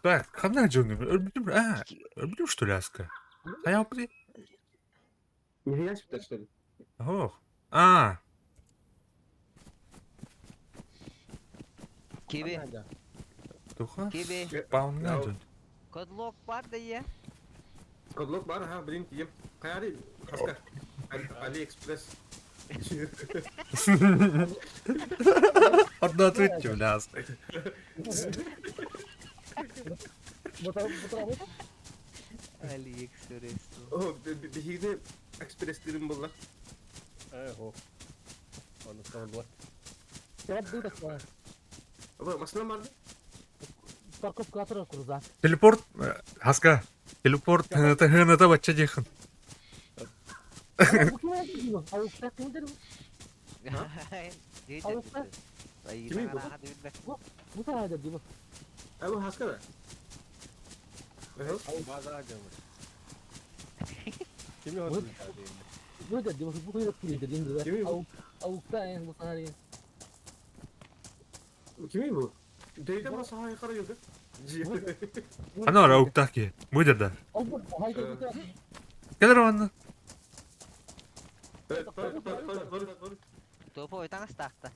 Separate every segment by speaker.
Speaker 1: Так, ханна дьону? Өлбүтүм, а, өлбүтүм что ли, Аска? Хайа опыты?
Speaker 2: Нихуя себе, что ли?
Speaker 1: Ох. А,
Speaker 3: Киби,
Speaker 1: туха?
Speaker 3: киби.
Speaker 1: Пауна дьон.
Speaker 3: Кодлок бар да е.
Speaker 2: Кодлок бар, ха, блин, тием. Хайари, хаска. Алиэкспресс.
Speaker 1: Одно ответьте, бля, Аска.
Speaker 3: Алиэкспресс.
Speaker 2: О, биһигини экспресстирин булла.
Speaker 4: Ээ, Ону саҕалыа.
Speaker 2: Абы, машина барды?
Speaker 5: Парковка турар крузак.
Speaker 1: Телепорт, Хаска, телепорт, хыныта бачча диэхин.
Speaker 2: Кими бу? Абы, хаска да?
Speaker 4: Базара дьоммут. Кими отур
Speaker 2: Кими бу? Кими бу? Дейде бу сахай қара юды.
Speaker 1: Ана ора уктах ки. Будет да. Келер онна.
Speaker 3: Топо ойтан астаахта.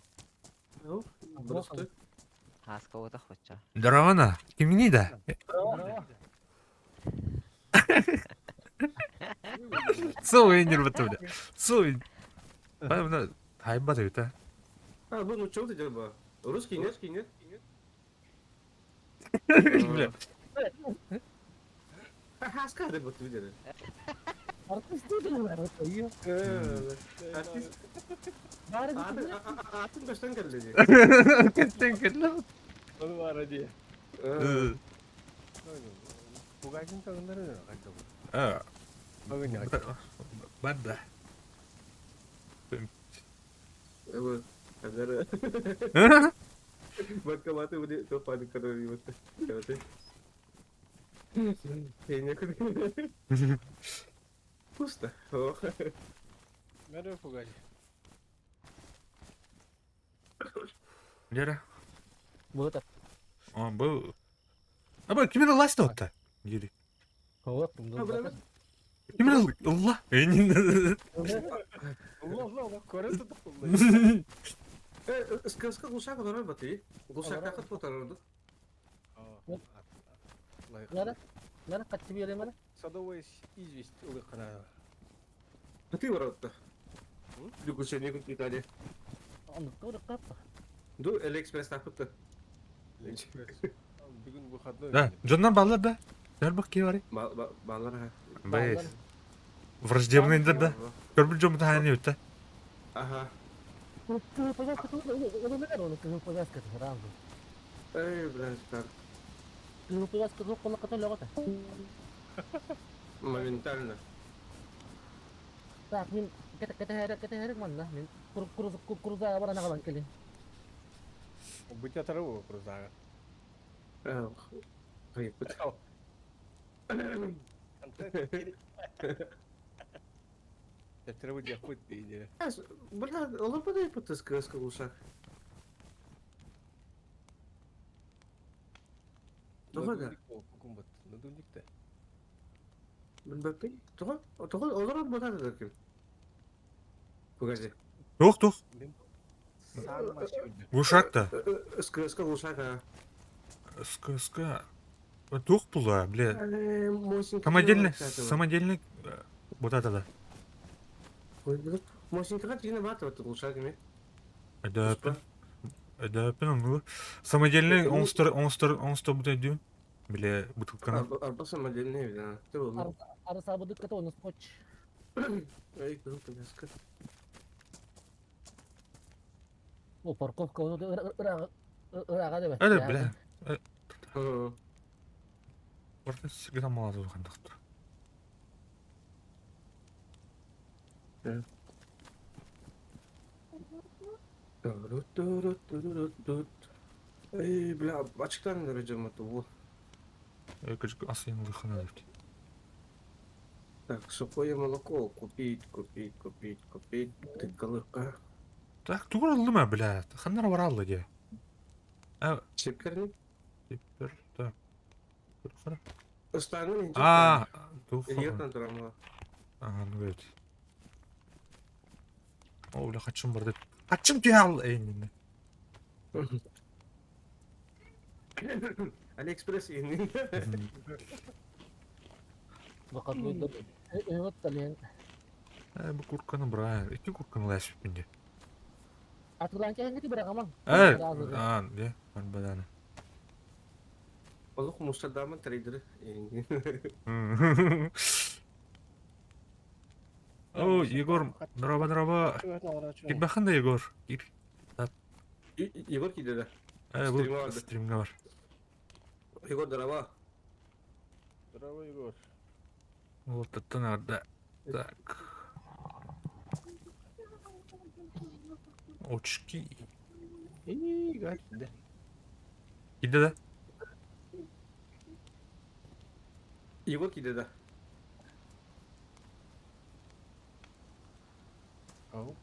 Speaker 3: Хаска отах бачча.
Speaker 1: Здорово, Кимини да? Суинер буту бля. Суин. Мына хайба да это.
Speaker 2: А, бу ну чё ты делал? Русский нет? Русский нет?
Speaker 1: Бля.
Speaker 2: Хаска да бут видели. Артист. Атын көстөн келди.
Speaker 1: Кеттен келле.
Speaker 4: Ону баара дии. Пугачын тагыннары қанша бұл.
Speaker 1: А,
Speaker 4: Бүгін
Speaker 1: бар да.
Speaker 2: Абы, агар банкоматы буде то паника вот. Пусто. Ох.
Speaker 4: Бәрі Пугач.
Speaker 1: Лера. А, был. А бу кимин ылласта отта? Дири. Кимин ылла?
Speaker 4: Улла, улла, улла, көріп тұтық улла.
Speaker 2: СКСК глушак олорор баты. Глушак тақыт потарырды.
Speaker 4: Садовая известь улыққана.
Speaker 2: Ты воротта. Приключения в Италии. Ду Алиэкспресс тақытты.
Speaker 4: Бүгін выходной.
Speaker 1: Да, Джоннан баллар да. Дәл бак ки бар.
Speaker 2: Балар ха.
Speaker 1: Бай. Враждебный да да. Көрбүл жом таханы өттө.
Speaker 2: Ага. Эй, блядь, так. Моментально.
Speaker 5: Так, мин кэтэһэрик манна, мин курузаға баран аҕалан кэлин.
Speaker 4: Бутя тарау крузага.
Speaker 2: Хайыппыт.
Speaker 4: Тәттеребу диэхпит дейді.
Speaker 2: Бля, олар бада СКСК глушак. Тоҕо да?
Speaker 4: Кукумбат. Надувникте.
Speaker 2: Билбэппин. Тоҕо? Тоҕо олорор буолар да ким? Погоди.
Speaker 1: Тух тух.
Speaker 4: Мен саан машина.
Speaker 1: Глушак да.
Speaker 2: СКСК глушак, а.
Speaker 1: СКСК. Тух була, бля. Самодельный, самодельный вот это да.
Speaker 2: Мосинкаға тиіне баты вот глушак эме.
Speaker 1: Да, да, ну самодельный оңстор оңстор оңстор будет дюн. Бля, бутылканы.
Speaker 2: Арба самодельный, да. Ты был.
Speaker 5: Арасабыдык ката оны скотч.
Speaker 2: Эй, кызыл коляска.
Speaker 5: О, парковка оны ырага деп.
Speaker 1: Әле, бля. Орта сигна мала хандактыр.
Speaker 2: Эй, бля, ачыктан дәрәҗә бу.
Speaker 1: Көчкө асыйын хана деп.
Speaker 2: Так, сухое молоко купить, купить, купить, купить. Тыкалыка.
Speaker 1: Так, тугур алды бля. Ханнар бар алды де. А,
Speaker 2: Сепкерни?
Speaker 1: теперь так.
Speaker 2: Ыстааҥҥын инчэ
Speaker 1: А, туох
Speaker 2: Илииртэн туран
Speaker 1: Ага, ну это. О, бля, хачым барды. Хачым түһэл эйнин.
Speaker 2: Алиэкспресс иһин.
Speaker 1: Э, бу куртканы брать. Икки куртканы ләсіп инде.
Speaker 5: Атылаан кэһэҥҥити быраҕамаҥ.
Speaker 1: Э, а, де, барбаданы.
Speaker 2: Олох мусордамын трейдеры.
Speaker 1: О, Егор, дороба, дороба. Кирбэхин да Егор. Кир.
Speaker 2: Егор киирдэ да.
Speaker 1: Э, бу
Speaker 2: Стримҥа барды.
Speaker 1: стримҥа бар.
Speaker 2: Егор, дороба.
Speaker 4: Здорово, Егор.
Speaker 1: Вот это надо. Так. Очки.
Speaker 4: И да.
Speaker 1: Киирдэ да?
Speaker 2: Егор киирдэ да.
Speaker 4: Ау.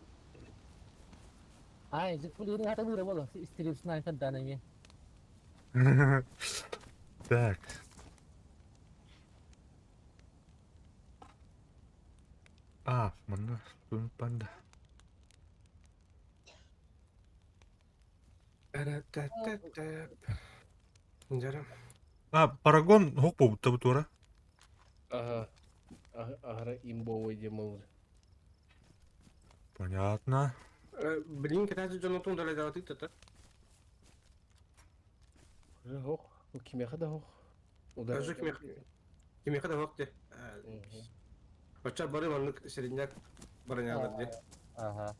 Speaker 5: Ай, зиппулири хатылыыра буолла. Стрим снайпердаан эмиэ.
Speaker 1: Так. А, манна туун панда.
Speaker 2: Дьара.
Speaker 1: А, Парагон хок буолбута бу туора.
Speaker 4: Ага. Аһара имбовый демон.
Speaker 1: Понятно.
Speaker 2: Блин, кэтээччи дьоннотун далайдаабатык тата.
Speaker 4: Хох. Кимиэхэ да хох.
Speaker 2: Даже кимиэхэ да хох де. Очча бары маннык середняк баранялар де.
Speaker 3: Ага.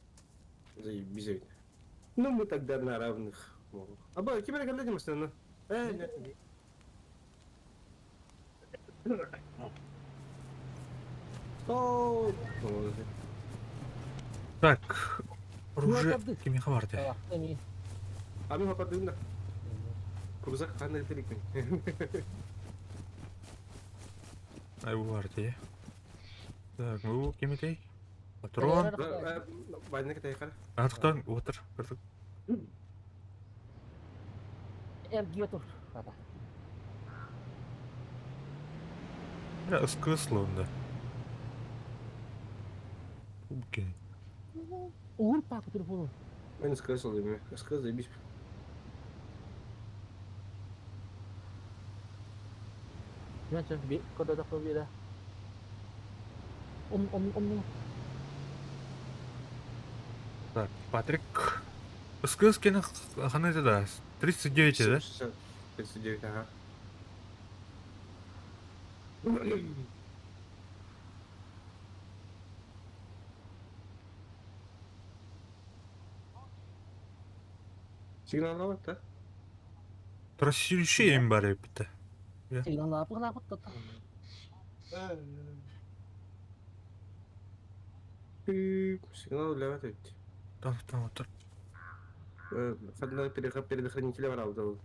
Speaker 2: Заебись ведь. Ну мы тогда на равных. Аба, ким эрэ кэллэ дии Э, нет. Стоп!
Speaker 1: Так, оружие кимиэхэ баар дии?
Speaker 5: Эмиэ.
Speaker 2: А мен хапардыгым да. Крузак ханна иликпин.
Speaker 1: Ай бу баар дии. Так, бу ким этэй? Патрон.
Speaker 2: Вайна кэтэйхара.
Speaker 1: А, тохтоон, уотар. Кырдык.
Speaker 5: Эргиэ тур. Хата.
Speaker 1: Бля, СКС да. Окей.
Speaker 5: Уур пака телефону.
Speaker 2: Мен СКС алдым. СКС заебись.
Speaker 5: Мен би көрдөтөхпө биэрэ. Ом ом ом
Speaker 1: Так, Патрик. СКС кene хана это да? 39, да?
Speaker 2: 39, ага. Сигналлаабат да?
Speaker 1: Трассирующий им бары битте.
Speaker 5: Сигналлаапык тата.
Speaker 2: Сигнал үлэлээбэт эбит.
Speaker 1: Там, там, вот.
Speaker 2: Ханна предохранителя барабыт ол.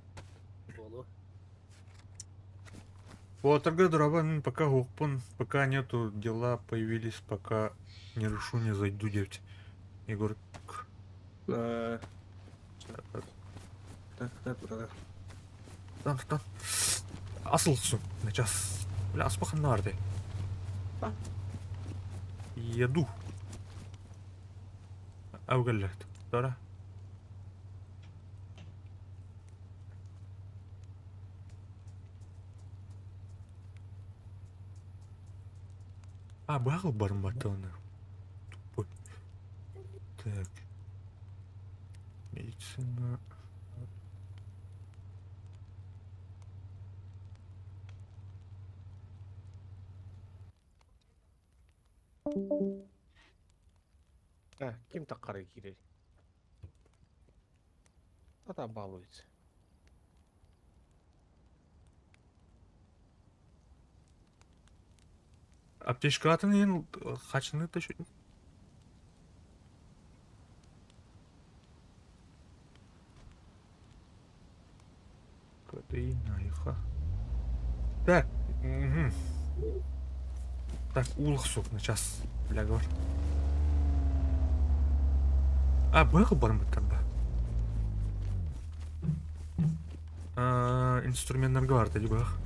Speaker 5: Буолуо.
Speaker 1: Вот, торга дроба, ну, пока гопун, пока нету, дела появились, пока не решу, не зайду, девять. Егор.
Speaker 2: Так, так, так.
Speaker 1: Там, там. Асыл су, на час. Бля, аспахан нарды. Еду. Аугаллахт. Тара. А, бахал барматона. Тупой. Так. Медицина.
Speaker 4: А, ким таккары киирэр? А там балуется.
Speaker 1: Аптечкатын ең хачыны тащу. Катыйна, Так. Угу. Так, улах сук на час. Бля, говор. А, был бармытар ба. Инструменттар бар, дии бах.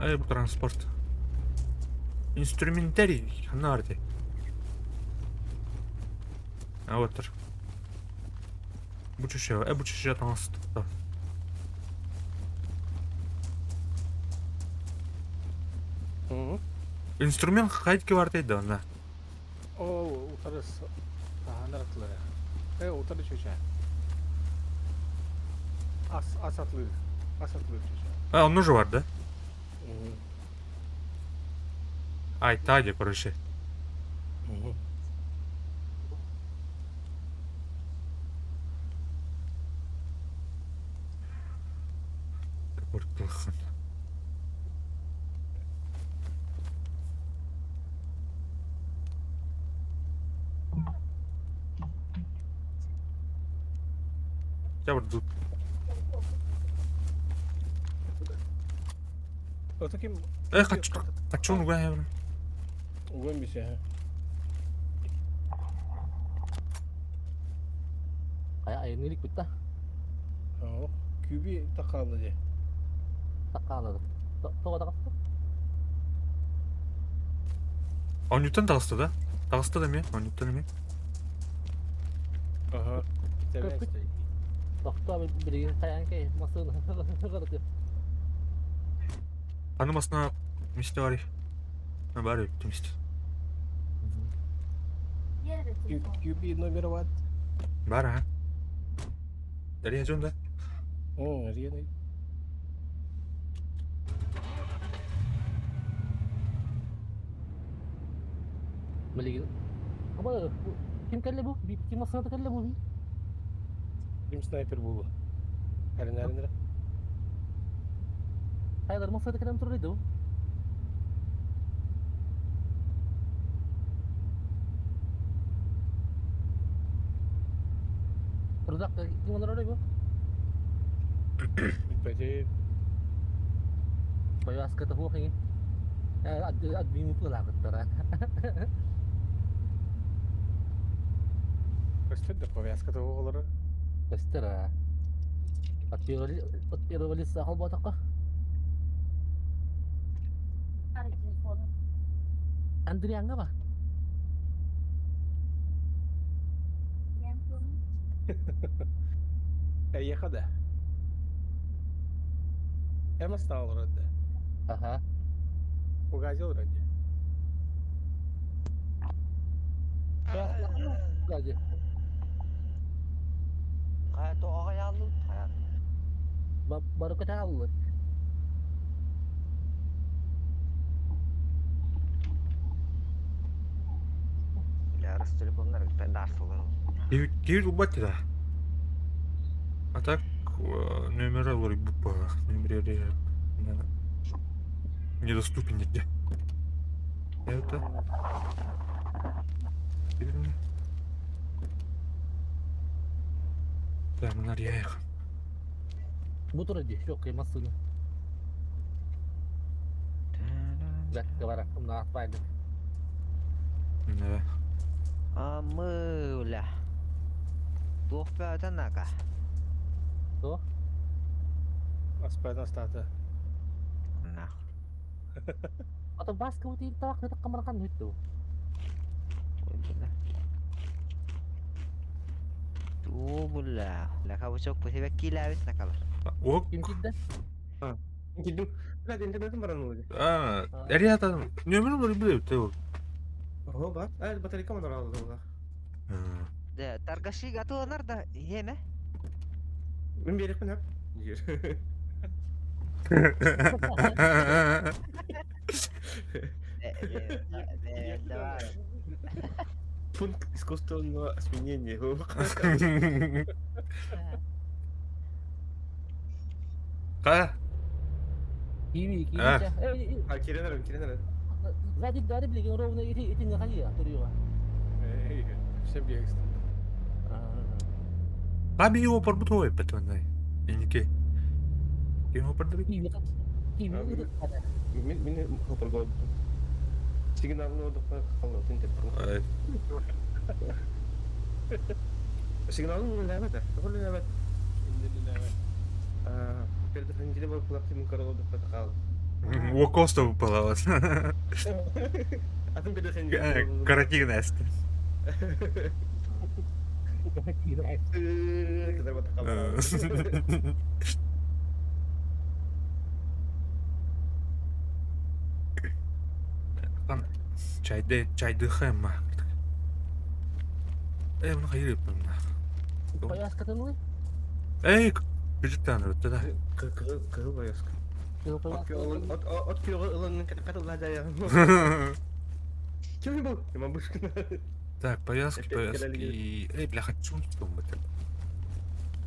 Speaker 1: Ай, бу транспорт. Инструментарий ханна баар этэй? А вот тұр. Бу чүшэ, бу чүшэ таҥаста. Инструмент хайдки бар дейdi онна.
Speaker 4: Ол утары таһанар атлары. Утары чүчэ. Ас ас атлыыр. Ас атлыыр чүчэ.
Speaker 1: А, онно же бар да? Ай, тадя, короче. Куртулхан. Я вот
Speaker 4: Ото ким
Speaker 1: Хочу, хочу, ну гай.
Speaker 4: Угон бise.
Speaker 5: Ай айнылык битта.
Speaker 4: Оо, күби такалды де.
Speaker 5: Таккаалады. Тоҕо таҕыста?
Speaker 1: Онньуттан таҕыста да? Таҕыста да эмиэ, онньуттан эмиэ.
Speaker 4: Ага.
Speaker 5: Көппүт. Тохтоо билигин хайаан кэй массыына
Speaker 1: Аны масына мисте бар. Бар мисте.
Speaker 4: Күби номер ват.
Speaker 1: Бар а. Дарья жон да?
Speaker 4: О, рена.
Speaker 5: Билигин. Аба ким кэллэ бу? Ким массыната кэллэ бу?
Speaker 4: Ким снайпер болу. Әрін әрін.
Speaker 5: Хайалар массыната кэлэн турар ду. Рудак ким олорор бу?
Speaker 4: Бәте
Speaker 5: Повязка хуох ини. Админ пылаагыттара.
Speaker 4: көстөр да повязка да оғылары.
Speaker 5: Көстөр а. От первого лица холботаққа. Андрианга ба?
Speaker 4: Әйеха да. Эмас таалыр да.
Speaker 5: Аха.
Speaker 4: Угазил ради.
Speaker 5: Гади.
Speaker 3: Хайа тоҕо яллы хайа.
Speaker 5: Бары көтә алды.
Speaker 3: Бля, Ростелекомнар дарсылар.
Speaker 1: Киви убать да. А так номера лори бупа, номер недоступен нигде. Это. Да, мына яйха.
Speaker 5: Бу турар ди. Жоқ, массыына. Бәккә бара. Мына атпайды.
Speaker 1: Да.
Speaker 3: Амыля. Туох бөтөн ака.
Speaker 5: То?
Speaker 4: Аспайдан статы.
Speaker 3: На.
Speaker 5: Ата баска бу табак нытык камаркан хүттү.
Speaker 3: Ой, бля. Туу бля. Лака бучок кусибе килабит накалар.
Speaker 1: О,
Speaker 5: Ким кидде?
Speaker 2: Кидим. Блядь, интернетим баран oldu.
Speaker 1: а, Ребята, номер лори билет, ты.
Speaker 2: Ого, бар. Ай, батарейка мана алды ола.
Speaker 3: Да, торгаши гатыланар да еме.
Speaker 2: Мен берекпин хап.
Speaker 3: Давай.
Speaker 2: Пункт искусственного осменения.
Speaker 1: Ка?
Speaker 5: Киви, киви.
Speaker 1: А.
Speaker 2: А, кирен кирен
Speaker 5: Сзади дары билеген ровно эти эти не ходи, турюга.
Speaker 4: Эй, всем бегство.
Speaker 1: Аби его порбутовой патванай. Иники. Ким его пордали?
Speaker 5: Киви, киви.
Speaker 2: Мен мен хопырго. Сигналны одокка калды тинтеп. Сигналны ләбәт. Хол ләбәт.
Speaker 4: Инде
Speaker 2: А, предохранители бар кулак тимин каралды калды.
Speaker 1: Уокосто выпала.
Speaker 2: Атын били
Speaker 1: Каратин эстэ. Чайды, чайдыхайма. Эй, муну хайыр ыппын.
Speaker 5: Повязкатын
Speaker 1: Эй, күлүктан өттө да.
Speaker 2: Кыһыл повязка. От күөҕү ылан катылла дайа. Ким был? Мамбушкина.
Speaker 1: Так, повязки, повязки. Эй, бляха, чун это.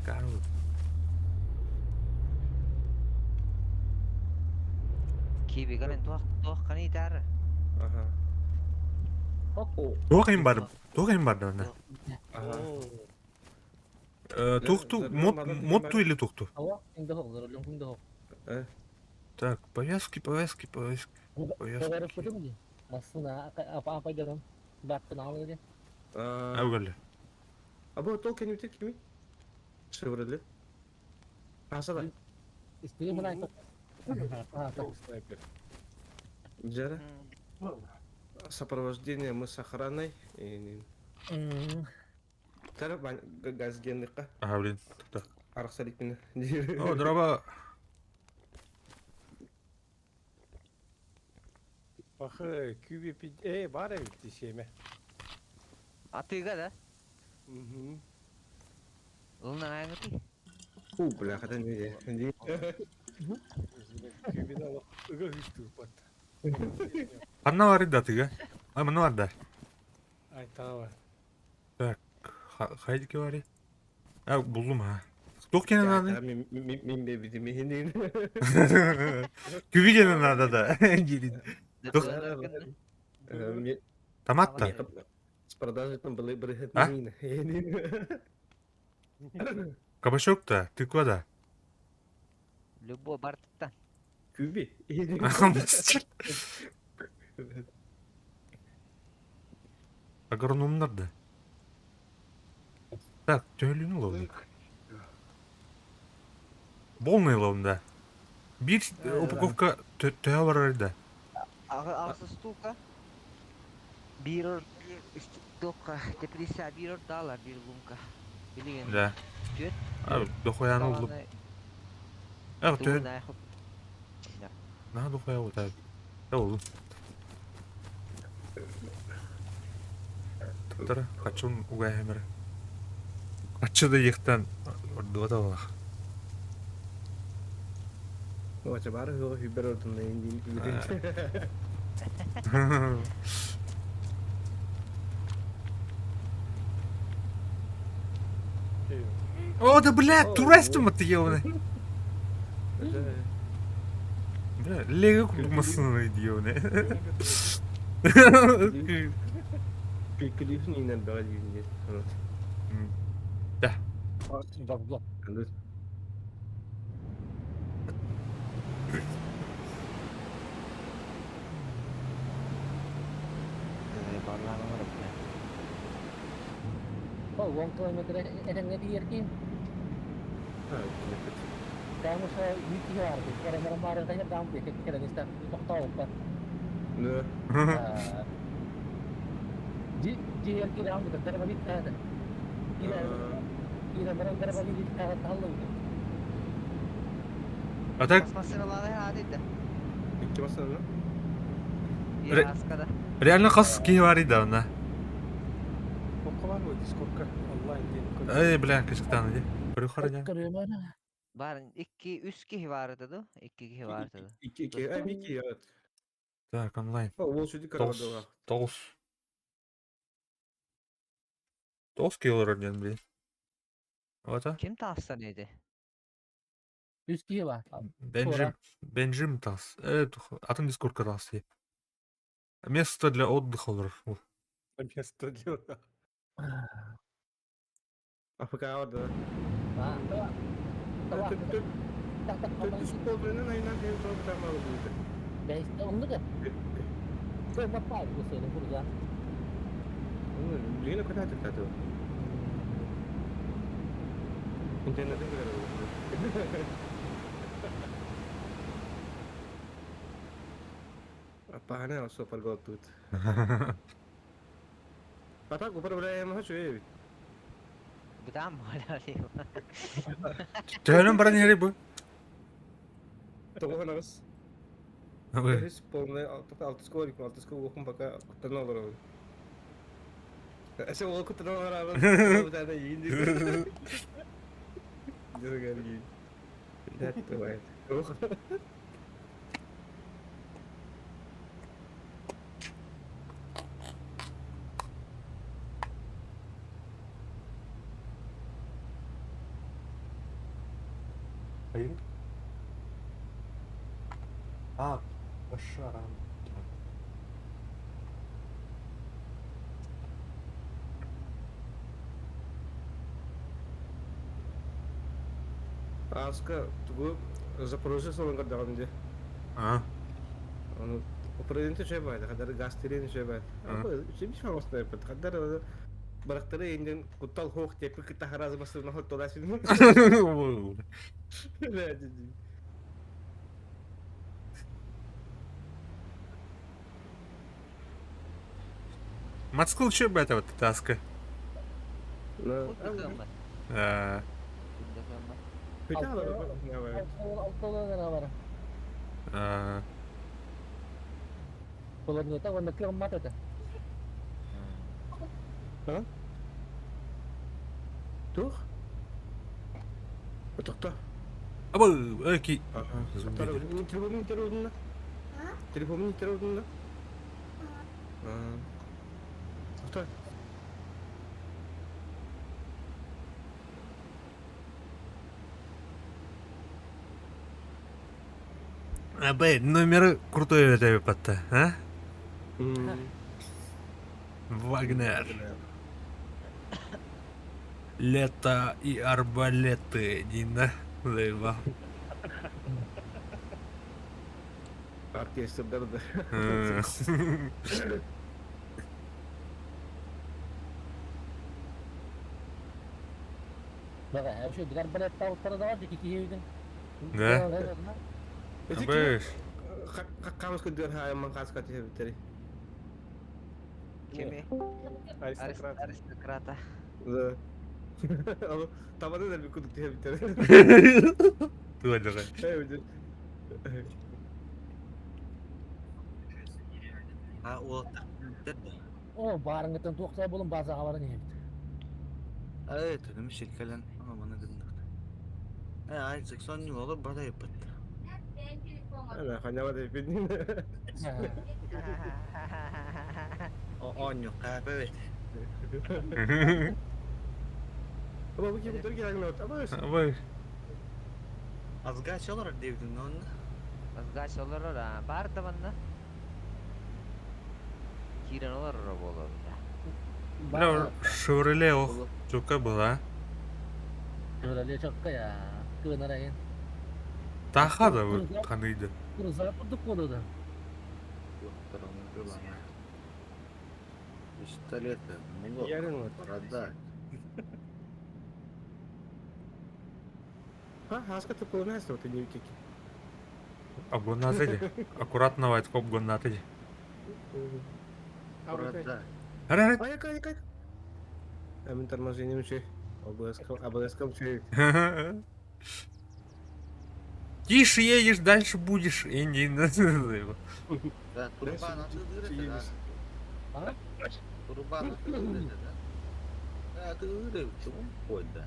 Speaker 1: Карл.
Speaker 3: Киби гален туох туох кани тар.
Speaker 2: Ага.
Speaker 1: Туох им бар? Туох им бар да?
Speaker 2: Ага.
Speaker 1: Тухту, мод или тухту? Так, повязки, повязки, повязки. Повязки. Аугалли.
Speaker 2: Або толкин үтет кими? Шевролет. Асада.
Speaker 4: Снайпер.
Speaker 2: Джера. Сопровождение мы с охраной. Тара газгенныка.
Speaker 1: Ага, блин. Так.
Speaker 2: Арахсаликпин.
Speaker 1: О, дроба.
Speaker 4: Пахы, кюби пид... Эй, бара ведь семя.
Speaker 3: А ты да?
Speaker 2: Угу.
Speaker 3: Луна аңыты.
Speaker 2: У, бля, хотя не.
Speaker 4: Кюби на ыга хүстү пат.
Speaker 1: Анна бар да тыга. А, мына бар да.
Speaker 4: Ай, тава.
Speaker 1: Так, хайдики бар. А, булдум ha. Туох кенен надо?
Speaker 2: Мен бебидим.
Speaker 1: Күбі кенен надо да. Томат-то?
Speaker 2: С продажей там были
Speaker 1: А? Кабачок-то, тыква да.
Speaker 3: Любой бартта.
Speaker 2: Күби.
Speaker 1: Агрономнар да. Так, төлүнү ловдум. Полный ловдум да. Бир упаковка төһө барар да.
Speaker 3: Ага, стука. Бир тока, теплица бир доллар бир лунка. Билген.
Speaker 1: Да. А, дохуяны улдум. А, төһө. На дохуя вот так. Да улдум. Тара, хочу угайхэмэр. Аччы да ехтан ордуата балах.
Speaker 2: Оча бары хөө хүбер ордун эндин
Speaker 1: О, да бля, турастым ты ёбаный. Бля, лего курдук ёбаный.
Speaker 2: Күлүхүн инен бага дүйүн.
Speaker 1: Да.
Speaker 5: Oh, 1 kilometer etengge tiyerkin. Kamu sa UTR, kaya meron tayo dampi, kaya nista toktaw pa.
Speaker 2: Да.
Speaker 5: Ji GRK dampi, darba bit ta. Ila ila meron darba bit ta tallo.
Speaker 1: А так
Speaker 2: Икки бассana.
Speaker 1: реально хас киһи бар да она.
Speaker 4: Околар бу дискордка онлайн ден.
Speaker 1: Эй, бля, кышыктан иди. Көрү харыня.
Speaker 3: Бар 2 3 киһи бар edi ду. 2 киһи бар edi.
Speaker 2: Икки икки. Ай бики я.
Speaker 1: Так, онлайн.
Speaker 2: Ол шүдү карабадыга.
Speaker 1: Тоғыз. Тоғыз кило ден, блин. Вот, а?
Speaker 3: Ким таастан edi?
Speaker 5: 3 киһи бар.
Speaker 1: Бенджим, Бенджим тас. Атын дискордка тас. Место для отдыха олар.
Speaker 4: Место для.
Speaker 2: АФК да.
Speaker 5: А,
Speaker 2: Төттүс полдуна айнан hem sonra tamam oldu.
Speaker 5: Бәйсте онны да. Кой баппай бу сені бурда.
Speaker 2: Билген көтә тату. Интернеттен көрөр. Пахана сопар голтут. А так управляемый хочу.
Speaker 3: Бытаан буолар.
Speaker 1: Төһөнөн баран иһэрий бу?
Speaker 2: Тоҕо аҕыс.
Speaker 1: Ой.
Speaker 2: Үс полный алтыска олорбут, алтыска уохум пока куттана олоробун. Эсэ ол куттана олоробун. Бутана иин дии. Дьэ That бывает.
Speaker 1: Hayır. А, пошарам.
Speaker 2: Ааска тугу Запорожье суолун көрдөҕүм дии.
Speaker 1: А?
Speaker 2: Ону управление үчүгэй баҕайы, хадары газ тириэн үчүгэй баҕайы. Үчүгэй биш оҥостойбут. Хадары барахтары индин куттал хуох диэппит кытта харазы бассына хоттолаа син.
Speaker 1: Мотоцикл үчүгэй баҕайы вот таска.
Speaker 3: Курдук ыаммат.
Speaker 1: Э,
Speaker 3: Курдук ыаммат.
Speaker 5: Алталыы гына бар.
Speaker 1: э,
Speaker 5: Планета уонна кыаммат этэ.
Speaker 2: Туох? Тохто.
Speaker 1: Абы, эки.
Speaker 2: Телефонун интервьюна. Телефонун интервьюна. Тохто.
Speaker 1: Абы, номер крутой это патта, а? Вагнер. Лето и арбалеты, Дина. Заебал.
Speaker 2: Оркестрдар да.
Speaker 5: Баҕа, вообще дигар балеттаабыттара да бар дии киһи
Speaker 1: Да? Абы,
Speaker 2: Камыс көдүөр хаайымман хааска түһэбиттери.
Speaker 3: Кими?
Speaker 4: Аристократ.
Speaker 3: Аристократа.
Speaker 2: Да. Табаны да кудук түһэбиттери.
Speaker 1: Туа дьаҕай.
Speaker 6: А уолаттар да.
Speaker 5: О, баарыҥҥыттан туохтаа булун базаҕа баран иһэбит.
Speaker 6: Э, төдүм ширкелен ама гыннык. Э, Айзек сон olur бада yapıt.
Speaker 2: Ана ханява да бидин.
Speaker 6: О онню капы бит.
Speaker 2: Аба бу ким турги агнот. Аба
Speaker 1: Абы.
Speaker 6: Азга çalar девдин онны.
Speaker 3: Азгач олорор а. Бар да манна. Киирэн олорор буолуо да.
Speaker 1: Бля, Шевроле ох, чука была.
Speaker 5: Шевроле чокка я. Кыынар айын.
Speaker 1: Таха да вот ханыйды.
Speaker 5: Куруза курдук буолуо да.
Speaker 6: Пистолеты, много.
Speaker 2: Ярын вот.
Speaker 6: Продать.
Speaker 2: А, хаска ты полностью вот не утеки.
Speaker 1: Обгоннаты. Аккуратно вайтко обгоннаты.
Speaker 6: Продать.
Speaker 1: Аре,
Speaker 2: Ай, кай, кай. А мен торможением че. АБС-ком, АБС-ком че.
Speaker 1: аре. Тише едешь, дальше будешь. И не
Speaker 6: Да, турбан атыдыр да.
Speaker 5: А?
Speaker 6: Турбан атыдыр да. Да, атыдыр, чего да.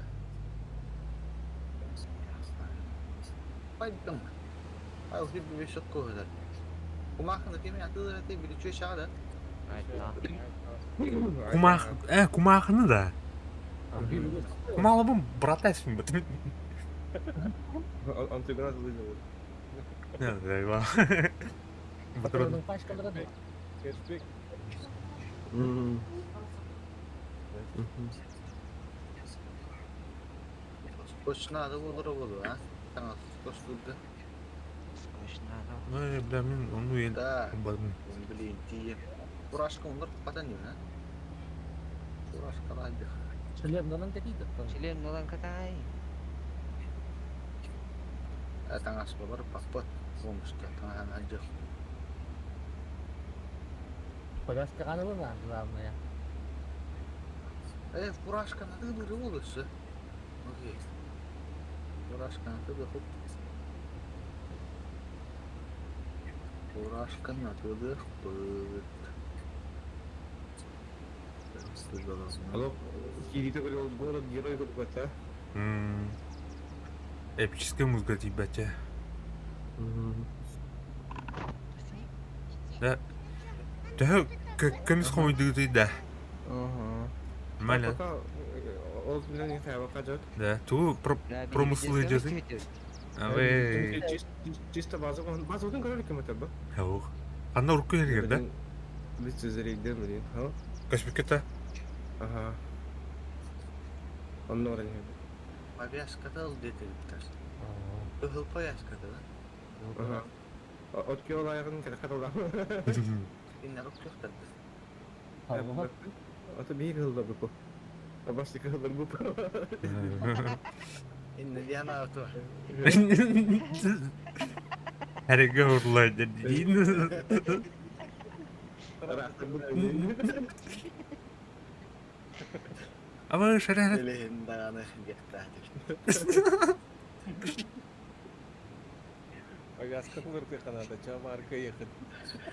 Speaker 6: Пойдем. А у тебя еще кого-то. Кумахны кеми атыдыр это биличе шагда.
Speaker 3: Айта.
Speaker 1: Кумах, кумахны да. Кумалабым братайсың бит.
Speaker 2: Антиград вызвал.
Speaker 1: Не, заебал. Патрон.
Speaker 5: Патронның пачкалары да.
Speaker 4: Кэшбэк.
Speaker 6: Скотч надо olur olur ha. Tamam, скотч durdu.
Speaker 3: Скучно.
Speaker 1: Ну, бля, мин ону ел.
Speaker 6: Да. Блин, тием. Фуражка онлар патан ha. Фуражка алды.
Speaker 5: Шлемнанан кэтиит.
Speaker 3: Член нулан катай.
Speaker 6: Таҥас бар паппат помощта таҥаһан адьах.
Speaker 5: Повязка каналына, главное.
Speaker 6: Фуражка надо было улицы. Окей. Фуражка надо хоп. Фуражка надо хоп.
Speaker 2: Алло, кирите говорил, город герой какой-то.
Speaker 1: Эпическая музыка тебя. Да. Да, көмүс хомойдугуты да.
Speaker 2: Ага.
Speaker 1: Нормально.
Speaker 2: Пока ол не знаю, пока жот.
Speaker 1: Да, ту промыслы идет. А вы.
Speaker 2: Чисто база, база көрөр кем это бу?
Speaker 1: Ох. Анна руку ергер, да?
Speaker 2: Biz çözereydi mi? Ha?
Speaker 1: Кашбекета.
Speaker 2: Ага. Онно орын.
Speaker 6: Повязка да дети. Ыхыл повязка да.
Speaker 2: Ага. От кёл аягын кара каталда.
Speaker 6: Инна рук тохтар.
Speaker 2: Ата бир хылда бу. Башты хылда бу.
Speaker 6: Инна диана авто.
Speaker 1: Herge урлай дедин. Ама шарара.
Speaker 6: Элehen даганы жактаатыр.
Speaker 4: Повязка вырты ханата, ча марка ехать.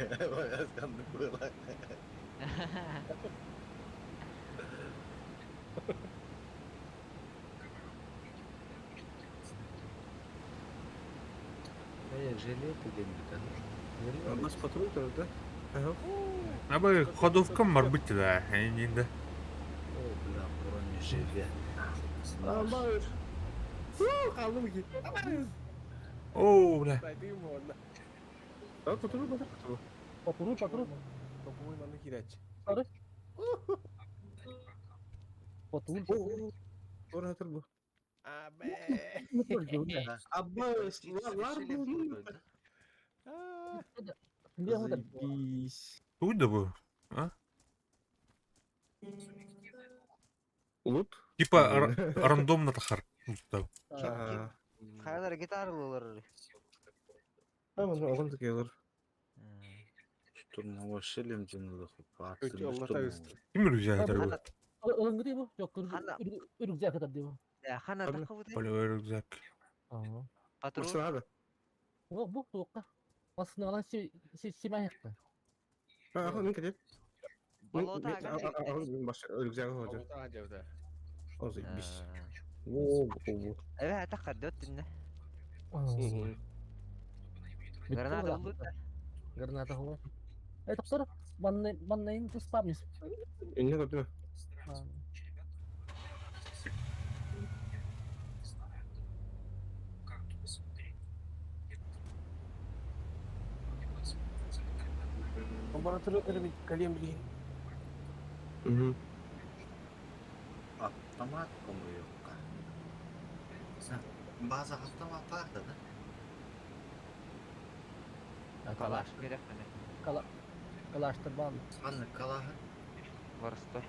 Speaker 6: Повязканы было. Жилет где-нибудь,
Speaker 2: Бас патруль тоже, да? Ага.
Speaker 1: Аба ходовка марбыт да, энинде.
Speaker 6: О, бля, бронежилет.
Speaker 2: Амбар. Калдым ки.
Speaker 1: О, бля.
Speaker 4: Дайды ему онна.
Speaker 2: А патруль бар патруль.
Speaker 5: Патруль, патруль.
Speaker 4: Топуй маны кирач.
Speaker 5: Патруль.
Speaker 2: Ора тур бу.
Speaker 4: Абе.
Speaker 2: Абба, лар бу. Заебись.
Speaker 1: Туй да бу. А?
Speaker 2: Лут?
Speaker 1: Типа рандомно тахар.
Speaker 2: Ага.
Speaker 3: Хайдар гитара болар.
Speaker 2: Tamam, оғын такелер.
Speaker 6: Штурмовой шлем жинылы
Speaker 4: Өте Алла өстү.
Speaker 1: Ким рюкзак это бу?
Speaker 5: Ылыңгы бу? Жок, рюкзак это бу.
Speaker 3: Хана тахы
Speaker 1: Полевой рюкзак.
Speaker 3: Патруль.
Speaker 2: Машина.
Speaker 5: Бу бу тоққа. Астына алан си симай хакта.
Speaker 2: А, мен кетет.
Speaker 3: Болота
Speaker 2: Баш рюкзак ходжа.
Speaker 4: Болота жабда.
Speaker 2: О, заебись. О, о,
Speaker 3: Эбе тахар дөттүнне.
Speaker 2: о.
Speaker 3: Граната улут.
Speaker 5: Граната хо. Э, токтор, манны маннайын спамнис.
Speaker 2: Эмне көрдүм?
Speaker 4: Лаборатория калем блин.
Speaker 2: Угу.
Speaker 6: Автомат комуюкка. База автомат бар да?
Speaker 3: Калаш керек мene.
Speaker 5: Кала Калаштыр бан.
Speaker 6: Анны калахы.
Speaker 3: Барыстой.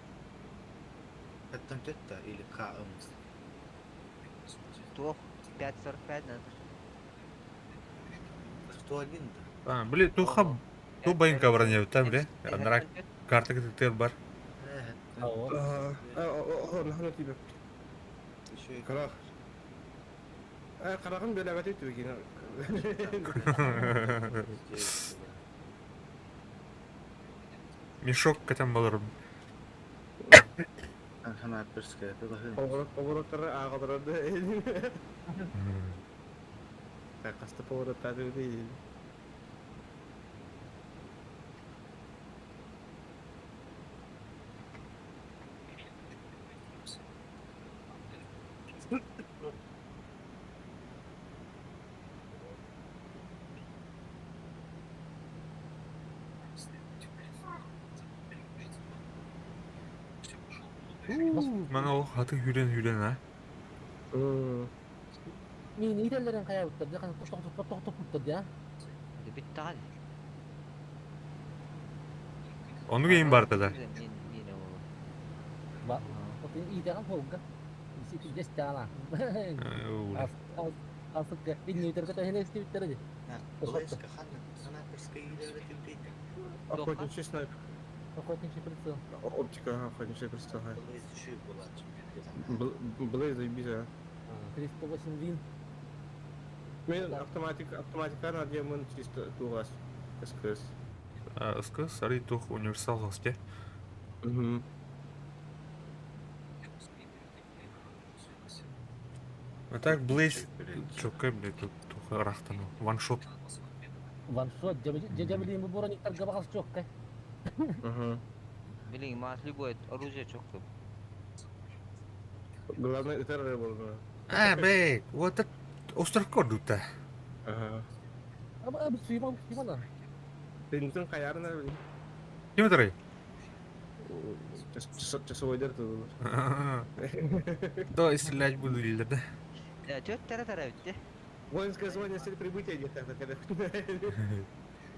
Speaker 6: Хэттэн төттө или КМ.
Speaker 3: Туох 5.45 надо.
Speaker 6: 101 да.
Speaker 1: А, бли, ту хаб, ту байынка броня там, бля. Анрак карта кетер бар.
Speaker 2: А, о, нахана тебе.
Speaker 6: Еще и
Speaker 2: Карах. А, карагын беләгә дип түгел.
Speaker 1: Мешок катан балар.
Speaker 6: Снайперская, это
Speaker 2: Поворот, повороттары агадырды. Касты повороттары дейdi.
Speaker 1: Мана ол хаты хүрен хүрен а.
Speaker 5: Мин ителлерин кая буттар, жакын токтоп токтоп буттар я.
Speaker 3: Бит таган.
Speaker 1: Оны кейин бар да.
Speaker 3: Мин ол.
Speaker 5: Ба, итеген холга. Сити жестала. Асык иннетерге тахеле стибиттер.
Speaker 6: Леска, ханна, снайперская или
Speaker 2: Охотничий снайпер.
Speaker 5: Охотничий прицел.
Speaker 2: Оптика, охотничий прицел.
Speaker 6: Блейз үші болады.
Speaker 2: Блейз заебись, а.
Speaker 5: 308 вин.
Speaker 2: Мен автоматик, автоматика на мен чисто тугас. СКС.
Speaker 1: СКС, ари тух универсал госте.
Speaker 2: Угу.
Speaker 1: А так Блейз чокай, блядь, тут тух рахтану. Ваншот.
Speaker 5: Ваншот. Дядя бу броник торговал с чёткой.
Speaker 2: Угу.
Speaker 3: Блин, мас любое оружие чокко.
Speaker 2: Главное, это был.
Speaker 1: А, бэй, вот это остров дута.
Speaker 2: Ага.
Speaker 5: А сүйман сүйман.
Speaker 2: Тинтин каярына
Speaker 1: Ким это?
Speaker 2: Часовой дер тут.
Speaker 1: Да, стрелять буду или да?
Speaker 3: Да, чё тара-тара битте.
Speaker 2: Воинское звание цель прибытия где-то.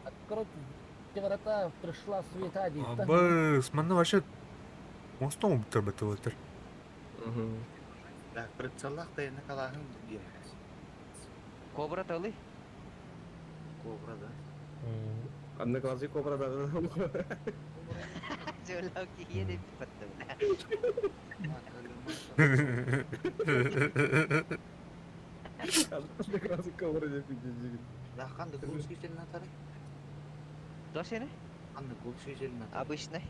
Speaker 5: Откройте ворота, пришла суета.
Speaker 1: Абы, манна вообще мостом бутыр.
Speaker 2: Угу.
Speaker 6: Так, прицеллах та енді қалағын деймін.
Speaker 3: Кобра талы.
Speaker 6: Кобра да.
Speaker 2: Одноглазый кобра да.
Speaker 3: Жолау кие деп патты.
Speaker 2: Одноглазый кобра деп пиздец.
Speaker 6: Да, қанды гол сүйселін атары?
Speaker 3: Досене?
Speaker 6: Қанды гол сүйселін атары?
Speaker 3: Обычный.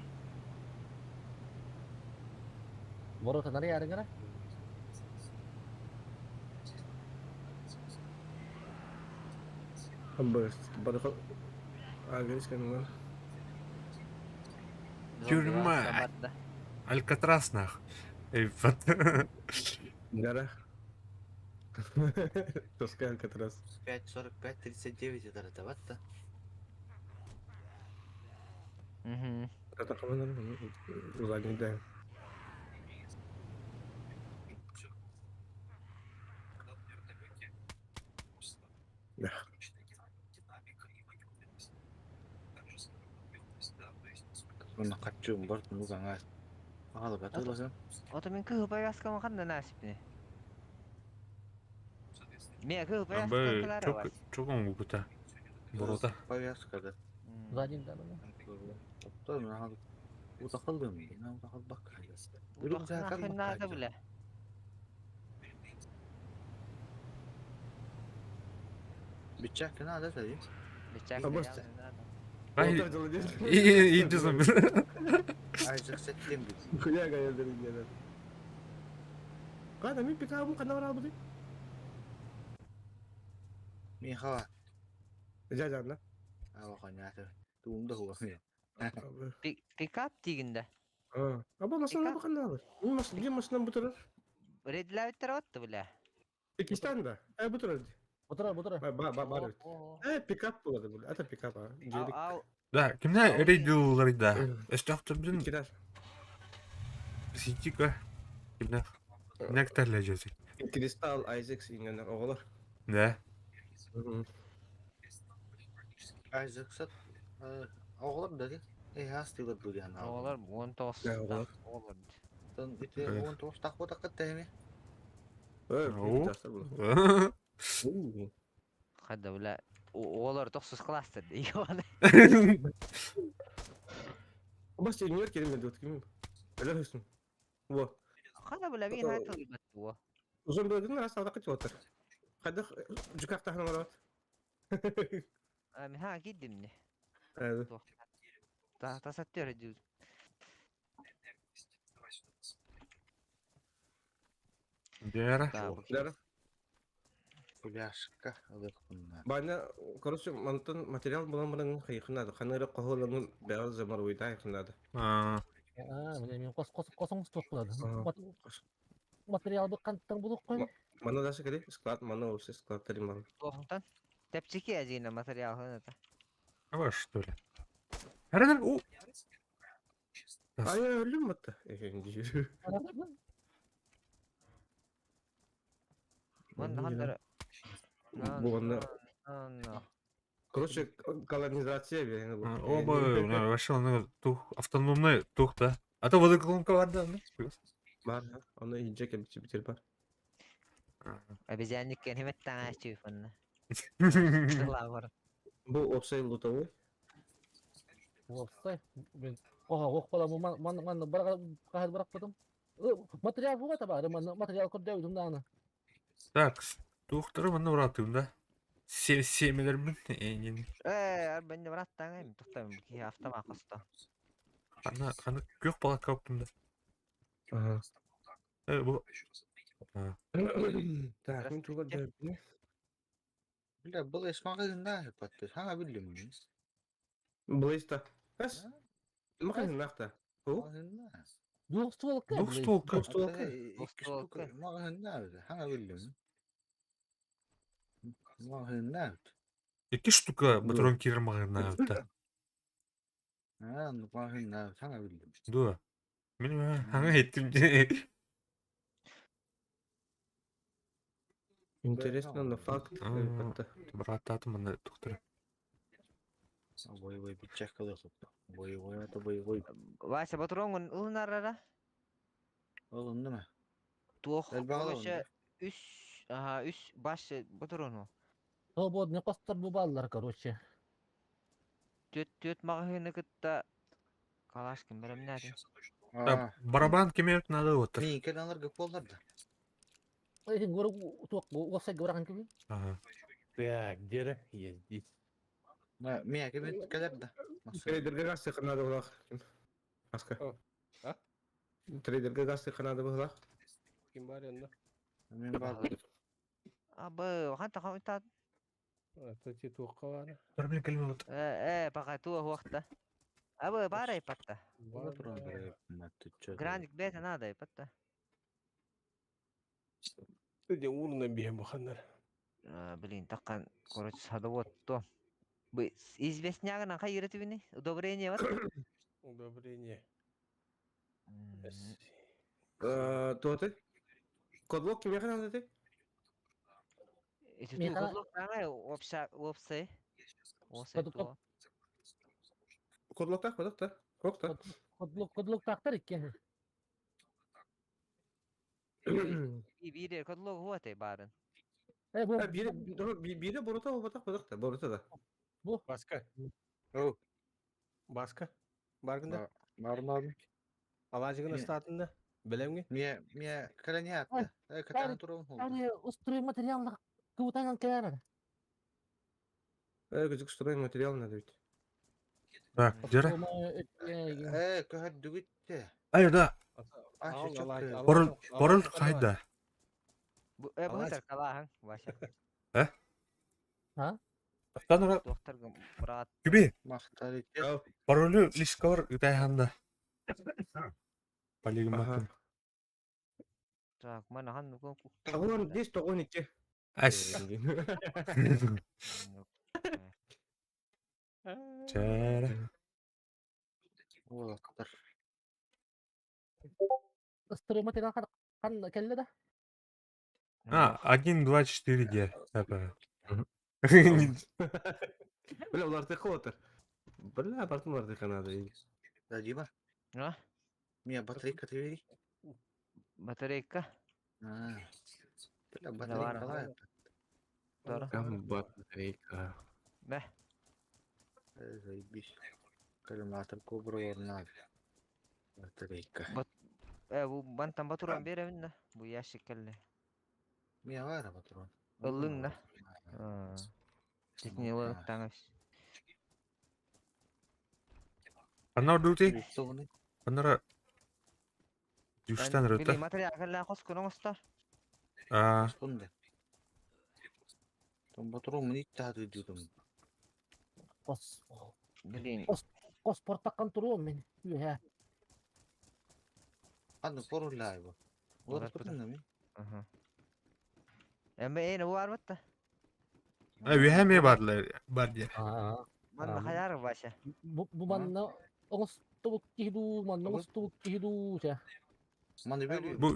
Speaker 5: Ворота нары ярыгара.
Speaker 2: Абы, барыха. А, видишь, как он.
Speaker 1: Тюрьма. Алькатрас нах. Эй, вот.
Speaker 2: Гора. Тоска Алькатрас.
Speaker 6: 5, 45, 39 атары табатта.
Speaker 3: Угу.
Speaker 2: Это задний дай. Да.
Speaker 6: Оны қатчуым бар, ну жаңа. Ағалы батыласың.
Speaker 3: Ото мен кыһы повязка маханна насипне. Мен кыһы повязка
Speaker 1: Абы,
Speaker 3: кылара
Speaker 1: чок,
Speaker 3: бар.
Speaker 1: чок он бута. Ворота.
Speaker 6: Повязка да.
Speaker 5: Задний да.
Speaker 6: Утақылдым, утақыл бак.
Speaker 3: Нахрен надо, бля.
Speaker 6: Битчак надо, да?
Speaker 3: Бечак
Speaker 2: А
Speaker 3: надо.
Speaker 2: может,
Speaker 1: Ай,
Speaker 2: Вот это дело
Speaker 1: и, и,
Speaker 6: Айзек сәттен бит.
Speaker 2: Хуя гаялдер индияда. Када мин пикабым кана бар албыды.
Speaker 6: Мен хава.
Speaker 2: Жа-жа,
Speaker 6: Ава қанаты. Туымды хуа.
Speaker 3: Пикап дигинде.
Speaker 2: А, аба машина бу кана бар. Мин машина, бир машина бутырыр.
Speaker 3: Редләүттер отты, бля.
Speaker 2: Пакистан да. Э бутырыр.
Speaker 5: Бутыра, бутыра.
Speaker 2: Ба ба бар. Э пикап болады бу. Это пикап а.
Speaker 3: Ау, ау.
Speaker 1: Да, кимне рейдилар да. Эстяхты блин,
Speaker 2: Кидаш.
Speaker 1: ситика. Кимне? Нектарле жөзі.
Speaker 2: Кристалл Айзекс инен оголор.
Speaker 1: Да.
Speaker 6: Айзек сәт. Оғылар да де. Эй, астылар бұл яна.
Speaker 3: Оғылар 19.
Speaker 2: Да, оғылар.
Speaker 3: Оғылар.
Speaker 6: Ите 19 тақ отаққа тәйме.
Speaker 2: Э,
Speaker 1: О.
Speaker 2: бу.
Speaker 3: Хада, бля. Оғылар 9 класстар. Иван.
Speaker 2: Бас сеньор келмedi өткенмін. Әлі хөсін. Во.
Speaker 3: Хада, бля, мен айтыл баттı.
Speaker 2: Uzun bölgünün arası alda kaç otur. Kadı cükak tahna var.
Speaker 3: Мен ха кидим не.
Speaker 2: Evet.
Speaker 3: Та тасаттер дю.
Speaker 1: Дера.
Speaker 2: Дара.
Speaker 6: Пляшка алып бұнна.
Speaker 2: Бана, короче, мантын материал булан барын кыйкынады. Каныры кохоланын бәгы замар уйда айкынады.
Speaker 1: А,
Speaker 5: А, міне мен қос қос қосың стоқ болады.
Speaker 2: А.
Speaker 5: Материал бу қанттан булук қой.
Speaker 2: Мана дашы керек, склад, мана осы склад терим
Speaker 3: Тоқтан. Тәпчеке әзіне материал хана та.
Speaker 1: а что ли? Арадан, о.
Speaker 2: Ай, өлүм батты. Эфенди.
Speaker 3: Ман хандар.
Speaker 2: Бу анда Короче, колонизация бе.
Speaker 1: Оба, вообще, ну, тух, автономный тух, да. А то водоколонка бар да, ну.
Speaker 2: Бар, аны инже келип битер бар.
Speaker 3: Обезьянник кенемет таңа чуйфанна. Лавр.
Speaker 2: Бу опсай лутовой.
Speaker 5: Опсай, мен Оһо, ох була ман ман бара бырахпытым. Материал буга табары, манна материал көрдөбүтүм даҕаны.
Speaker 1: Так, туохтары манна ураатыым да? Сиэмэлэрбин эйигин.
Speaker 3: Ээ, арбанны бараттаҥ тохтоом киһи автомат хосто.
Speaker 1: Ханна ханна күөх палатка оптум да.
Speaker 2: Ага.
Speaker 1: Э, бу
Speaker 2: Так, мин туга дөрбүнэ.
Speaker 6: Бля, был эсмагызында патты. Хага билдим мин.
Speaker 2: Блейста. Эс. Маханнахта. Ху?
Speaker 6: Магазинда.
Speaker 5: Двухстволка.
Speaker 1: Двухстволка.
Speaker 2: Двухстволка.
Speaker 3: Двухстволка.
Speaker 6: Магазинда. Хага билдим. Магазинда.
Speaker 1: Икки штука патрон киирэр маҕаһыыннаабыта.
Speaker 6: Аа, магазинда. Хага билдим.
Speaker 1: Дуо? Мин хаҥа иһиттим дии.
Speaker 2: Интересно, но факт.
Speaker 1: А, Бырааттаатым манна тухтара.
Speaker 6: Боевой бичак кылы. Боевой это боевой.
Speaker 3: Вася патроҥҥун ылынарара?
Speaker 6: Олунду ма?
Speaker 3: Туох,
Speaker 6: Элбэҕи
Speaker 3: короче, үс, аха, үс баш патрону.
Speaker 5: Свободный костар бу баллар, короче.
Speaker 3: Түөт түөт маҕаһыыны кытта Калашкин бэлэмнээтим.
Speaker 1: Так, барабан кимиэт надо вот.
Speaker 6: Мин кэлэн боллар да.
Speaker 5: Этин гору туох уопсайга бырахан киби.
Speaker 1: Ага.
Speaker 4: Так, где же? Я здесь.
Speaker 6: Мия кемет кэлэр да.
Speaker 2: Трейдерге газ надо было. Аска.
Speaker 4: А?
Speaker 2: Трейдерге газ надо было.
Speaker 4: Ким бар енді?
Speaker 6: Мен бар.
Speaker 3: Абы, ханта хамта
Speaker 4: Ата туохха баара.
Speaker 1: Барабан кэлим вот.
Speaker 3: э э пока туох уохта. Абы баар айпатта. Граник бета надо айпатта.
Speaker 4: Ты уурунан биһэн буханнар.
Speaker 3: Блин, таккан, короче, садовод то. Бы известнягынан хай иретибини? Удобрение вот.
Speaker 4: Удобрение.
Speaker 2: Туоты? Кодлок кимиэхэ надо ты?
Speaker 3: Эти
Speaker 5: Михаил-
Speaker 3: кодлок таңай опса опсы. Опсы
Speaker 5: Кодлок-
Speaker 3: то.
Speaker 2: Кодлоктах, кодлокта. Кокта.
Speaker 5: Кодлук кодлук тахтар иккен.
Speaker 3: Би бире кодлок хуате барын.
Speaker 5: Э бу
Speaker 2: Бире бире борута болбатах бодохта, борута да.
Speaker 4: Баска.
Speaker 6: Оу.
Speaker 4: Баска. Баргында.
Speaker 6: Бармадым.
Speaker 4: Алажыгын
Speaker 6: Мия.
Speaker 4: ыстаатында. Билемге.
Speaker 6: Мия мия кэлэн атты. Э катан турун холду.
Speaker 5: Аны устрой материал кубутан келер.
Speaker 2: Э, күзүк строй материал надо ведь.
Speaker 1: Так, где же?
Speaker 6: Э көһөр дүгүттэ.
Speaker 1: Ай, да.
Speaker 6: А, чөчөк.
Speaker 1: Пароль, пароль хайда.
Speaker 3: Бу э
Speaker 4: Алаж.
Speaker 3: бу калахан Вася.
Speaker 1: Танара
Speaker 3: Доктор брат.
Speaker 1: күбе.
Speaker 6: Мактар
Speaker 1: Паролю лискалар ытайханда. Полигматын.
Speaker 3: Так, мана хан ну
Speaker 2: Тогон здесь, тогон идти.
Speaker 1: Ас. Чара.
Speaker 6: Уолаттар.
Speaker 5: Устрой материал хан келле да.
Speaker 1: А, 1, 2, 4, где? Это.
Speaker 2: Бля, улар ты хотер. Бля, бартын улар ты надо.
Speaker 6: Да, Дима.
Speaker 3: А?
Speaker 6: Мия батарейка ты бери.
Speaker 3: Батарейка.
Speaker 6: А. Бля,
Speaker 3: Давай.
Speaker 6: батарейка лайт.
Speaker 3: Дора.
Speaker 2: Там батарейка.
Speaker 3: Бе.
Speaker 6: Э, заебись. Коллиматор кобра орна. Батарейка.
Speaker 3: Э бу бантан батуран беребин да. Бу ящик келле.
Speaker 6: Мия бара патрон.
Speaker 3: Ыллың да. Текне ылык таңыз.
Speaker 1: Анар дути.
Speaker 6: Соны.
Speaker 1: Анара. Юштан
Speaker 3: Били
Speaker 1: рыта.
Speaker 3: материал келле кос күнүң остар.
Speaker 1: А,
Speaker 6: Сонда. Там патрон мне тады дидум.
Speaker 5: Кос
Speaker 3: Блин.
Speaker 5: кос портаккан туруом мен. Үһэ.
Speaker 6: Аны пору лайва.
Speaker 3: Олар
Speaker 6: Олар патын ми.
Speaker 3: Аха. Эме эне бар батта.
Speaker 1: вехеме барлар. Бар де.
Speaker 5: Аа.
Speaker 3: Манна хаяр Вася.
Speaker 5: Бу бу манна оҥостубут киһи дуу, манна оҥостубут киһи дуу чэ.
Speaker 6: Маны бери.
Speaker 1: Бу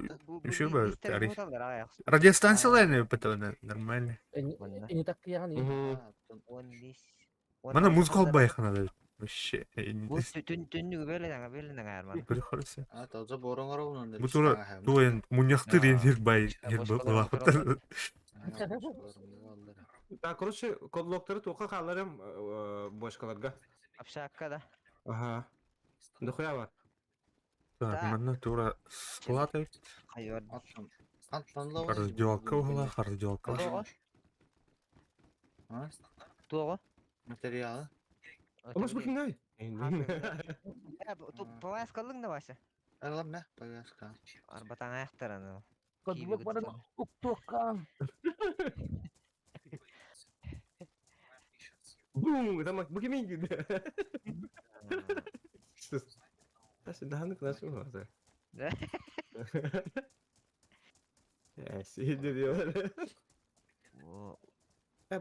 Speaker 1: еще бы тариф.
Speaker 3: Радиостанция
Speaker 1: Радиостанциялар потом нормально.
Speaker 5: Эни таккыйаҕын
Speaker 1: Мана музыка албайхана вообще.
Speaker 3: Бу түн түннүгү беле беле арман.
Speaker 1: Бір хорошо.
Speaker 6: А, таза борон арабын.
Speaker 1: Бу тура туен муньяхты ренер бай хер балахтар.
Speaker 2: Так, короче, кодлоктары тоқа қаларым бошкаларга.
Speaker 3: Апшакка да.
Speaker 2: Ага. Дохуя бар.
Speaker 1: Так,
Speaker 3: Да.
Speaker 1: манна тура склад эбит.
Speaker 3: Хайор.
Speaker 6: Аттан. Аттан
Speaker 1: Раздевалка уһулаах, раздевалка.
Speaker 3: Туоҕа?
Speaker 6: А?
Speaker 3: Туоҕа?
Speaker 6: Материалы.
Speaker 2: Олус букинай.
Speaker 3: Повязка ылыҥ да Вася.
Speaker 6: Ылам мэ, повязка.
Speaker 3: Арбатаҥ аяқтараны.
Speaker 5: Кодулук баран уктуоххаан.
Speaker 2: Бум, там букимин гиде. Даһаны кынас уһа.
Speaker 3: Да.
Speaker 2: Сиди диyor.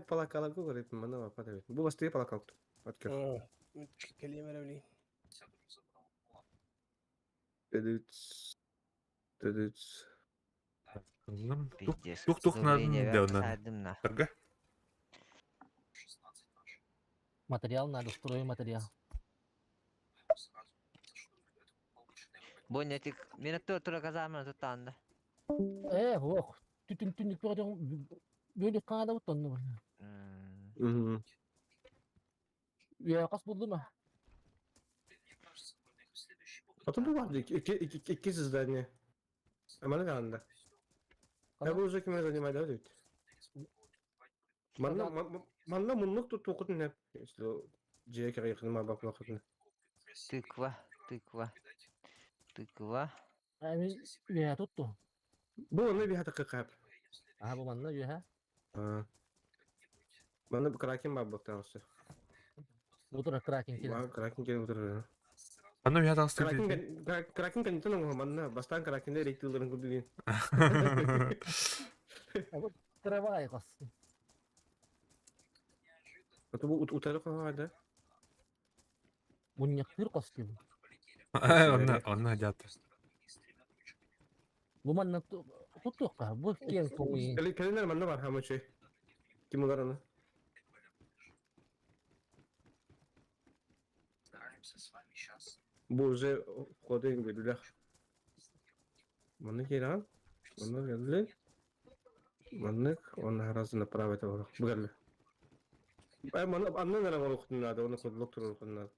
Speaker 2: Палакала говорит, мана патабит. Бу бастыы палакал. Откер.
Speaker 4: Кэлиэм эрэ.
Speaker 2: Тэдүт. Тэдүт.
Speaker 1: Ыллым. Тух
Speaker 3: Пиздец.
Speaker 1: тух тух
Speaker 3: Удобрение
Speaker 1: надо
Speaker 3: бэрт саадым на.
Speaker 1: Тарга.
Speaker 5: Материал надо, стройматериал.
Speaker 3: Бу нетик мен тура казарманы туттаанда.
Speaker 5: Ох, түтүн түннүк бөҕөтөҥ бөлүк хаада буттонну. Үйэ қас булду ма?
Speaker 2: Потом бу бар iki здание. Аманы анда. Я бу уже ким занимать да дейт. Манна манна муннук тут токутун не. Если же керек ма бак бакытын.
Speaker 3: Тыква, тыква. Тыква.
Speaker 5: Эми үйэ тутту.
Speaker 2: Бу оны би хата кыкап.
Speaker 5: А бу манна үйэ.
Speaker 2: А. Манна кракен бар бактагысы.
Speaker 5: Бу тура кракен келе.
Speaker 2: Ва кракен келип отур.
Speaker 1: Аны я тастыр.
Speaker 2: Кракен кракен кантын оңо манна бастан кракенде рейтлерин күдүгүн.
Speaker 5: Травай қас.
Speaker 2: Аты бу утары кагада.
Speaker 5: Мунньактыр қас кем.
Speaker 1: Онна онна жат.
Speaker 5: Бу манна туттуққа. Бу кең коңи.
Speaker 2: Кели келинер манна бар хамычы. Ким улар аны? Бу уже ходын гүлүлэх. Маны келан. Маны келди. Маны оны харазы направо это бар. Бугерле. Ай маны анны нара бар окутунады, оны кодлок турур окутунады.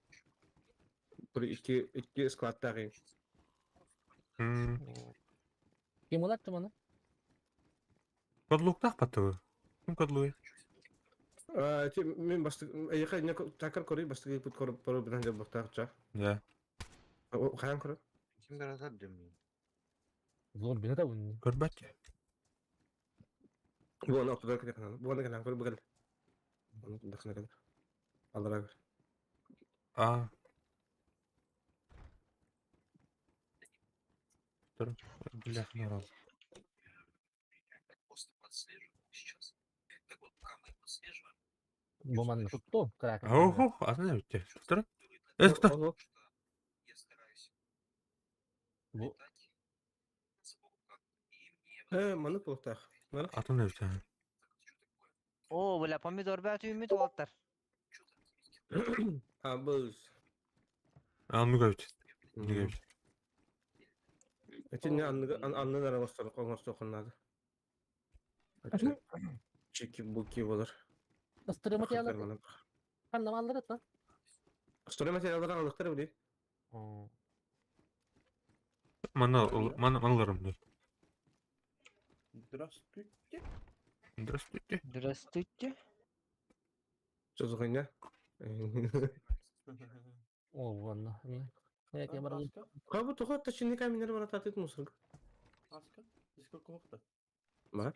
Speaker 2: Бир iki складтагы.
Speaker 5: Кем олар мана?
Speaker 1: Кодлуктах патыбы. Ким кодлуй?
Speaker 2: А, ти мен басты яка не такар кори басты пут кор пор бинан деп бактакча.
Speaker 1: Да.
Speaker 2: Каян кори?
Speaker 6: Ким бератар демейм.
Speaker 5: Зор бина да унни.
Speaker 1: Көрбәт.
Speaker 2: Бу аны октодар кете канал. Бу аны канал кори бугерле. Аны дахна кадar. Аллара.
Speaker 1: А. Тур. Блях, не раз.
Speaker 5: Бу манна тутту кракен.
Speaker 1: Охо, аны өтте. Тур. Эс кто?
Speaker 5: Бу
Speaker 2: Маны пултах. Маны.
Speaker 1: Атын өтте.
Speaker 3: О, бля, помидор бә түймүт олаттар.
Speaker 2: А быз.
Speaker 1: Аны көбүт. Не көбүт.
Speaker 2: Эти не анны анны нара бастар коңорсо окунады. Чеки буки болар.
Speaker 5: Стройматериал канна маллар та.
Speaker 2: Стройматериалдар алыктар били.
Speaker 1: Мана мана маналарым.
Speaker 4: Здравствуйте.
Speaker 1: Здравствуйте.
Speaker 3: Здравствуйте.
Speaker 2: Чозугуня.
Speaker 5: О, ванна. Я бар.
Speaker 4: Аска,
Speaker 2: Кабы туга тачыны каменер бар атат мусор.
Speaker 4: Аска. Сколько вакыта?
Speaker 2: Ма?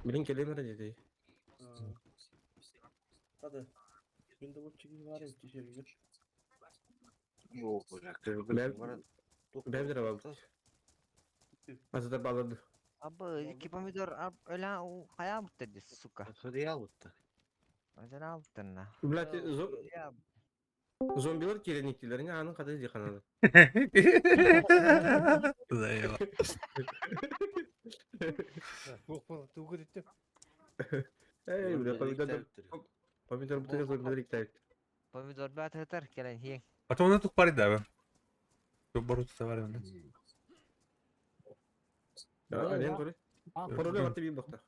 Speaker 2: Билин келемер деди.
Speaker 4: Hadi. Günde bu çekim var ya içeri
Speaker 6: Yok, бля,
Speaker 2: Бәм Бәмдер бар. Азада балады.
Speaker 3: Абы, iki помидор өлә кая бутты, сука.
Speaker 6: Материал бутта.
Speaker 3: Өзен алыптыр на.
Speaker 2: Блядь, зомбилар келениктилер, не анын када диханады.
Speaker 1: Заела.
Speaker 4: Тугу диттим.
Speaker 2: Эй, бля, помидор помидор бутылка зомбилар иктайт.
Speaker 3: Помидор бә тытар келен хиң.
Speaker 1: А то она тут парит, да. Тут боротся бар онда.
Speaker 2: Ален кори. Пароле бар тебе бакта.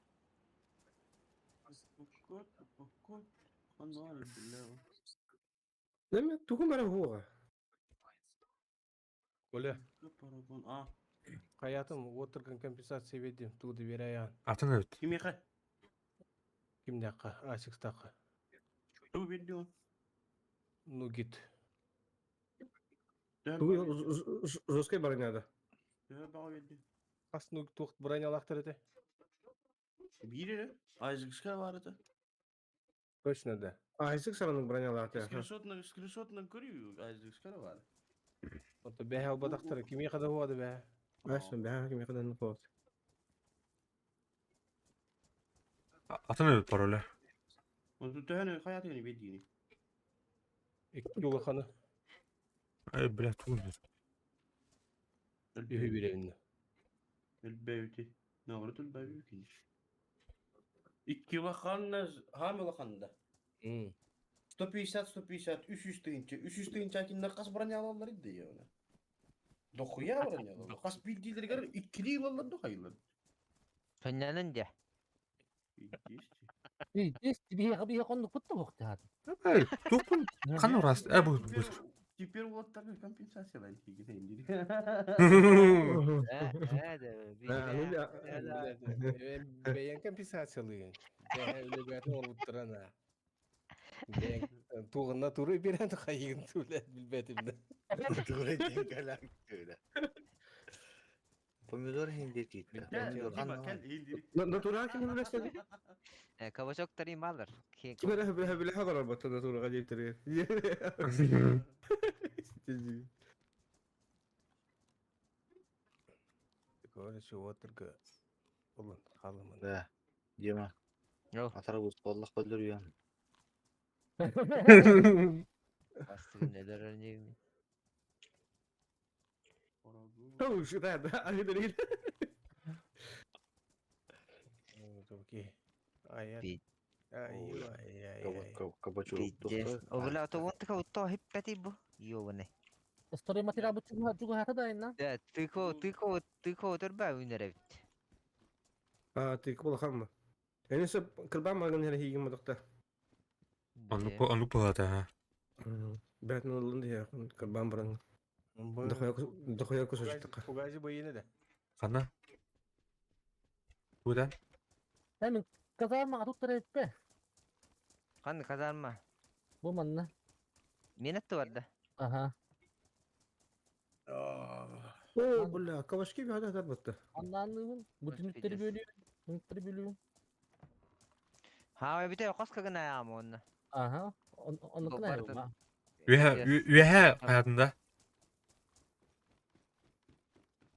Speaker 2: Неме тугу мара хуга. Оля,
Speaker 7: Парагон. А,
Speaker 4: Хаятым уотырган компенсация бердим. Тугу бераян.
Speaker 1: Атын эбит.
Speaker 7: кимиэхэ?
Speaker 4: Кимнякка, Асикстакка.
Speaker 7: Тугу биэрдиҥ ол?
Speaker 4: Нугит.
Speaker 7: Төһө
Speaker 2: Тугу
Speaker 7: баҕа
Speaker 2: жесткой броняда.
Speaker 7: Төһө баҕа биэрдиҥ?
Speaker 4: Хас нуг туох бронялаахтар этэ?
Speaker 7: Биир эрэ. Айзекска баар этэ.
Speaker 4: Точно да.
Speaker 2: Айзек саранын бронялааты.
Speaker 7: Скриншотна, скриншотна көрүү Айзекска баар.
Speaker 4: Онто бэһэ албатахтара кимиэхэ да хуады бэһэ.
Speaker 2: Айсон бэһэ кимиэхэ да нуқуот.
Speaker 1: Атын эбит пароля.
Speaker 7: Онтон төһөнү хайаатыгын биэрдиини?
Speaker 4: Икки улаханы
Speaker 1: Эй, бля, тугун бир.
Speaker 4: үһү бирэбинне.
Speaker 7: Өлбөйүти. Наоборот өлбөйү кини. Икки улахан, хаам улахан да. 150, 150, 300 тыһыынча, 300 тыһыынча кинилэр хас бронялаллар идея оны. Дохуя бронялаллар. Хас биирдиилэригэр иккилии ылаллар да хайылар.
Speaker 3: Соннянын дьэ.
Speaker 5: Здесь биһиэхэ биһиэхэ оннукпут да буохтаат.
Speaker 1: Эй, тупун хан урас. Э, бу бу.
Speaker 7: Теперь уолаттарга компенсациялаан тиийгин диир.
Speaker 3: Э, э, да, биһиэхэ.
Speaker 4: Бэйэн компенсациялыын. Бэһэ үлэбэтин олуттарана. Бэйэн туғына туру берен хайыгын түләт билбетим да.
Speaker 6: Тура диэн кэлэн көрө. Помидор хинде тиитте. Помидор
Speaker 7: Дима,
Speaker 6: ханна
Speaker 7: кэл
Speaker 6: бар?
Speaker 7: иһин
Speaker 2: Натура ким билеседи?
Speaker 3: Э, кабачоктары малар. Киэҥ
Speaker 2: Ким эрэ биле биле хабар бата натура гадип тери.
Speaker 4: Короче, уотырга улун халымын.
Speaker 6: Да. Дима.
Speaker 3: Ол.
Speaker 6: Атара бус боллах бөлдөрүйөн.
Speaker 3: Бастыгын өлөр
Speaker 2: Тау шыта да аны
Speaker 4: Окей. Ай
Speaker 3: Пи-
Speaker 4: ай ай ай.
Speaker 6: Кабачок.
Speaker 3: Пиздец. О, бля, то вот такая вот то хиппети бу. Ёбаный.
Speaker 5: Story материал бу чугуха чугуха да инна.
Speaker 3: Да, тыко, тыко, тыко төрбә үнәрәбит.
Speaker 2: А, ты кулахамма. Энесе кырбан магын хер хигин мадакта.
Speaker 1: Ану ану палата, ха.
Speaker 2: Бәтин олын дия кырбан баран. Дохоя дохоя кусачтык.
Speaker 4: Фугази бойыны да.
Speaker 1: Хана. Куда?
Speaker 5: Мен казарма туттар этпе.
Speaker 3: Хан казарма.
Speaker 5: Бу манна.
Speaker 3: Мен атты барда.
Speaker 5: Аха.
Speaker 2: О, бля, кабачки бі хада батта.
Speaker 5: Аннанныгын бу түнүктери
Speaker 3: Пиздец.
Speaker 5: бөлүү. Түнүктери бөлүү.
Speaker 3: Ха, бите қос кагына аям онна.
Speaker 5: Аха. Оннукuna
Speaker 3: Барда.
Speaker 1: Үһә, үһә хаятында.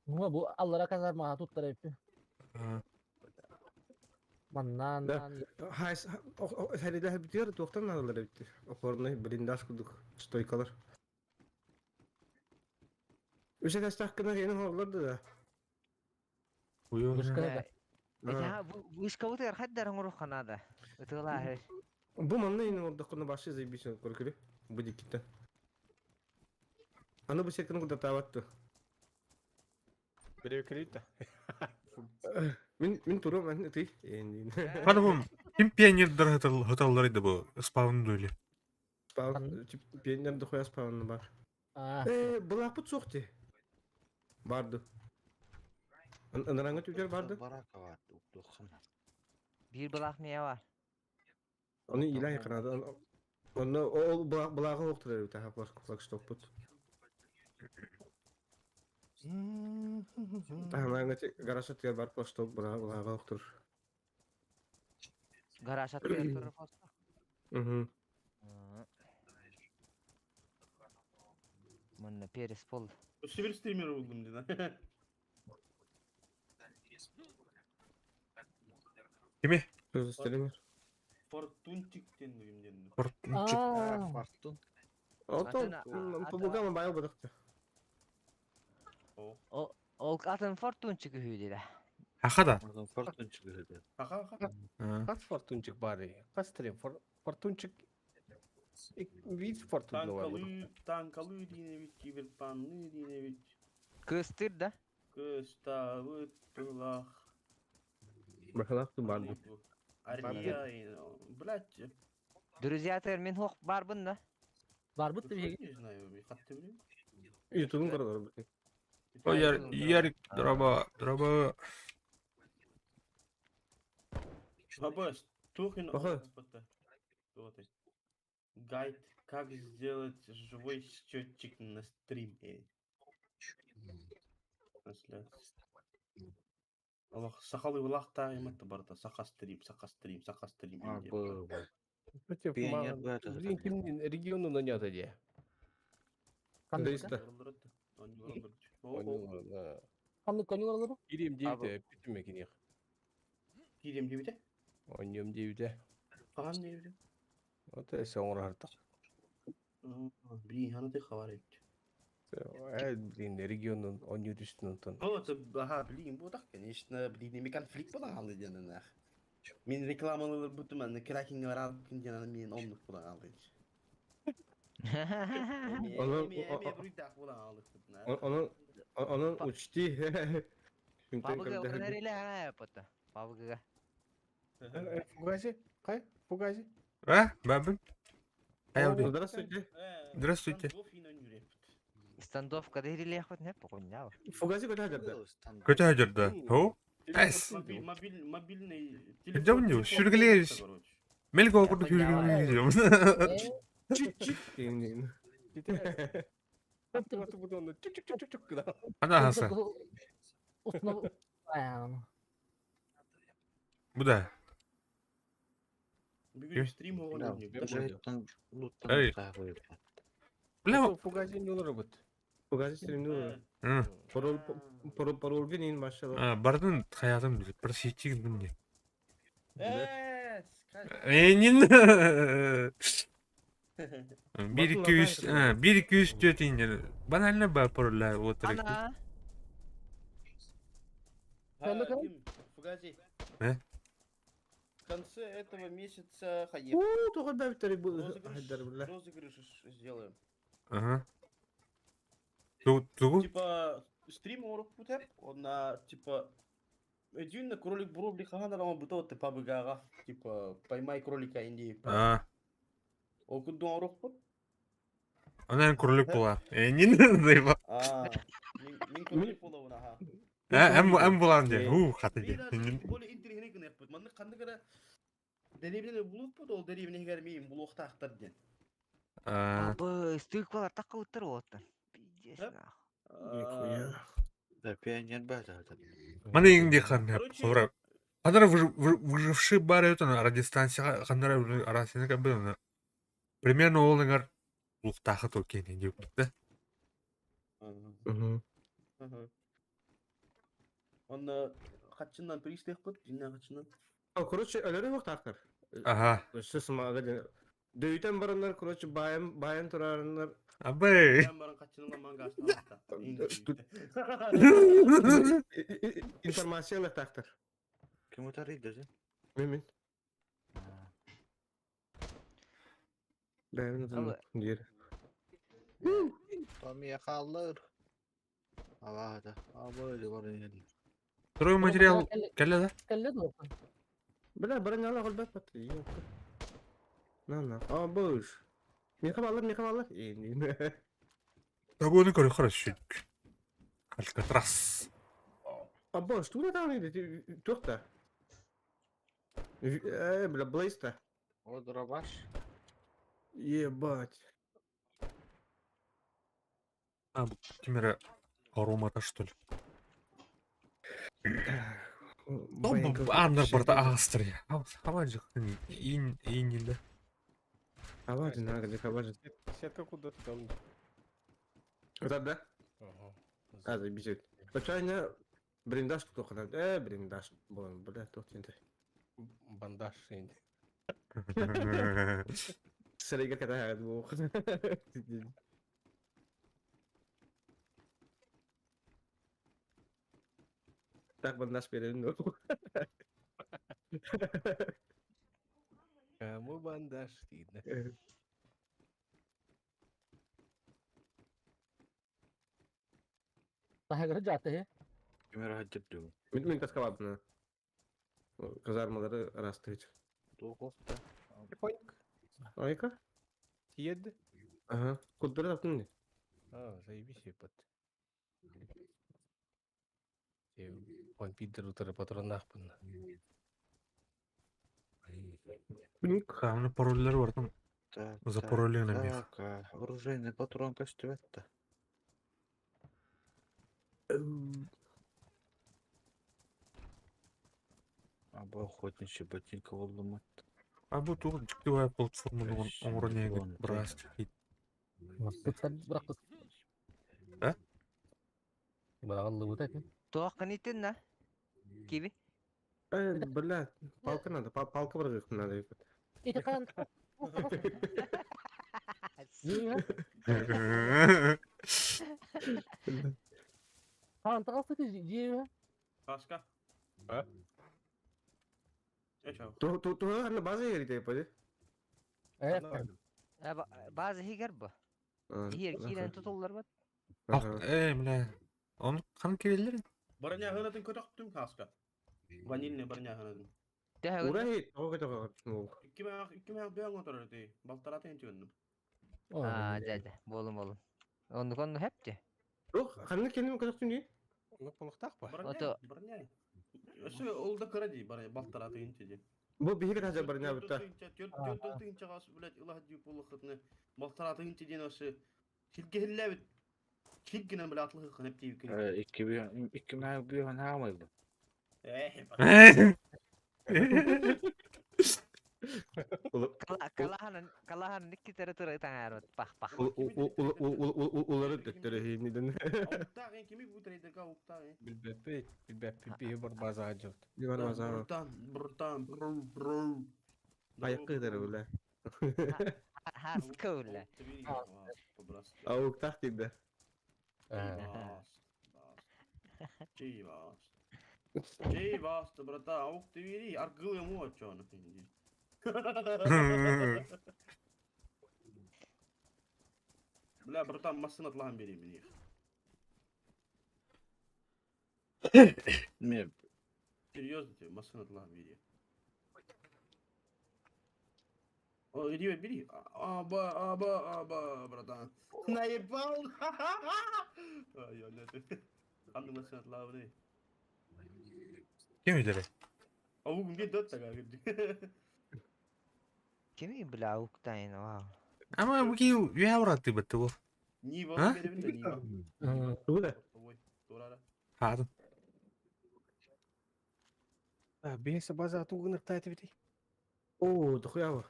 Speaker 5: Бу бу аллара казарма туттар этпе. Маннан
Speaker 2: Да. Хайс, хәриләр битер, туктан алалар бит. Опорный блиндаж кудук стойкалар. Үсә тәстәк кенә генә алалар да.
Speaker 1: Уйо.
Speaker 5: Вышка.
Speaker 3: Я, вышка вот хаддар ngurу ханада. Ытыла.
Speaker 2: Бу манна инде орда кына башы заебись көркүле. Бу диккитте. Аны бу секин куда табатты.
Speaker 4: Бире кредит.
Speaker 2: Мин мин турам мен ты. Энди.
Speaker 1: Хана бу ким пионердер хаталлар иде бу спаун дули.
Speaker 2: Спаун, тип пионер дохуя спаун бар.
Speaker 5: А.
Speaker 2: Э, булак бут сокти. Барды. Анараңа түтер барды.
Speaker 6: Барака бар. Дохсан.
Speaker 3: Бир булак не бар.
Speaker 2: Оны илай кырады. Оны ол булак булагы октыр бит ха флаг флагшток бут. Таһанаңа гаража тигер бар флагшток булагы булагы октыр.
Speaker 3: Гараж атты туру поста.
Speaker 2: Мгм.
Speaker 3: Манна перес пол.
Speaker 7: Сибирь стример болдум диде.
Speaker 1: Кими?
Speaker 2: Сөз истелемер.
Speaker 7: Фортунчиктен дүйүм дедим.
Speaker 1: Фортунчик.
Speaker 5: А.
Speaker 6: Фортун.
Speaker 2: Ото
Speaker 3: Атын-
Speaker 2: пубугама байыл бадакты.
Speaker 3: Ол атын фортунчик хүйдү.
Speaker 1: Хахада.
Speaker 6: Фортун чыгы.
Speaker 7: Аха, аха.
Speaker 4: Кас фортунчик бары. Кас трем фортунчик. Вид фортун бар.
Speaker 7: Танкалы, танкалы дейін бит, киберпанны дейін бит.
Speaker 3: Кыстыр да.
Speaker 7: Көстабы, тылах.
Speaker 2: Бахалак барды.
Speaker 7: Ария, блядь.
Speaker 3: Друзья, мен хок бар бunda.
Speaker 5: Бар бут
Speaker 7: Не знаю, мен қатты білемін.
Speaker 2: Ютубун каралар.
Speaker 1: Ой, Ярик, дороба, дороба.
Speaker 7: Бабас, Тухин.
Speaker 2: Ага.
Speaker 7: Гайд, как сделать живой счетчик на стриме. Трансляция. Аллах, сахалы влах та барта, саха стрим, саха стрим, саха стрим.
Speaker 6: А, б,
Speaker 4: Против
Speaker 6: Пионер бета.
Speaker 4: Блин, ким региону нанята де.
Speaker 2: Дыста.
Speaker 5: Ханнык конюлар
Speaker 4: Кирим девите, бүтүмө кинех.
Speaker 7: Кирим девите?
Speaker 4: Оньем девите.
Speaker 7: Кахан девите?
Speaker 4: Вот эсе оңор
Speaker 7: Блин, хана ты хавар
Speaker 4: Блин, регионун онью түстүн онтон.
Speaker 7: О, это, ага, блин, бу так, конечно, блин, эми конфликт була алды ден нах. Мен рекламалар бутум, аны кракинг бар алып күн ден мен онлук була алды.
Speaker 2: Onu onu учти.
Speaker 3: Пабыга өнериле ха пота. Пабыга.
Speaker 4: Фугази? Кай? Фугази?
Speaker 1: А, бабын? Хайауди.
Speaker 2: Здравствуйте.
Speaker 1: Здравствуйте.
Speaker 3: Стандоф кадыриле хот не погонял.
Speaker 2: Фугази куда хадырда?
Speaker 1: Көтө хадырда. Хо? Эс.
Speaker 7: Мобильный
Speaker 1: Где у него? Сүргілер. Мел окурду сүргілер.
Speaker 2: Чик-чик.
Speaker 1: Ана хаса. Бу да.
Speaker 7: Бүгүн стрим оғын.
Speaker 1: Эй. Бля.
Speaker 4: Фугази не робот.
Speaker 2: Фугази стрим Парол парол парол генин машалла.
Speaker 1: Бардын хаятым бір сетчик бинде.
Speaker 7: Э,
Speaker 1: Энин. 1 2 3 1 2 3 4 инде. Банально ба паролла вот
Speaker 3: Ана.
Speaker 7: Фугази.
Speaker 1: Э?
Speaker 7: В конце этого месяца хаеп.
Speaker 2: О, тоҕо бэбитери бу
Speaker 7: Розыгрыш сделаем.
Speaker 1: Ага. Тугу?
Speaker 7: Типа стрим орок путеп, он типа Един кролик бурубли хахана рама бутова те пабыгага, типа поймай кролика инди.
Speaker 1: А.
Speaker 7: Окуду орок пут.
Speaker 1: Анан кролик була. Энин заеба.
Speaker 7: А. Мин кролик була уна ха.
Speaker 1: Эм эм булан де. Ху хаты де.
Speaker 7: Более интересный гына пут. Манны канды гара деревне булук пут, ол деревне гар мин булук тахтар ден.
Speaker 1: А.
Speaker 3: Бу стык балар такка уттар оттан. Пиздец нах.
Speaker 2: Нихуя.
Speaker 6: Да, пионер бета.
Speaker 1: Маны инде хан хора. Ханара выживший бар это на радиостанция ханара арасына как бы примерно ол ыңар луктахы токен инде да.
Speaker 2: Угу.
Speaker 7: Он хатчыннан пристых пут, жинна хатчыннан.
Speaker 2: Короче, өлөрү yok тактар.
Speaker 1: Ага.
Speaker 2: Сөз мага Дөйтен бараннар, короче, баян баян турарыннар.
Speaker 1: Абы.
Speaker 7: Баян баран хатчыннан манга
Speaker 2: Информация тактар.
Speaker 6: Ким утарыйды да?
Speaker 2: Мен мен. Бәйін дер.
Speaker 6: Томия қалыр. Аллах да. Абы бар енді.
Speaker 1: Строй материал кәллә да?
Speaker 5: Кәллә да.
Speaker 2: Бля, баран ала гол бат. На на. А бош. Меха алар, меха алар. Э,
Speaker 1: Табуны көрө хорошо. Алькатрас.
Speaker 2: А бош, туда там иди, тухта. Э, бля, блейста.
Speaker 6: О, дробаш.
Speaker 2: Ебать.
Speaker 1: А, кемера аромата что ли? Аннар барда ағастыр. Хаваджи ин инде.
Speaker 2: Хаваджи, надо, хаваджи.
Speaker 4: Сетка куда-то там.
Speaker 2: Вот да?
Speaker 4: Ага.
Speaker 2: А, заебись. Почайня блиндаж только надо. Блиндаж. Бля, тут енді.
Speaker 4: Бандаж енді.
Speaker 2: Сірегер ката bu. Так бандаж беремін.
Speaker 4: Кому бандаж дейді.
Speaker 5: Тахагыр जाते हैं.
Speaker 6: Кемера хаджырды.
Speaker 2: Мен мен таскалапны. Казармалары растырыч.
Speaker 6: Тоқоқта.
Speaker 4: Поньк.
Speaker 2: Айка?
Speaker 4: Тиеді.
Speaker 2: Ага. Куддыры таптың не?
Speaker 4: А, заебись епат. Вампирдер утары патроннаахпын.
Speaker 1: Хамны пароллар бартын
Speaker 6: Так,
Speaker 1: запароллен
Speaker 6: так,
Speaker 1: эмиэх.
Speaker 6: так, оружейный патрон көстүбэт да. А бу охотничий ботинка буллуммут.
Speaker 1: А бу туох дьикти баҕайы платформаны оҥорон иһэҥҥит быраас
Speaker 5: Бырахпыт.
Speaker 1: А?
Speaker 5: Быраҕыллыбыта этин.
Speaker 3: Туох кынитин на? Киви?
Speaker 2: Бля, палка надо, палка быргык надо.
Speaker 5: Ити хан. Хан тағасы дьиэ.
Speaker 7: Пашка.
Speaker 4: А?
Speaker 7: Чао.
Speaker 2: Ту ту ту ханна база ерите пойди.
Speaker 3: База хигер бу. Хигер киирэн тутуллар бат.
Speaker 1: Э, бля. Он хан киреллер.
Speaker 7: Броня хынатын көтөхтүм хаска. Ванильный броня хынатын.
Speaker 3: Төһө
Speaker 2: Ура хит, ого того.
Speaker 7: Икки мэх бэйэн оторор ти. Балтаратын түйөннүм.
Speaker 3: Аа, дьэ дьэ, болун болун. Оннук онну хэпти.
Speaker 2: Ох, ханна кеним көтөхтүм ди.
Speaker 4: Оны полуктаах ба?
Speaker 7: Броня,
Speaker 3: Ото-
Speaker 7: броня. Өссө ол да кыра ди, броня балтаратын ти.
Speaker 2: Бу биһиги хажа броня бутта.
Speaker 7: Төрт тыынча блядь, ылах дии полухытны. Балтаратын ти ден осы. Хилгehillебит. Хилгинен блядь атлыгы хынып тиip кини.
Speaker 6: Икки бүйөн, икки мэ бүйөн хаамай бу.
Speaker 7: Э,
Speaker 3: Калаһанын калаһанын икки тәрі таңарот пах пах.
Speaker 2: Улары төттөрө хиниден.
Speaker 7: Ауктаа кими бу трейдерга ауктаа.
Speaker 4: Билбеппи, билбеппи бии бар база жот.
Speaker 2: Диван база.
Speaker 7: Братан, братан, бро, бро.
Speaker 2: Аяққы дер бля.
Speaker 3: Хаска ула.
Speaker 2: Аук тахтиде.
Speaker 7: Чивас. Чивас, братан, аук ты вери, аргыл ему отчё Бля, братан, машина атлахан бери мне.
Speaker 6: Ме
Speaker 7: Серьезно тебе, машина атлахан бери. О, иди, бери. Аба, аба, аба, братан. Наебал! Ай, я нет. Аны машина атлахан.
Speaker 1: Ким өйдері?
Speaker 7: А бүгүн дот тага.
Speaker 3: Кими бля уктайн вау.
Speaker 1: Ама бу ки үйә бараты бітті бұл.
Speaker 7: Не
Speaker 1: А?
Speaker 7: бол беребин да не.
Speaker 2: Тугуда.
Speaker 7: Ой, турара.
Speaker 1: Хадым.
Speaker 4: Бейсе база тугыныктайты бити.
Speaker 2: О, дохуява.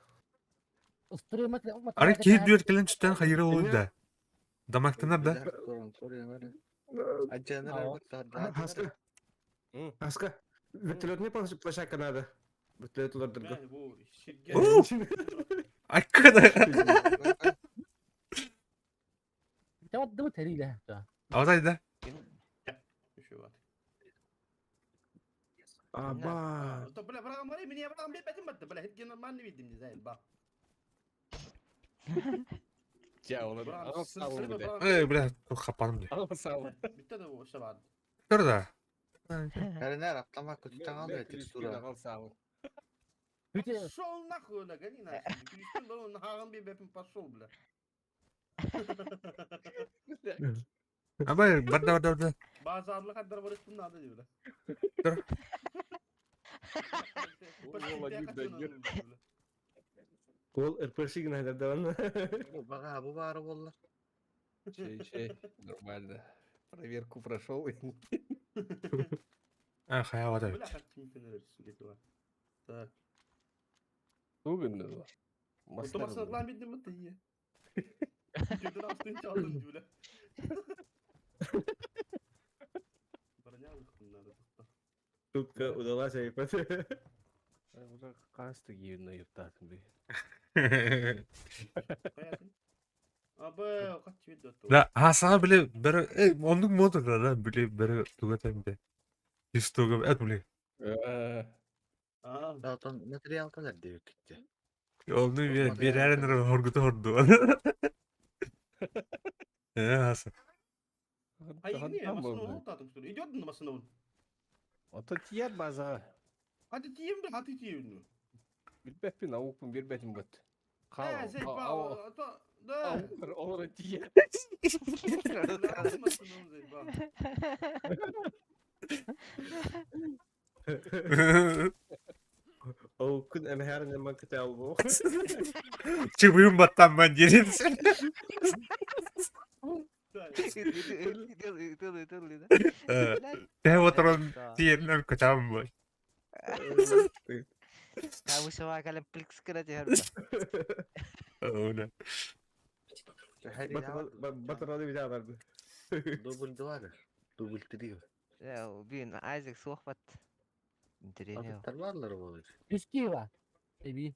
Speaker 1: Ары кейт бүйер келен түттен хайыры олуй да. Дамактанар да.
Speaker 2: Хаска. Хаска. Вертолетный площадка надо. Вертолет улардырга.
Speaker 7: Бля, бу ширге.
Speaker 1: Уу! Айккада.
Speaker 5: Жават тәриле.
Speaker 1: Аватай да.
Speaker 7: Еще вот.
Speaker 2: Аба.
Speaker 7: То, бля, брагам бери, меня брагам бери, бетим бетте, бля, хитге нормально видим, не знаю, ба.
Speaker 4: Жа, олар
Speaker 7: Брагам,
Speaker 4: ағыл сауын бile.
Speaker 1: Эй, бля, хапаным де.
Speaker 4: Ағыл сауын.
Speaker 7: Битте да ошо бар.
Speaker 1: Тұр да.
Speaker 6: Кәрінер аптама көтүтен алды текстура.
Speaker 4: Ағыл сауын.
Speaker 7: Пошел нахуй, бля, гони нахуй. Күлүштүн да он хагын бей бепин пошел, бля.
Speaker 1: Абай, барда, барда, барда.
Speaker 7: Базарлы каддар барып надо ди, бля.
Speaker 1: Тұр.
Speaker 2: Ол РПШ гына да аны.
Speaker 6: Бага бу бары болла.
Speaker 4: Чей, чей, нормально. Проверку прошел.
Speaker 1: А, хая вата.
Speaker 7: Бля, как ты Так.
Speaker 4: Тугын.
Speaker 7: Ото машина тлан бидим бетте ие. Көтөр астын чалдым ди, бля. Броня надо.
Speaker 2: Шутка удалась, ай,
Speaker 4: Уже касты кийин юптатын би.
Speaker 7: Аба, кач бит дот.
Speaker 1: Да, хасаға біле бір, эй, ондук мода да, біле бір тугатайм де. Истога, эт біле.
Speaker 7: Аа.
Speaker 6: Zaten материал калар деп кетти.
Speaker 1: Оны bir әрін хоргута хорду. Э, хаса.
Speaker 7: Ай, не, машина утатым, что ли? Идет на машину.
Speaker 4: Ото тият база.
Speaker 7: Хати тием, бля, хати тием.
Speaker 4: Билбеппин аукпун билбетим бут.
Speaker 7: Э, сей, па, то, да.
Speaker 4: Олар тият.
Speaker 7: Бля, машину, зей, ба.
Speaker 2: Ол күн эмэһээрин эмэн кытай албу.
Speaker 1: Чыбыым баттамман диэн. Тэһэ отырон тиэрнэн көтөм бу.
Speaker 3: Кабышыва кэлэн пликс кыра түһэр.
Speaker 1: Ону.
Speaker 2: Батыралы битэ барды.
Speaker 6: Дубль два да? Дубль три.
Speaker 3: Бүгүн Айзек суох бат. Интэриэһинэй.
Speaker 6: Атыттар бааллар буолар.
Speaker 5: Үскива. Эби.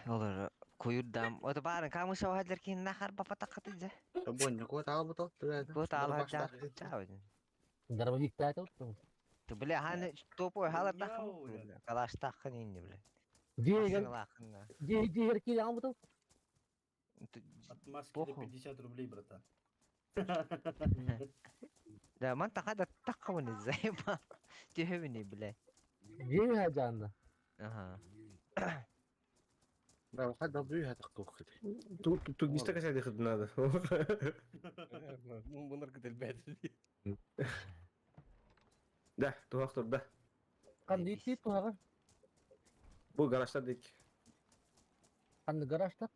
Speaker 3: Олор куйурдам. Ото баарын камыша хадлар кин нахар бапатаккаты дьэ.
Speaker 6: Бонньу куот аалбыт ол.
Speaker 3: Куот аалар жаа.
Speaker 5: Дробовик таатыл.
Speaker 3: Ты бля ханы топой халар дахын. Калаштахын инни бля.
Speaker 5: Дьиэгэр дьиэгэр киирэн аалбытыл.
Speaker 7: Отмазки на 50 рублей, братан.
Speaker 3: Да, ман таха да таққабын заебал. Түһөбүнүй, бля.
Speaker 5: Дьиэ хаджаанна.
Speaker 3: Ага.
Speaker 6: Да, хадда бүйэ таққы.
Speaker 2: Тугиста касай дыхыт надо.
Speaker 4: Мунар кытылбэт.
Speaker 2: Да, туһах турда.
Speaker 5: Ханны итти туһаҕа?
Speaker 2: Бу гаражта дик.
Speaker 5: Ханны гаражта?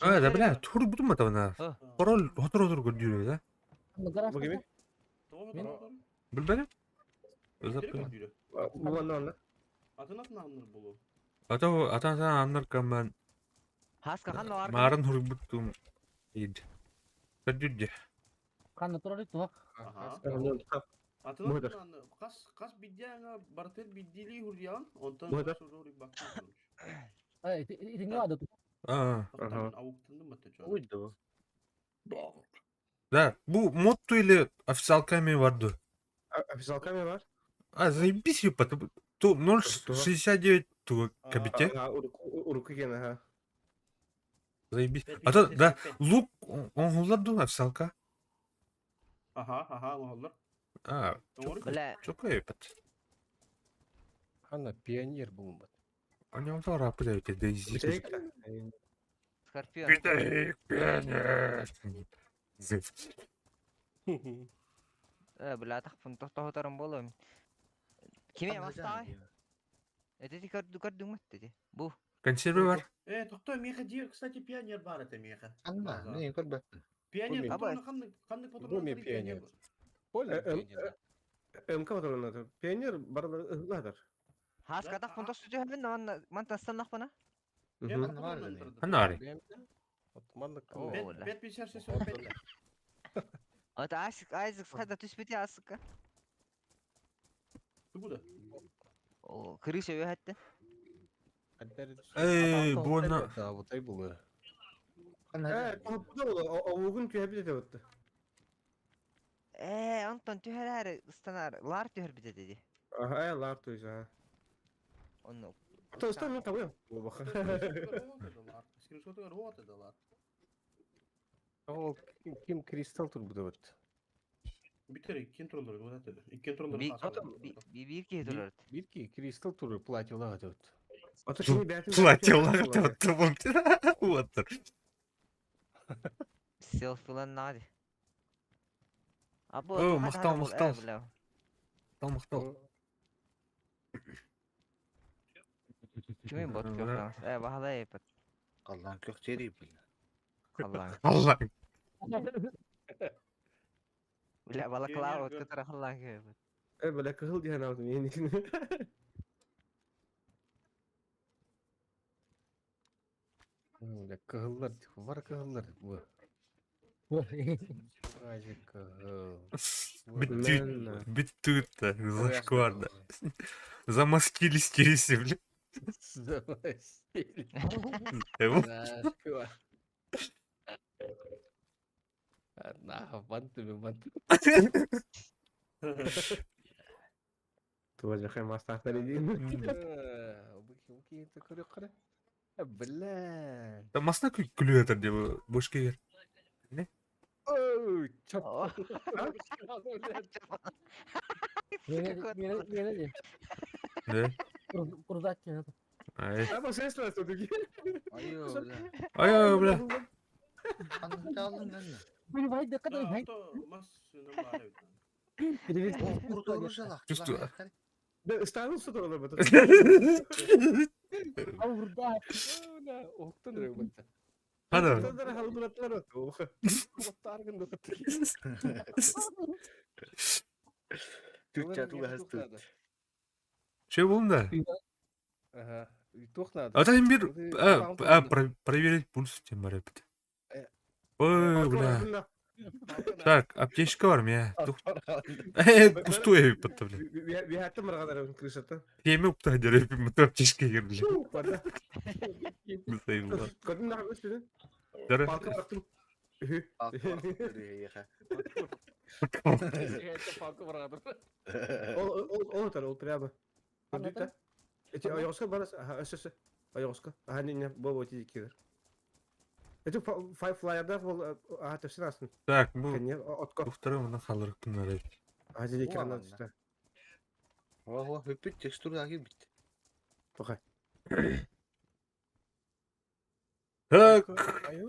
Speaker 1: А, да бля, тур бутум атабына. Король хотор-хотор көрдүүрү да.
Speaker 5: Ханны гаражта?
Speaker 2: Бу кими?
Speaker 1: Билбэтим. Өзөп.
Speaker 2: Бу онно онно.
Speaker 7: Атын атын анныр болу.
Speaker 1: Ата ата ата аннар каман
Speaker 3: Хаска ханна бар.
Speaker 1: марын хурбуттум. Ид. Көрдүрдү.
Speaker 5: Ханны турар туһах?
Speaker 7: Ага. Атын
Speaker 2: Мыдыр.
Speaker 7: атын анныр. Кас кас биддиаңа бартер биддили хурьян, онтан
Speaker 2: Мыдыр.
Speaker 7: сурори баккан.
Speaker 5: Эй, итинге ады.
Speaker 1: А,
Speaker 2: Ага.
Speaker 7: Ауктынды мата чо.
Speaker 6: Уйду.
Speaker 1: да, бу мотто или официалками варды.
Speaker 2: Официалками бар?
Speaker 1: А, заебись, ёпта, ту 0,69 ту кабите.
Speaker 2: Ага, уруку кен, ага.
Speaker 1: Заебись. А то, да, лук, он гулладу официалка.
Speaker 7: Ага, ага, оңоллор.
Speaker 1: А,
Speaker 3: Бля,
Speaker 1: чока ёпта.
Speaker 4: Ана пионер булмат.
Speaker 1: Они он тора пыдают, да изи.
Speaker 3: Скорпион. Бля, тахпын тохтоторум болом. Киме мастай? Эти көрдү көрдүң мөттү. Бу.
Speaker 1: Консервы бар.
Speaker 7: Э, тохто, меха дир, кстати, пионер бар это меха.
Speaker 6: Анна, не көрбөт.
Speaker 7: Пионер,
Speaker 3: Аба.
Speaker 7: қандай қандай
Speaker 4: Бу ме пионер. Поля пионер.
Speaker 2: МК патронаты. Пионер бар ладар.
Speaker 3: Хаска тахпын тосту түһәбин, ман ман тастаннах бана.
Speaker 1: Анна ари.
Speaker 4: Отманлык.
Speaker 3: О, ла.
Speaker 7: 556
Speaker 3: Ата Айзек, Айзек схада түспети асыкка.
Speaker 7: Тугуда.
Speaker 3: О, крыша өһәтте.
Speaker 1: Эй, буона.
Speaker 4: Да, вот ай булы.
Speaker 2: Э, бу овугун түһәбит этэ бутты.
Speaker 3: Э, Антон түһәрәр, ыстанар, лар түһәр бите деди.
Speaker 2: Ага, э, лар туйс, ага.
Speaker 3: Онно.
Speaker 2: То что мен табыйм. Бу баха.
Speaker 7: Скриншоты рота дала.
Speaker 4: Ол ким кристалл тур бу
Speaker 7: Битер контроллер вот это. И контроллер.
Speaker 3: Бир ки турар.
Speaker 4: Бирки кристалл тур платила вот.
Speaker 2: А то шини бәтин.
Speaker 1: Платила, вот.
Speaker 3: Селфилан нади. Або.
Speaker 1: О, мактал, мактал. Мактал, мактал.
Speaker 3: Кимин бот көхтөн? Э, бахала эпет.
Speaker 6: Аллаһ көх тери бил.
Speaker 3: Аллах.
Speaker 1: Алла.
Speaker 3: Бля, балаклава от которых Аллах эпет.
Speaker 2: Э, бля, кыһыл диһен алдым мен.
Speaker 4: Бля, кыһыллар, бар кыһыллар. Бу. Ажы кыһыл.
Speaker 1: Бүттү, бүттү, зашкварно. Замаскились через бля.
Speaker 4: Замастили.
Speaker 1: Эво.
Speaker 4: Зашквар. На, банты, банты.
Speaker 2: Туга жахай мастахтар един.
Speaker 4: Бу ким көрө кара. Бля.
Speaker 1: Там масна күлү деп бош кегер.
Speaker 4: Ой, чоп.
Speaker 5: Мене мене
Speaker 1: Да.
Speaker 5: Курдак
Speaker 1: Ай.
Speaker 2: А по средства туги.
Speaker 6: Айо, бля.
Speaker 1: Ай, ай, бля.
Speaker 6: Ханна аллын
Speaker 7: Да, то массыына баар эбит.
Speaker 1: Чувствую.
Speaker 2: Да, стану с утра об этом.
Speaker 4: Оқтан рөбөттө.
Speaker 1: Хана.
Speaker 7: Түччэ тулаһастыт.
Speaker 1: Че булда?
Speaker 4: Ага. Туох надо?
Speaker 1: А там бир проверить пульс тем бар эбит. Ой, бля. Так, аптечка бар мия. Пустую эбит бля.
Speaker 2: Виһаттым барҕадар крышата.
Speaker 1: Теме укта дереп мытыр аптечка кир бля. Бысайылла.
Speaker 2: Көрдүм да өстүнүн.
Speaker 1: Дары.
Speaker 2: Палка бырахтым. Үһү.
Speaker 4: Палка бараҕатыр.
Speaker 2: Ол ол ол ол прямо. Көрдүк Эти ойоҕоско барас, аха, өссө ойоҕоско. Аха, не не, бо бо ти кидер. Эти фай флайердаах бол аха төпсүн астын.
Speaker 1: Так, бу
Speaker 2: Кэнниэ отко.
Speaker 1: Тухтары мына халырыктын арай.
Speaker 2: Аха, жили кирана түстэ.
Speaker 6: Ого, бүппүт текстура бит.
Speaker 2: Тоқай.
Speaker 1: Так.
Speaker 4: Айо.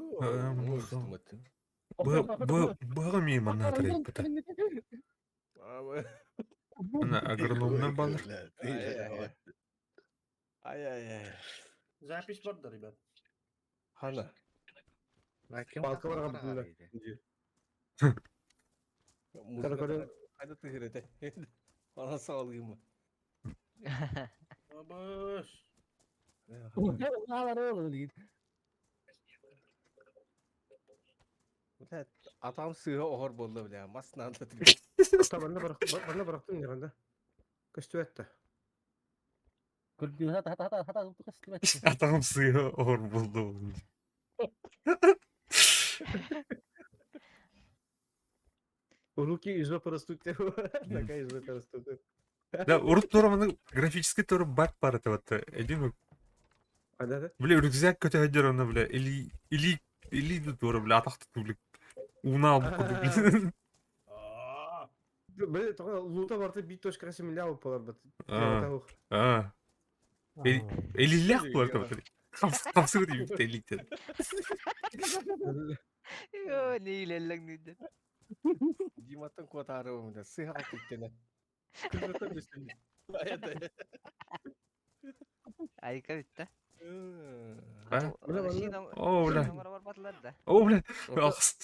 Speaker 1: Быга ми манна тарайып бата. Ана агрономнар балар.
Speaker 4: Ай-ай-ай.
Speaker 7: Запись бар да, ребят.
Speaker 4: Хана.
Speaker 2: Палка барған бұнда.
Speaker 4: Музыка қайда тыгырете? Ана салгымы.
Speaker 7: Абаш.
Speaker 4: Атам сыға оғыр болды бля. Масынан да
Speaker 2: Барна барах, барна барахтым неранда. Көстү этте.
Speaker 1: Атам сыга ор булду.
Speaker 2: Руки из жопы растут. Нога из жопы растут.
Speaker 1: Да, урут тура маны графический тура бак бар это вот. Един
Speaker 2: А да да.
Speaker 1: бля рюкзак көтө оны бля или или или тура бля атакты бля. Уна алып бля.
Speaker 2: Бля, тоға лута барты бит точка семиля болар бит.
Speaker 1: А. А. Элилях булар это. Хамсы дип элитен.
Speaker 3: Йоо, не илеллең диде.
Speaker 4: Диматтан куатары бля. Сыға кеттене.
Speaker 3: Айка битте.
Speaker 1: А?
Speaker 2: Бля,
Speaker 1: О, бля.
Speaker 3: Бар батылар да.
Speaker 1: О, бля. Ахс.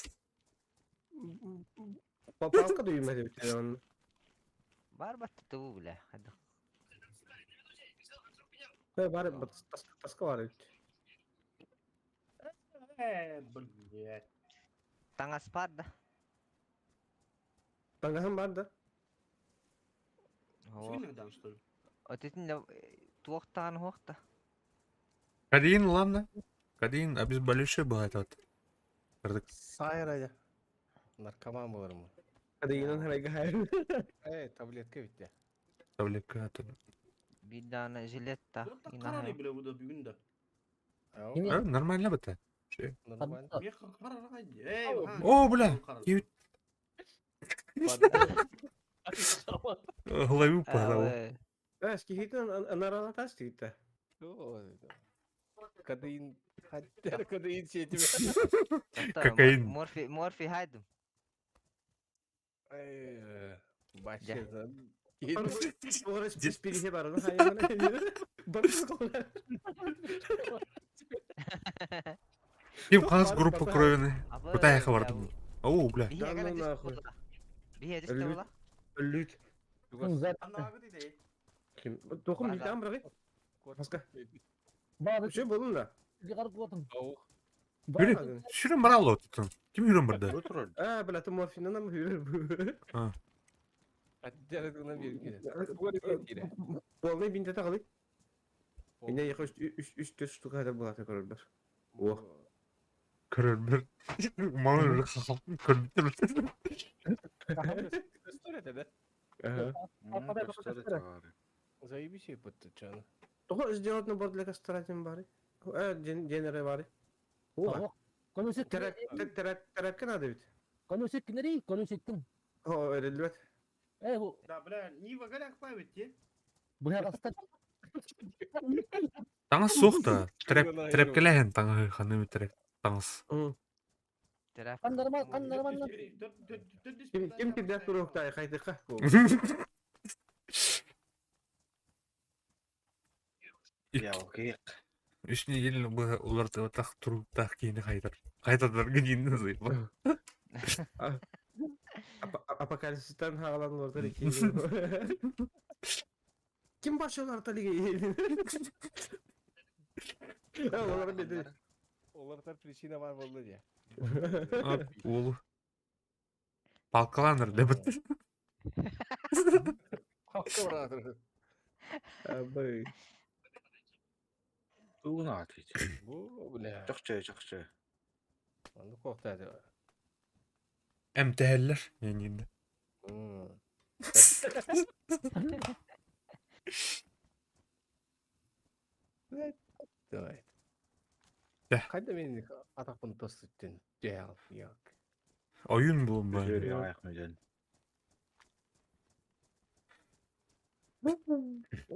Speaker 2: Палка дүймәде бит оны.
Speaker 3: Бар батты тубу бля. Хады.
Speaker 2: Э, бар таска бар бит.
Speaker 7: Э, блядь.
Speaker 3: Таңас бар да.
Speaker 2: Таңаһын бар да.
Speaker 3: О,
Speaker 7: Свиногдан, что ли?
Speaker 3: Отетин да туохтаан хуохта.
Speaker 1: Кадин ладно. Кадин обезболивающее бывает вот.
Speaker 4: Сайра. Наркоман болармын.
Speaker 2: Кадыйнан харайга хайр.
Speaker 4: Э, таблетка битте.
Speaker 1: Таблетка это.
Speaker 3: Бидана жилетта.
Speaker 7: Вот так қарары, бля, буда бүгін да.
Speaker 1: А, нормально бата.
Speaker 4: Нормально.
Speaker 7: Мен қарары қайда? Эй,
Speaker 1: О, бля. Кебит. Ловил пора.
Speaker 2: Э, скихитен анарала тас дигитте.
Speaker 4: Кадеин. Хаттер кадеин сетиме.
Speaker 1: Кокаин.
Speaker 3: Морфи морфи хайдым.
Speaker 4: Башы.
Speaker 2: Орыс спирихе бар. Хайр. Бар.
Speaker 1: Ким хас группа крови. Куда я бардым? О, бля.
Speaker 2: Да ну нахуй.
Speaker 3: Бие
Speaker 2: Лүт.
Speaker 7: Анағы дейді.
Speaker 2: Ким? Тоқым битам бирги. Баска. Үчө болун да.
Speaker 1: Били, сүрүн бараллы отутун. Ким хүрүн барды?
Speaker 2: А, бля, ты морфиннан хүрүр.
Speaker 4: Хаттер гына бирге.
Speaker 2: Полный бинте тагылы. Менде екі үш үш үш төрт штука да болады көрөр бар. О.
Speaker 1: Көрөр бир. Маны көрбүттүр.
Speaker 4: История да?
Speaker 2: Ага.
Speaker 4: Заебись бытты чаны.
Speaker 2: Тоҕо сделать набор для костра тем бары. Э, денере бары. О. Терек терек терекке надо ведь. О, эрелбет.
Speaker 7: Да, бля, Нива горях память, те?
Speaker 1: Таңас суох да. Треп трепкелehen таңы ханы терек таңас.
Speaker 5: Ханнарыма ханнарыма
Speaker 2: Ким ким кимдэх туруохтай хайдыха.
Speaker 6: Я окей.
Speaker 1: Үс неделя быһа уларытыбатах туруктаах киһини хайдар. Хайдардарга диин зайба.
Speaker 2: Апокалипсистан хаалан олордор икки. Ким башылар талиги? Олар dedi.
Speaker 4: Олортар причина бар болду дии.
Speaker 1: Уолу. Палкаланыр дебит.
Speaker 4: Хакка баратыр.
Speaker 2: Абай.
Speaker 6: Тугун ответь.
Speaker 4: Бу бля.
Speaker 6: Чохчо, чохчо.
Speaker 4: Маннык куохтааты.
Speaker 1: Эмтэһэллэр иҥиннэ.
Speaker 4: Давай.
Speaker 1: Дэ.
Speaker 4: Хайда мин атахпын тостуттун дьээл як.
Speaker 1: Ойун буолун баар.
Speaker 6: Сөри аяқ мүден.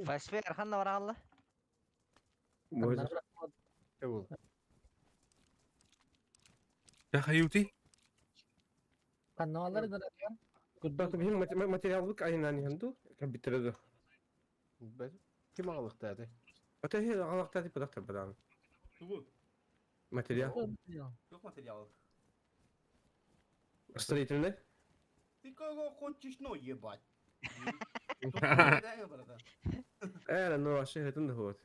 Speaker 3: Фасфер ханна бараалла?
Speaker 2: Может.
Speaker 4: Эбул.
Speaker 1: Дэ хайути?
Speaker 5: Ханналар гына.
Speaker 2: Куда бихин материалбык айынан ханду компьютерде.
Speaker 4: Ким аҕалыктааты?
Speaker 2: Ата хе алакта дип доктор бадан.
Speaker 7: Тугу?
Speaker 2: Материал.
Speaker 7: Yok материал.
Speaker 2: Строительный.
Speaker 7: Ты кого хочешь, но ебать.
Speaker 2: Э, ну вообще это не вот.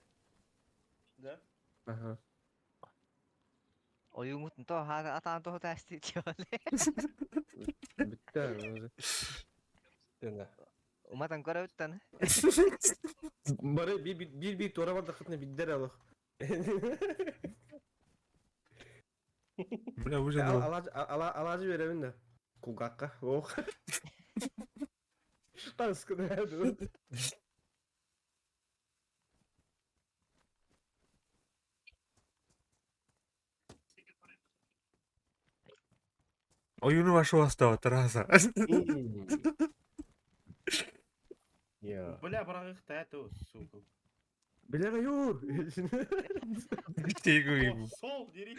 Speaker 7: Да?
Speaker 2: Ага.
Speaker 3: Ойуҥутун то атаан тоһу таасти тиоле.
Speaker 2: Бүттэ.
Speaker 4: Тена.
Speaker 3: Уматан көрөбүттан.
Speaker 2: Бары bir bir bir тура бар дакытны биддер алых.
Speaker 1: Бля, уже
Speaker 2: Алажы беремин да. Кулгакка. Ох. Таскы да.
Speaker 1: Ойуну вашу остава, Тараса.
Speaker 4: Я.
Speaker 7: Бля, барагых тәту, сука.
Speaker 2: Бля, юр.
Speaker 1: Тегу
Speaker 7: Сол, дери.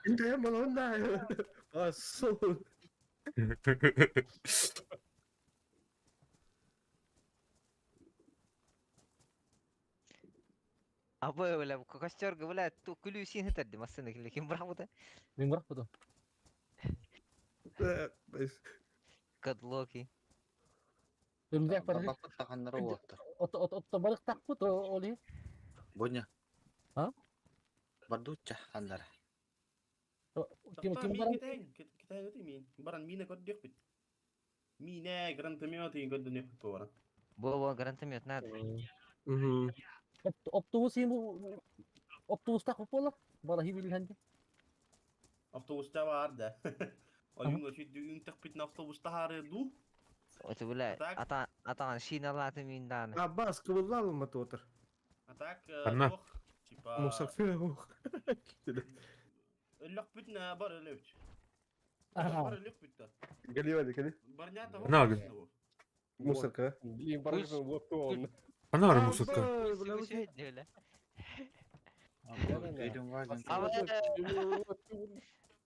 Speaker 2: Инде балонда. Асыл.
Speaker 3: Абы бля, костерга бля, ту күлүү син хытар массыны ким бырахбыта.
Speaker 5: Мин бырахпытым.
Speaker 3: Кадлоки.
Speaker 5: Өмдәк бар.
Speaker 6: Баппыт таханнары уоттар.
Speaker 5: От от от барык такпыт оли.
Speaker 6: Боня.
Speaker 5: А?
Speaker 6: Бардучча ханнары.
Speaker 5: Ким ким бар?
Speaker 7: Китайын өте мин. Баран мина көрдік бит. Мина гранатомет деген көрдік бит баран.
Speaker 3: Бо бо гранатомет надо.
Speaker 5: Автобус им автобус такып бола. Бара хибилгәнде.
Speaker 7: Автобуста бар да. Ойын өші дүгін тықпитін автобуста хары ду.
Speaker 3: Оты бля, атаан атаан шиналаты минданы.
Speaker 2: Аббас кыбыллал мотор.
Speaker 7: А так,
Speaker 1: Анна.
Speaker 7: типа...
Speaker 2: Мусафир ох.
Speaker 7: Өллөк бүтін бар өлөбүт. Бар өлөк бүтті.
Speaker 2: Галива кели.
Speaker 7: Барнята
Speaker 1: На,
Speaker 2: Мусорка.
Speaker 4: Блин, баргы вот он.
Speaker 1: Анары мусорка.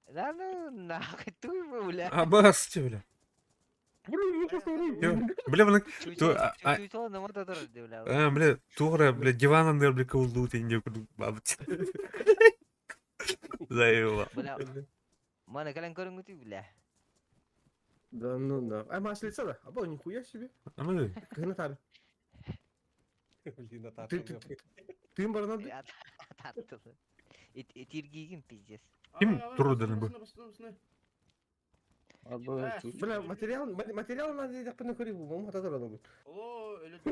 Speaker 3: Да ну нахуй туй бля.
Speaker 1: Абас, те, бля. Бля, бля, А, бля, тура, бля, диван бля, каулду ты не куду бабать. Заебал.
Speaker 3: Бля, мана кален көрүнгүтү бля.
Speaker 2: Да ну да. А маслица да. Аба нихуя себе.
Speaker 1: А мы
Speaker 2: Кына тар.
Speaker 4: Блин,
Speaker 2: Ты ты ты барнад.
Speaker 3: Этиргигин пиздец.
Speaker 1: Ким туруданы бу?
Speaker 2: Бля, материал материал надо деп пыны көрүп бу мата турады бу.
Speaker 7: О, өлөк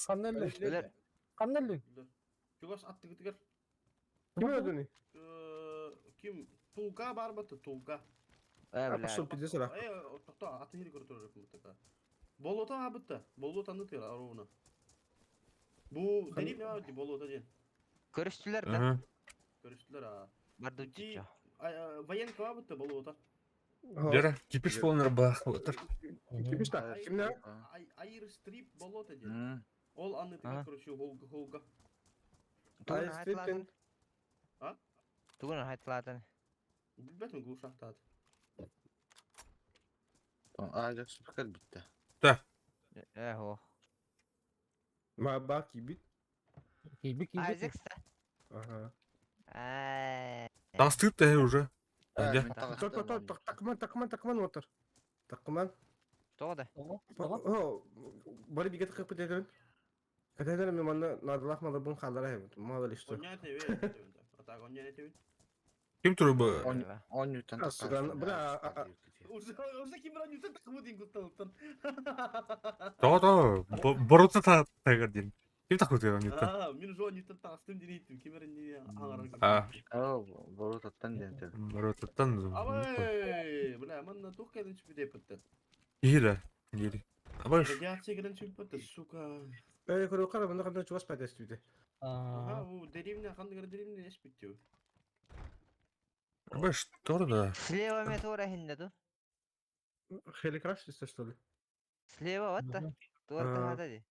Speaker 5: Каннелли. Каннелли.
Speaker 7: Чугас аттыгытыгар.
Speaker 2: Ким öldü?
Speaker 7: Ким Тулка бар баты, Тулка.
Speaker 3: Э, бля.
Speaker 2: Пошел пиздец ра.
Speaker 7: Э, токто, аты хири көрө турар бу Болота абытта. Болота аны тыр аруна. Бу деним не бар болота ден.
Speaker 3: Көрүштүлөр да.
Speaker 7: Көрүштүлөр а.
Speaker 3: Бардуччу.
Speaker 7: Военка абытта болота.
Speaker 1: Лера, кипиш полный бах, отыр.
Speaker 2: Кипиш та. Кимне?
Speaker 7: Айр стрип болота ден. Ол аннытыгар,
Speaker 3: Ага.
Speaker 7: короче, холга, холга.
Speaker 3: Тугун
Speaker 2: Ай,
Speaker 3: хайтылаатын?
Speaker 2: стриптен.
Speaker 7: А?
Speaker 3: Тугун хайтылаатын?
Speaker 7: Билбэтим глушахтаат.
Speaker 6: Аjax кэлбиттэ.
Speaker 3: Э, хо.
Speaker 2: Ма ба кибит.
Speaker 5: Кийбик кийбик.
Speaker 3: Айзекс та.
Speaker 2: Ага.
Speaker 3: Аа.
Speaker 1: Тастыт да уже.
Speaker 6: Э,
Speaker 1: Де.
Speaker 6: мин
Speaker 2: Ток
Speaker 6: таҕыстым
Speaker 2: ток ток такман такман такман отыр. Такман.
Speaker 3: Тоҕо да?
Speaker 5: Тоҕо? Тоҕо?
Speaker 2: О, бары биге тыкып кетедин. Кетедин мен манна надылах малы бун халара хебит. Мало ли что.
Speaker 7: Онньон этебин. Атак онньон этебин.
Speaker 1: Ким туру бу?
Speaker 6: Оонньуутан
Speaker 2: А, суган, бля, а, а,
Speaker 7: Уже, уже ким биран юта такымы дейін кутталыттан.
Speaker 1: То то борута та тагыр дин. Ким такут я не
Speaker 7: А, мен уже онньютан тағыстым дейін еттім. Ким биран не аңаран.
Speaker 1: А,
Speaker 6: Борутаттан диэн тыл.
Speaker 1: борутаттан.
Speaker 7: Абай, бля, манна тух кэлэн чүпү деппетте.
Speaker 1: Кире. Кире. Абаш.
Speaker 7: Радиация кэлэн чүппетте, сука.
Speaker 2: Э, көрө кара мында кандай чугас пайда эстүдө.
Speaker 7: Ага,
Speaker 5: Аа.
Speaker 7: бу деревня, кандай деревня эспиттүү.
Speaker 1: Абаш тор да.
Speaker 3: Слева ме туора хинне ту.
Speaker 2: Хели краш что ли?
Speaker 3: Слева ватта. Туора
Speaker 2: Аа.
Speaker 3: тахата ди.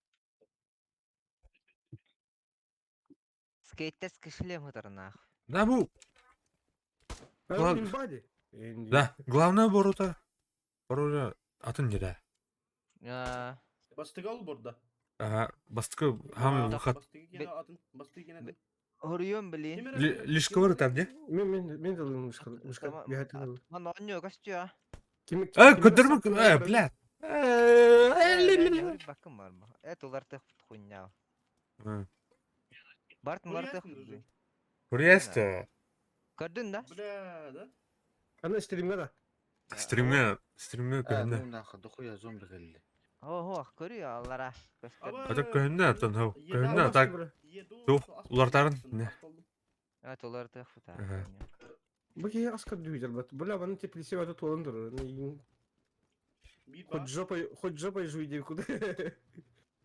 Speaker 3: Скейттерс кишлем хутарнаах.
Speaker 1: Да бу.
Speaker 2: Глав...
Speaker 1: Да, главное борута. Борута атын неде.
Speaker 3: Аа.
Speaker 7: Бастыга ол борда.
Speaker 1: Ага, бастыкы хам
Speaker 3: Да.
Speaker 1: хат.
Speaker 7: Бастыгы гена атын, бастыгы гена атын.
Speaker 3: Хоруйон билин.
Speaker 1: Лишка бар там не?
Speaker 2: Мен мен мен де мышка мышка бихатын.
Speaker 3: Ман онньо костюа.
Speaker 2: Ким
Speaker 1: Э, көтөрмө, э, блядь.
Speaker 3: Бакым бар ма? Э, тулар тых хуйня. Барт мартых.
Speaker 1: Курьесте.
Speaker 3: Көрдүн да?
Speaker 7: Бля, да?
Speaker 2: Ана стримге да.
Speaker 1: Стримге, стримге
Speaker 6: Э,
Speaker 1: көһүнне.
Speaker 6: ну нахуй, дохуя зомби кэлли.
Speaker 3: Ого, көрү аллара.
Speaker 1: Ата көһүнне атын хау. Көһүнне так Тух, улартарын не?
Speaker 3: Э, тулар тых фута.
Speaker 1: Ага.
Speaker 2: Бу ки аска дүйдер бат. Бля, баны теплисе бата толындыр. Хоть жопой, хоть жопой жуй деп куда.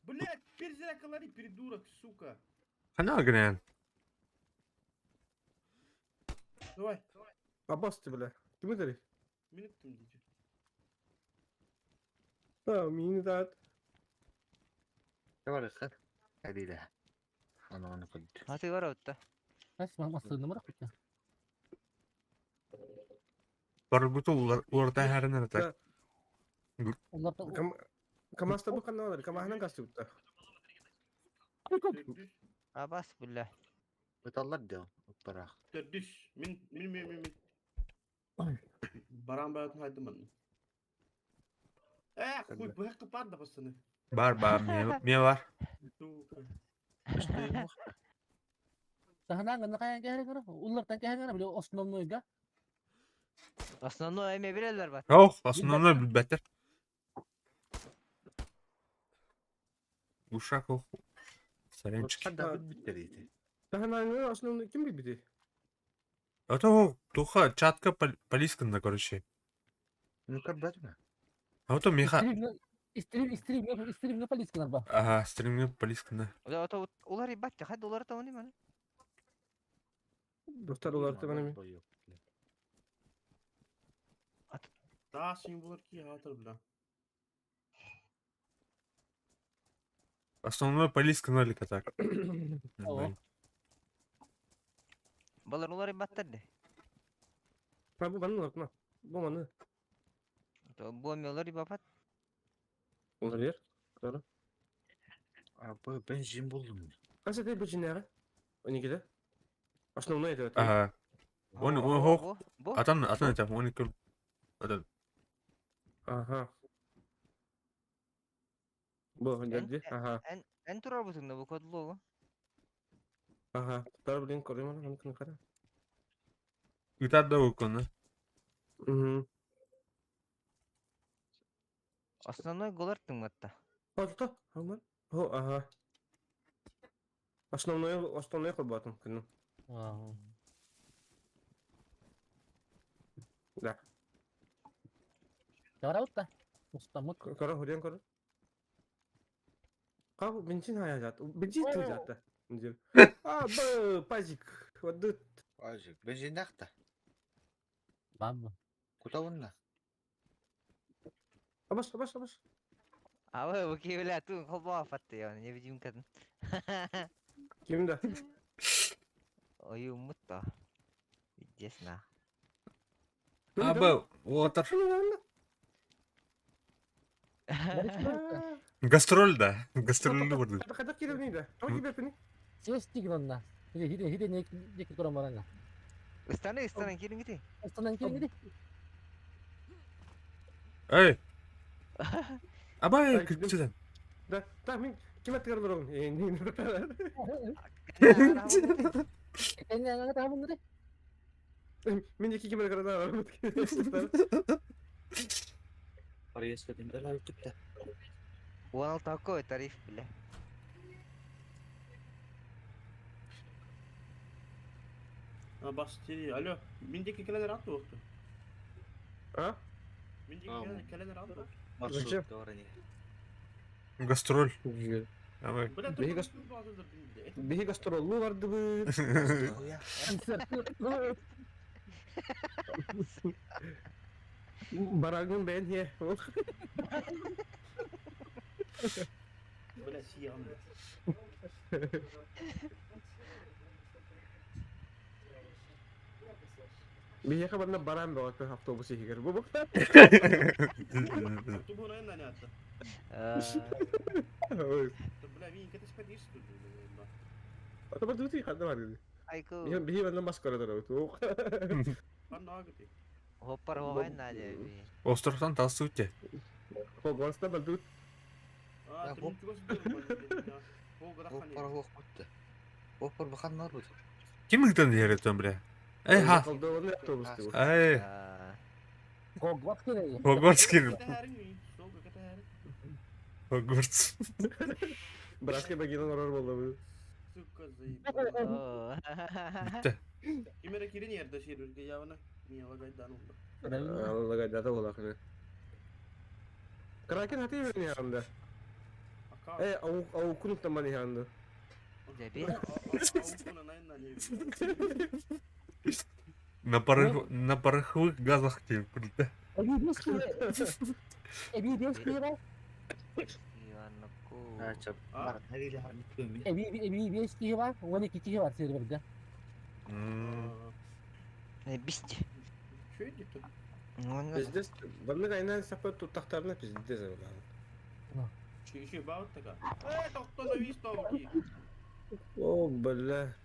Speaker 7: Блядь, перзеракалари, придурок, сука.
Speaker 1: Хана грен.
Speaker 7: Давай,
Speaker 2: Абас ты, бля. Ким это?
Speaker 7: минуттым дейді.
Speaker 2: А, мини дат.
Speaker 6: Давай, хат. Кабиля. Аны аны көлдү.
Speaker 3: Аты бар отта.
Speaker 5: Бас масты номер кутя.
Speaker 1: Бар бу улар уларта хәрен так.
Speaker 5: Олар
Speaker 2: Кам Камаста бу каналар, камахнан кастыбытта.
Speaker 7: Төрдүс,
Speaker 3: Абас билла.
Speaker 6: Быталлар да, уппарах.
Speaker 7: төрдүс. Мин, мин, мин, мин, мин. Баран баятын хайдым мен. Э, хуй, bu hakkı бар да пацаны.
Speaker 1: Бар бар ме ме бар.
Speaker 7: Сука.
Speaker 5: Таханан гана каян кәһәрен гана. Уллар тан кәһәрен гана биле основной га.
Speaker 3: Основной эме билелер бар.
Speaker 1: Ох, основной бәтер. Ушак ох. Саренчик.
Speaker 6: Хадда биттер ити.
Speaker 2: Таханан основной ким бибити?
Speaker 1: А то туха чатка полисканда, короче.
Speaker 6: Ну кабатма.
Speaker 1: А то меха.
Speaker 5: Стрим стрим стрим полискалар ба.
Speaker 1: Ага, стримге полисканда.
Speaker 3: Ото улар ибат, хад улар та оны мен.
Speaker 2: Достар улар та мен.
Speaker 7: Daha символар ки хатыр бля.
Speaker 1: Основной полиска нолика так. Нормально.
Speaker 3: Балар улар ибаттар де.
Speaker 2: Ба бу баны улар Бу маны.
Speaker 3: То бу эме улар ибапат.
Speaker 2: Улар ер. Кара.
Speaker 6: А бу бензин булдум.
Speaker 2: Каса те бу жинара? Оникиде? Основной это.
Speaker 1: Ага. Он он хох.
Speaker 3: Бу.
Speaker 1: Атан атан это он көр. Атан.
Speaker 2: Ага. Бу geldi. Ага.
Speaker 3: Эн эн турар бутуңда бу кодлогу.
Speaker 2: Ага. Тар блин көрөм аны кын кара.
Speaker 1: Үтәр да уконы.
Speaker 2: Мгм.
Speaker 3: Основной голар тыңматта.
Speaker 2: Алта, Алман. О, ага. Основной основной кылбатым күнү.
Speaker 5: Аа.
Speaker 2: Да.
Speaker 5: Чара отта. Мустамут.
Speaker 2: Кара хурен кара. Каб бензин хаязат. Бензин тузат. Бензин. А, б пазик. Вот
Speaker 6: Ажик, бензин дахта.
Speaker 5: Бам.
Speaker 6: Кутавынна.
Speaker 2: Абас, абас, абас.
Speaker 3: А вы бу бля, ту холбоо фатты я, невидимкатын.
Speaker 2: Ким да?
Speaker 3: Ой, умутта. Издесна.
Speaker 1: Аба, уотар. Гастроль да. Гастрольлі барды.
Speaker 2: Хайдах киирэн да? Тоҕо киирбэппиний?
Speaker 5: Сестик онна. Хиде хиде хиде не не туран баранга.
Speaker 3: Ыстаны, ыстаны, кириң ити.
Speaker 5: Ыстанан киирин иди.
Speaker 1: Эй! Абай,
Speaker 2: Ай, кирдим.
Speaker 1: күтсүден.
Speaker 2: Да, так мин ким аттыгар олоробун?
Speaker 5: Эне аңа табыннары.
Speaker 2: Мин екі ким аттыгар
Speaker 6: Пария спетим бela үтүктэ.
Speaker 3: Уонал такой тариф, бля.
Speaker 7: А, бас, алло, миндеки келелер атты оқты.
Speaker 2: А?
Speaker 7: Миндеки
Speaker 6: А,
Speaker 7: келелер атты оқты.
Speaker 2: Зачем?
Speaker 6: Маршрут говори.
Speaker 1: Гастроль. Абай.
Speaker 7: Бля,
Speaker 2: Биһи
Speaker 7: только
Speaker 2: Биһи гастроллуу бардыбыт.
Speaker 5: Концерт.
Speaker 2: Барагын бен хе.
Speaker 7: Бля, сиям.
Speaker 2: Биһиэхэ барна баран бөҕөтө автобус иһигэр. Бу букта.
Speaker 7: Тубу на не атты. Бля, мин кетеспет ис.
Speaker 2: Ата бар дути ханна бар.
Speaker 3: Айку.
Speaker 2: Биһи биһи барна маскара дара.
Speaker 7: Ханна агыты.
Speaker 3: Хоппар хогай на деби.
Speaker 1: Островтан тасы өте.
Speaker 2: Хогвартста бар дут.
Speaker 7: А,
Speaker 6: Я
Speaker 7: ты
Speaker 6: хоп.
Speaker 7: чугас
Speaker 6: Оппар хоқ бутты. Оппар бахан нар бут.
Speaker 1: Ким ыгдан дияр бля? Эй, ха.
Speaker 2: Колдованный автобус ты.
Speaker 1: Эй,
Speaker 5: Хогвартс керек.
Speaker 1: Хогвартс кир. Хогвартс.
Speaker 2: Братка багинан орор болду.
Speaker 7: Сука, заебал.
Speaker 1: Бітті.
Speaker 7: Кимере кирин yerде şehir явана. Мия лагайдан oldu.
Speaker 2: Алла гайдата болакны. Кракен хати берни янда.
Speaker 7: Ака.
Speaker 2: Э, ау ау кунук тамани янда.
Speaker 3: Деби.
Speaker 1: На пороховых газах тебе круто.
Speaker 5: Эби бес кире. Эби бес кире.
Speaker 3: Иванку.
Speaker 6: А, чап. Бар, харили харни
Speaker 5: Эби эби бес кире бар. Оны кичи бар серверде.
Speaker 3: Бисти.
Speaker 7: Что это?
Speaker 2: Пиздец, барны гайнан сапа туттахтарына пиздец болар.
Speaker 7: Еще баут така. Э, токтон виsto ки.
Speaker 2: О, бля.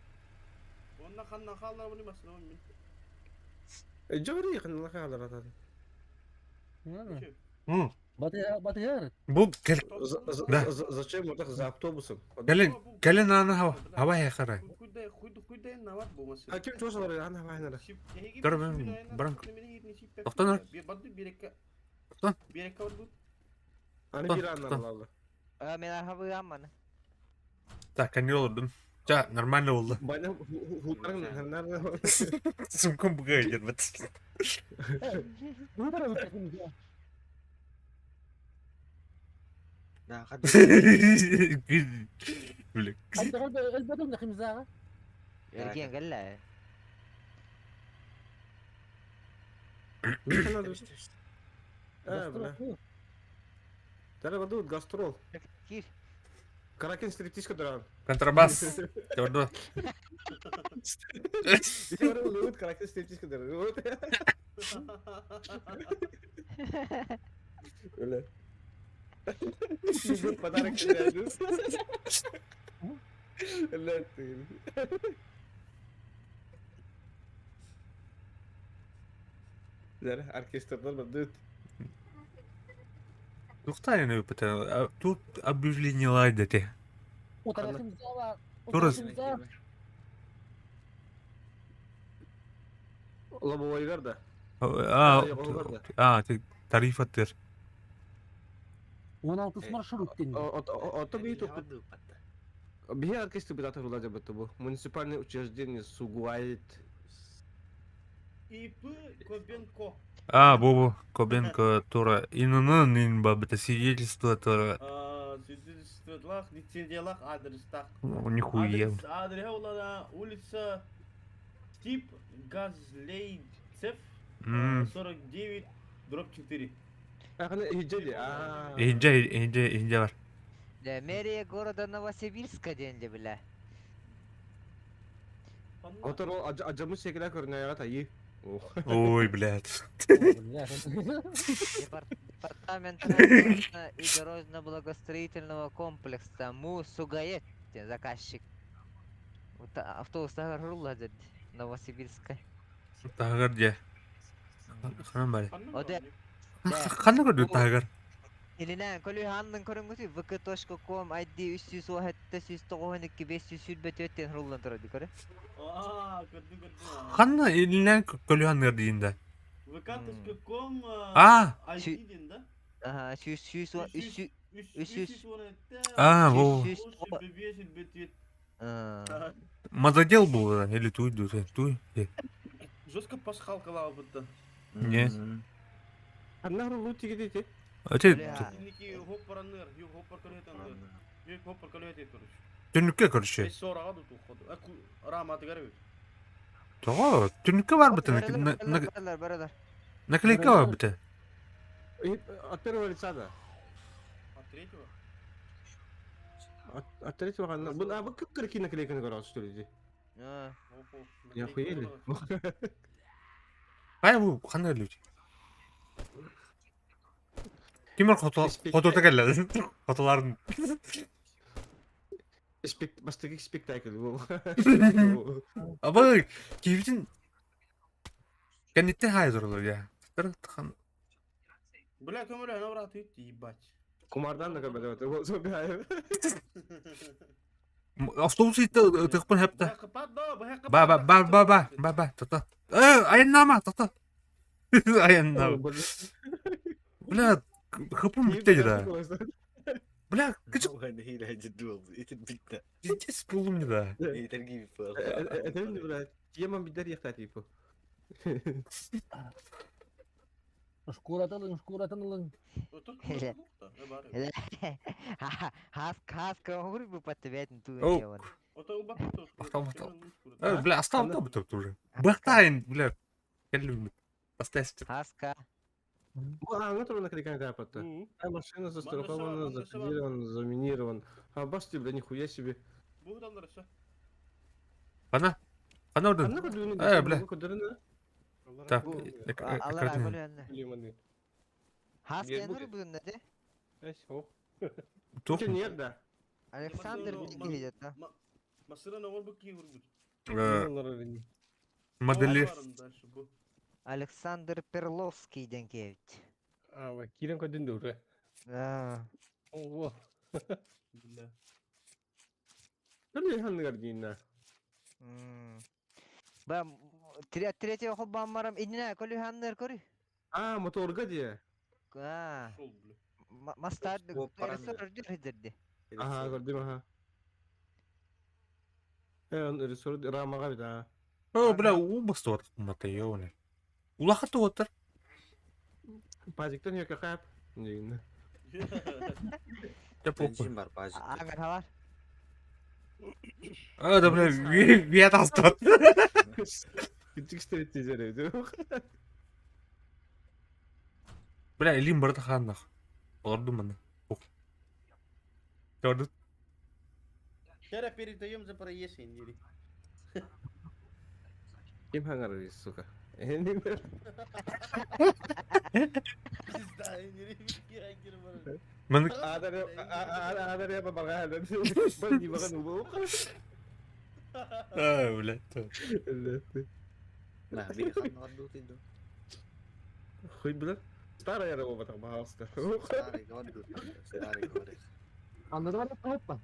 Speaker 7: Онна ханна халла буну басын мин.
Speaker 2: Жори ханна халар атады.
Speaker 5: Батыр батыр.
Speaker 1: Бұл кел Да.
Speaker 2: Зачем вот так за автобусом?
Speaker 1: кэлин кэлин аны хава хава хара.
Speaker 7: Хуйда хуйда хуйда нават болмасы.
Speaker 2: А ким чосалар ана вайнара?
Speaker 1: Dur ben бранк. Токтон. Токтон.
Speaker 7: Бирекке бар
Speaker 2: Аны
Speaker 1: Токтон,
Speaker 2: бир аннан
Speaker 1: токтон.
Speaker 2: алды.
Speaker 3: А, мен архабы амманы.
Speaker 1: Так, они олдum. Жа, нормально болды.
Speaker 2: Байна хутарың нар.
Speaker 1: Сумкам буга идет.
Speaker 5: Bu da bir
Speaker 6: Да, хад.
Speaker 1: Бля.
Speaker 5: Elbette химзага.
Speaker 3: Эрген гэлээ.
Speaker 2: А, бля. Тара баду гастрол.
Speaker 3: Кир.
Speaker 2: Каракен стриптизка дуран.
Speaker 1: Контрабас. Көрдү.
Speaker 2: Каракен стриптизка дуран. Бля. Подарок тебе. Бля, ты. Оркестрдар бадут.
Speaker 1: Тухтайны өпөтө. Тут объявление лайдете. Турас.
Speaker 2: Лобовойгар да.
Speaker 1: А, а, тариф аттыр.
Speaker 5: 16 маршрут ден.
Speaker 2: Ото би тут Бихи оркестр битата рула жабыты бу. Муниципальное учреждение Сугуайт.
Speaker 7: ИП Кобенко.
Speaker 1: А, бобу, Кобенко тура. Инн ин бабыта свидетельство тура.
Speaker 7: А, свидетельство лицензиялах адрестах.
Speaker 1: Ну, нихуя.
Speaker 7: Адрес, адрес улана улица Тип Газлейцев 49 дробь 4.
Speaker 2: Ахана иһдьэ аа.
Speaker 1: Иһинжэ, иһинжэ, иһинжэ бар.
Speaker 3: Да, мэрия города Новосибирска диэн дьэ бля.
Speaker 2: Отор ол адьаммыт сиэкилэ көрүнэйэҕэ тайыы.
Speaker 1: Ой, блядь.
Speaker 3: Департамент транспортно и дорожно-благостроительного комплекса МУ Сугает заказчик. Автобус таһыгар хурулла дед Новосибирскай.
Speaker 1: Таһыгар дьэ. Ханан бары.
Speaker 3: Оде.
Speaker 1: Ханна көрдүк таһыгар?
Speaker 3: Илинэн көлү ханнын көрүнгүтү vk.com ID 317 192 524 диэн хуруллан турар ди көрө.
Speaker 7: Аа, көрдүм көрдүм.
Speaker 1: Ханна илинэн көлү ханныгар диин да?
Speaker 7: vk.com
Speaker 1: Аа.
Speaker 7: ID диэн да?
Speaker 3: Аха, 100 100 300 300
Speaker 1: Аа, во.
Speaker 7: 300
Speaker 1: Мододел был или туй, туй, туй.
Speaker 7: Жестко пасхалкалаа будто.
Speaker 1: Не.
Speaker 2: Ханна хуруллуу тигити
Speaker 1: А те
Speaker 7: Инники хоппаранныр, ю хоппар көлөтанныр. Ю хоппар көлөтет, короче.
Speaker 1: түнүккэ короче.
Speaker 7: Бес сораға ду туходу. Раматы гарбит.
Speaker 1: Того, түнүккэ бар быта.
Speaker 3: Баралар, баралар.
Speaker 1: Наклейка бар быта.
Speaker 2: От первого лица да.
Speaker 7: От третьего?
Speaker 2: От третьего ханна. Бу а бу кып-кырки наклейканы көрөс что ли? Не охуели?
Speaker 1: Кай бу ханна люди? Кимер хотота келле. Хотоларын.
Speaker 2: Бастыгы спектакль бу.
Speaker 1: Аба кибитин кенниттен хай зорлор я. Тыр хан.
Speaker 7: Бля, көмөлө ана брат ебать.
Speaker 2: Кумардан да көрбөдө. Вот забираю.
Speaker 1: Автобус итте тыкпын хепте. Ба ба ба ба ба ба ба тота. Э, аяннама тота. Аяннама. Бля, хыпым битте да. Бля, кычык. Пиздец булдум да.
Speaker 2: Это не бля. Тема бидер яхта типа.
Speaker 5: Шкуратын ылың, шкуратын ылың.
Speaker 3: Хас хас каур бу патвет ту
Speaker 1: О. Бля, остал там тут уже. Бахтайн, бля. Келлим. Остайся.
Speaker 3: Хаска.
Speaker 2: А, ну трудно наклейка тапата. А машина застрахована, закодирован, заминирован. А басти, бля, нихуя себе.
Speaker 1: Ана? Ана ордан. Э, бля. Так,
Speaker 3: экран. Хаска нур бүгүн де.
Speaker 1: Тух.
Speaker 2: Нет, да.
Speaker 3: Александр Дигилет, да.
Speaker 7: Машина на орбу ки урбут.
Speaker 1: Модели.
Speaker 3: Александр Перловский денкевит.
Speaker 4: А, кирен көдүн дуре.
Speaker 3: Да.
Speaker 4: Ого.
Speaker 7: Бля.
Speaker 2: Кандай ханныгар дейін
Speaker 3: Ба третьего хоббам марам инна колю ханнер көрү.
Speaker 2: А, моторга де.
Speaker 3: А. Мастар ресор дирдерди.
Speaker 2: Ага, көрдүм, ага. Э, ресор рамага бит, а.
Speaker 1: О, бля, уу басты мата ёне. Улахаты отыр.
Speaker 2: Пазиктен яка хап. Дейін.
Speaker 1: Да похуй.
Speaker 6: бар пазик.
Speaker 3: Агар хабар.
Speaker 1: А, да, бля, вият асты.
Speaker 2: Küçük striptizер
Speaker 1: Бля, илим барды ханнах. Олордум маны. Көрдү.
Speaker 7: Вчера передаем за проезд, Индири.
Speaker 2: Ким хангар, сука.
Speaker 7: Пизда, Индири,
Speaker 1: Мен
Speaker 2: Адар я бабага. Бани баган убу.
Speaker 1: А, бля.
Speaker 6: На, би ханнар дутиду.
Speaker 2: Хуй, бля. Старая работа, пожалуйста.
Speaker 6: Старый город, старый город.
Speaker 5: Аннары бар хоппа.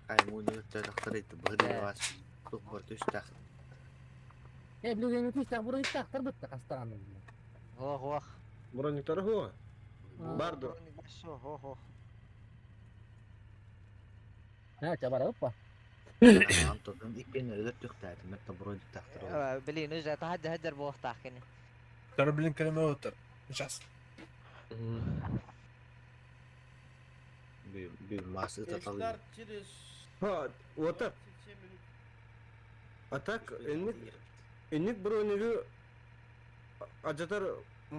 Speaker 6: Каймуну тахтарит бгды вас. Тух түстах.
Speaker 5: Э, билген түстах, бурун тахтар битте кастаган.
Speaker 3: Ох, ох.
Speaker 2: Брониктар хо. Бардо.
Speaker 3: Ох, ох.
Speaker 5: Ha, чабар хоппа.
Speaker 6: Антон иккен өдө түхтәт, мэтта броник тахтар.
Speaker 3: Блин, уже тахад хадер бох тахкини.
Speaker 1: Тар, блин, калеме отыр. Сейчас.
Speaker 6: Би би масы таталы.
Speaker 7: Старт через
Speaker 2: Ха, вот так. А так, энник бронигы ажатар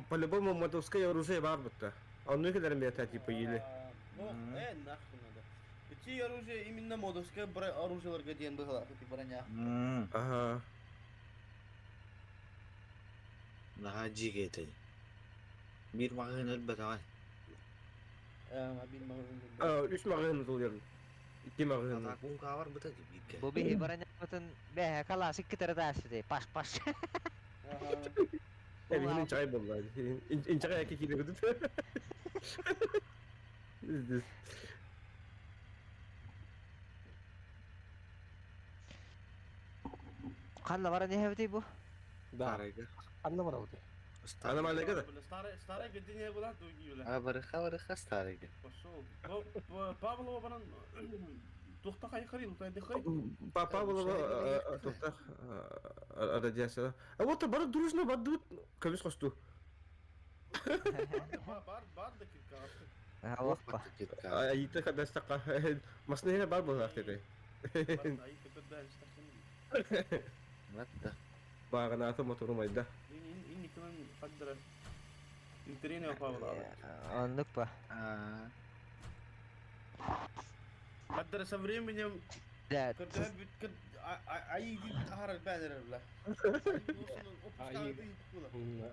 Speaker 2: По-любому модовское оружие бар будто. Онну кэлэрин бэйэтэ типа или.
Speaker 7: Ну, нахуй надо. Эти оружие именно модовское оружиеларга диэн быһалаах ити броня.
Speaker 2: Ага.
Speaker 6: Наһаа дьиикэй этэй. Биир маҕаһыын өлбөтөҕө.
Speaker 7: Биир маҕаһыын.
Speaker 2: Үс маҕаһыын тулуйарым. Икки маҕаһыын.
Speaker 6: Атаакун барбыта бииргэ.
Speaker 3: Бу биһи бронябытын бэһэ калаасык кытары таасты паш-паш.
Speaker 2: Эбиһин инчэҕэй буолла. Инчэҕэй эки киирэ кытыт.
Speaker 3: Ханна баран иһэбитий бу?
Speaker 4: Да. Ханна барабытый?
Speaker 2: Ана маленькая да?
Speaker 7: Старая, старая гдения была, другие.
Speaker 6: А барыха барыха старыйга.
Speaker 7: Пошел. Павлова баран тухта хайхари, ну ты хай.
Speaker 2: Павлова тухта радиация. А вот бар дружно бардыбыт көмүс хосту.
Speaker 7: Бар бар да кирка.
Speaker 3: Аллахпа.
Speaker 2: Айыта кадастака. Масны бар болар теде.
Speaker 7: Айыта кадастака.
Speaker 2: Баганааты моторум айда.
Speaker 7: Инникинен хаддара. Интерене Павлова.
Speaker 3: Оннук па.
Speaker 7: Хаддара со временем
Speaker 3: Да.
Speaker 7: Когда ай ахар бәдер бла.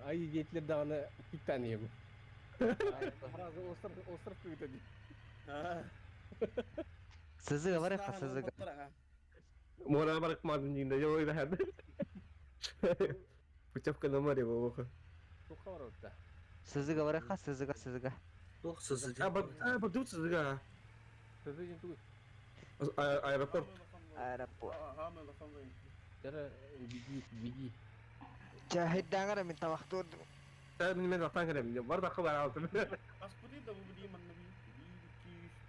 Speaker 4: Ай детлер даҕаны киттанием. Сразу остров остров кыыта ди.
Speaker 3: Сызыга барыха сызыга.
Speaker 2: Мора барык мадын дигинде жок ойда. Путевка на море болуха.
Speaker 4: Туха барабыт
Speaker 3: Сызыга барыха сызыга сызыга.
Speaker 6: Туох сызыга.
Speaker 2: А бардыбыт сызыга.
Speaker 4: Сызыга ден тугуй.
Speaker 2: Аэропорт.
Speaker 3: Аэропорт.
Speaker 4: Тара беги, беги.
Speaker 3: Чахиддаңара мин табахтур.
Speaker 2: Мен мен аттан кирем. Бар да кыбар алтым.
Speaker 7: 1, 2, 3,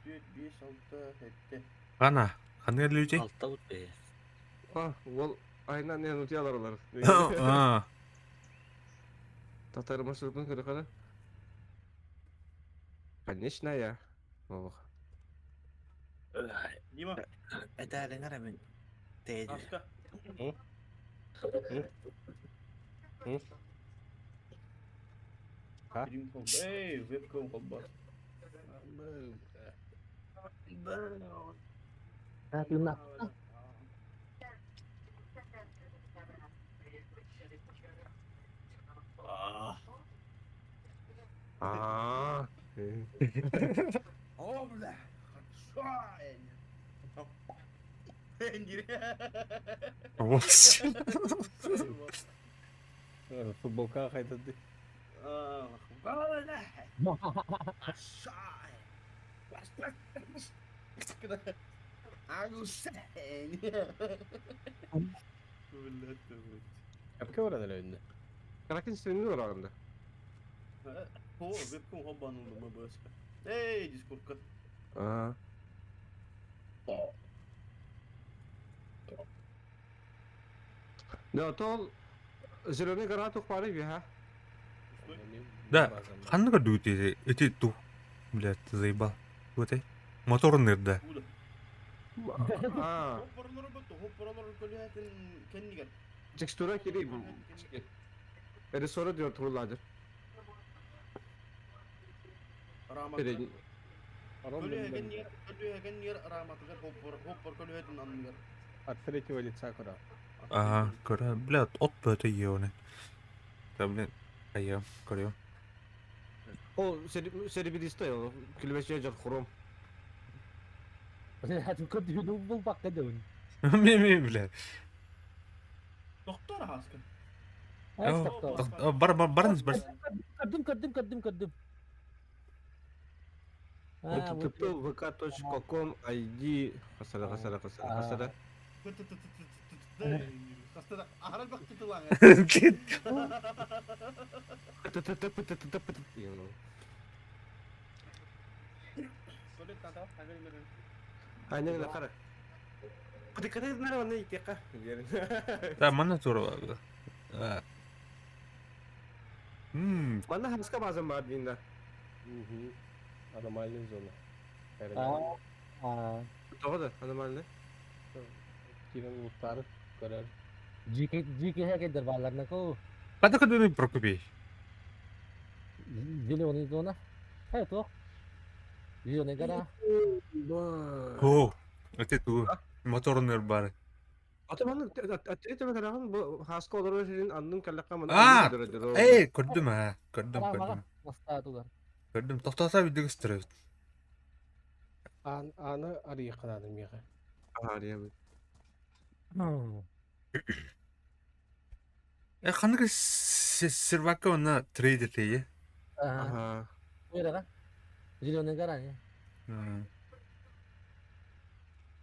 Speaker 7: 4, 5, 6, 7.
Speaker 1: Ана, ханна людей?
Speaker 6: Алта бут бе.
Speaker 2: А, ол айна не нутиялар олар.
Speaker 1: А.
Speaker 2: Татар маршрутын көрө кара. Конечно я. Ох.
Speaker 7: Дима.
Speaker 6: Этээлиңер мен. Тээди.
Speaker 7: Аска.
Speaker 4: Ха?
Speaker 7: Эй, вебкам колбас.
Speaker 2: А.
Speaker 7: О, бля. Хорошо.
Speaker 4: Футболка хайдады. Апка баран эле önüne.
Speaker 2: Кракен сенин орагында.
Speaker 7: О, вебкам хобанулды МБС-ка. Эй, дискурка.
Speaker 2: А. Да, тол зеленый гора тухпары биха.
Speaker 1: Да, ханна көрдүгүт эти ту. Блядь, ты заебал. Вот эй. Моторун да.
Speaker 2: А. Текстура кири. Ресора диyor турладыр.
Speaker 4: От третьего лица куда?
Speaker 1: Ага, көрө, блядь, от бөтө еоне. Да, блин, айя, көрө.
Speaker 2: О, серебристый, күлбәче жар хром.
Speaker 5: Көрдү бұл баққа дөң.
Speaker 1: Ме, блядь.
Speaker 7: Доктор хаска.
Speaker 1: Бар, бар, барыңыз, бар.
Speaker 5: Көрдүм, көрдүм, көрдүм, көрдүм.
Speaker 2: vk.com ID хасара хасара хасара хасара.
Speaker 7: Ахарал бакты тылаң.
Speaker 2: Айнен кара. Пытыкаты нарваны итека.
Speaker 1: Да, манна тура.
Speaker 2: Манна хаска базам бар динда.
Speaker 4: Аномальная зона.
Speaker 5: А.
Speaker 2: Тоғда, аномальный.
Speaker 4: Кирен уттар, көрөр.
Speaker 5: Жике жике хәке дәрбарларына ко.
Speaker 1: Када көдүнү прокупи.
Speaker 5: Зеленый зона. Эй, туох? Зеленый гора.
Speaker 1: О, это ту. Моторнер бар.
Speaker 2: Ата маннык аттыгы кэрэҕин бу хааска олорор сирин аннын кэллэххэ маны
Speaker 1: Аа, эй, көрдүм аа, көрдүм,
Speaker 5: Мага
Speaker 1: көрдүм.
Speaker 5: мастаатылар.
Speaker 1: Көрдүм, тохтоото билдик ыстырабыт.
Speaker 4: Аан ааны арыйыахха наада миэхэ.
Speaker 2: Аарыйабыт.
Speaker 1: Э, ханнык сервакка онно трейдер тейе?
Speaker 5: Ага. Уйраға. Зеленый гора. не?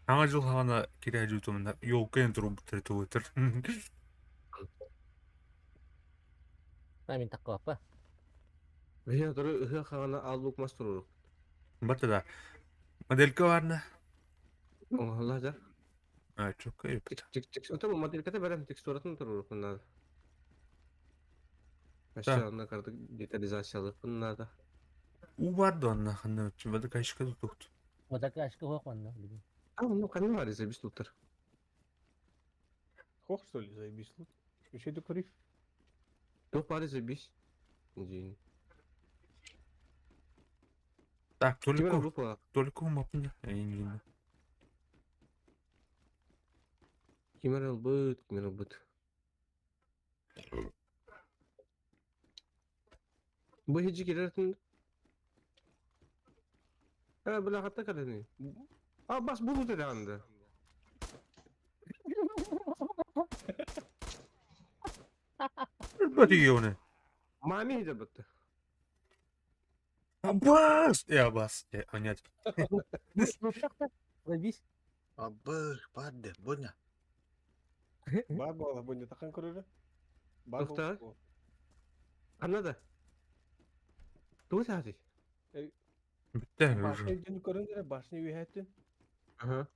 Speaker 1: Саҥа дьыл саҕана кириэһэ дьуутумна елка турбуттар тугутар.
Speaker 5: А мин таккаппа.
Speaker 2: Биһиэ туру ыһыах хаҕана аал лук мас турурук.
Speaker 1: Бата да. Моделька барна.
Speaker 2: Оҥоһулла да.
Speaker 1: А, чөккөй.
Speaker 2: Ото модельката бэрэн текстуратын турурук надо. Өссө онно кырдык детализациялыахпын наада.
Speaker 1: Уу бар да онно ханна бада кашка тутухт.
Speaker 5: Водокашка хоқ онно.
Speaker 2: А, ну ханна бар заебись туттар.
Speaker 4: Хох, что ли, заебись лут? Еще ты курив?
Speaker 2: Туох баар заебись. Дин.
Speaker 1: Так,
Speaker 2: Кимер
Speaker 1: только
Speaker 2: группа.
Speaker 1: только мапны. Эйнгин.
Speaker 2: Кимер ылбыт, кимер ылбыт. Бу хиджи кирертин. Э, бля, хатта калени. А, бас булу dedi анда.
Speaker 1: Бати ёне.
Speaker 2: Мами хиджи бытты.
Speaker 1: Абас! Я бас. Я понять.
Speaker 5: Ну шахта. Заебись.
Speaker 6: Абыр, барды, буня.
Speaker 4: Бар буола, бу не тахан көрөрө. Бар
Speaker 2: Тоқта.
Speaker 4: буола.
Speaker 2: Ханна да. Тугу саати?
Speaker 1: Битте
Speaker 4: Башня
Speaker 1: уже.
Speaker 4: дьону көрөн эрэ, башня үөһэттин.
Speaker 2: Ага.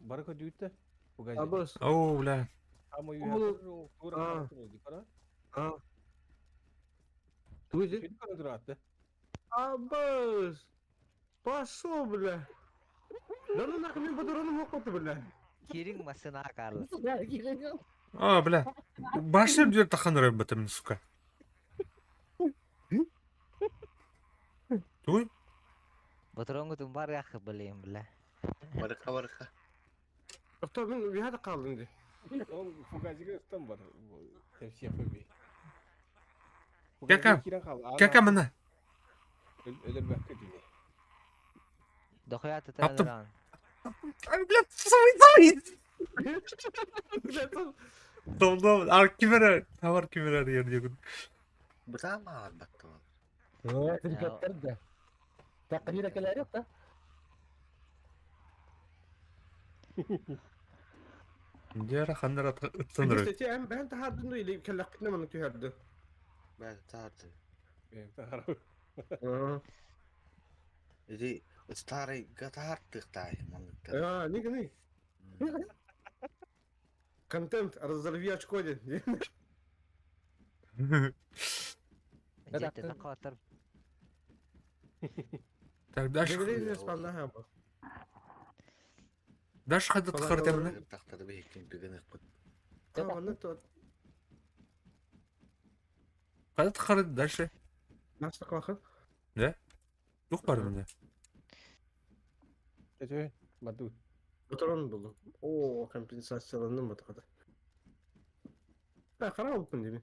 Speaker 4: Бары көдүүттэ. Бугазин.
Speaker 2: Абас.
Speaker 1: О, бля.
Speaker 4: Ама
Speaker 2: Ол-
Speaker 4: үөһэттин, тура
Speaker 2: Аа.
Speaker 4: хаалар ди кара.
Speaker 2: А. Тугу зи?
Speaker 4: Көдүү көрөн тураатты.
Speaker 2: Абас. Пошел, бля. Да ну нахуй, мен патроным окоту, бля.
Speaker 3: Кириң масына Карлос.
Speaker 1: А, бля. Башня бир тахан рыбатым, сука. Туй?
Speaker 3: Ботронгутун бар яхы билем, бля.
Speaker 6: Барыка, барыка.
Speaker 2: Тоқта, мен вихада қалдым де.
Speaker 4: Ол фугазига ыстан бар. Тепсия көбей.
Speaker 1: Кака? Кака мына?
Speaker 4: Өлөр бәккә дии.
Speaker 3: Дохуя
Speaker 1: Таптым.
Speaker 3: татаран.
Speaker 1: Ай, бля, самый самый. Долдо, ар кимер, тавар кимер ер дегін.
Speaker 6: Бытаама арбатты ол.
Speaker 5: Тиркаттар да. Таққыра келер yok да.
Speaker 1: Дера хандар ыттаныр.
Speaker 2: Кстати, әм бән тахардын или келлақпытна маны түһәрді.
Speaker 6: Бәл, тарды.
Speaker 4: Тахар.
Speaker 6: Иди, старый гатар тыхтай, манныктар.
Speaker 2: А, не не. Контент, разорви очко ден.
Speaker 3: Жетти таққаттар.
Speaker 1: Так, дальше. Дальше хадда тахар темне.
Speaker 6: Тахтары бейкин түген ықпыт.
Speaker 1: Хадда тахар дальше.
Speaker 2: Nasıl kalkın?
Speaker 1: Тух бар менде.
Speaker 4: Төтө, баду.
Speaker 2: Патрон buldum. Oo, kompensasyonlandım bu kadar. Ben karar oldum değil mi?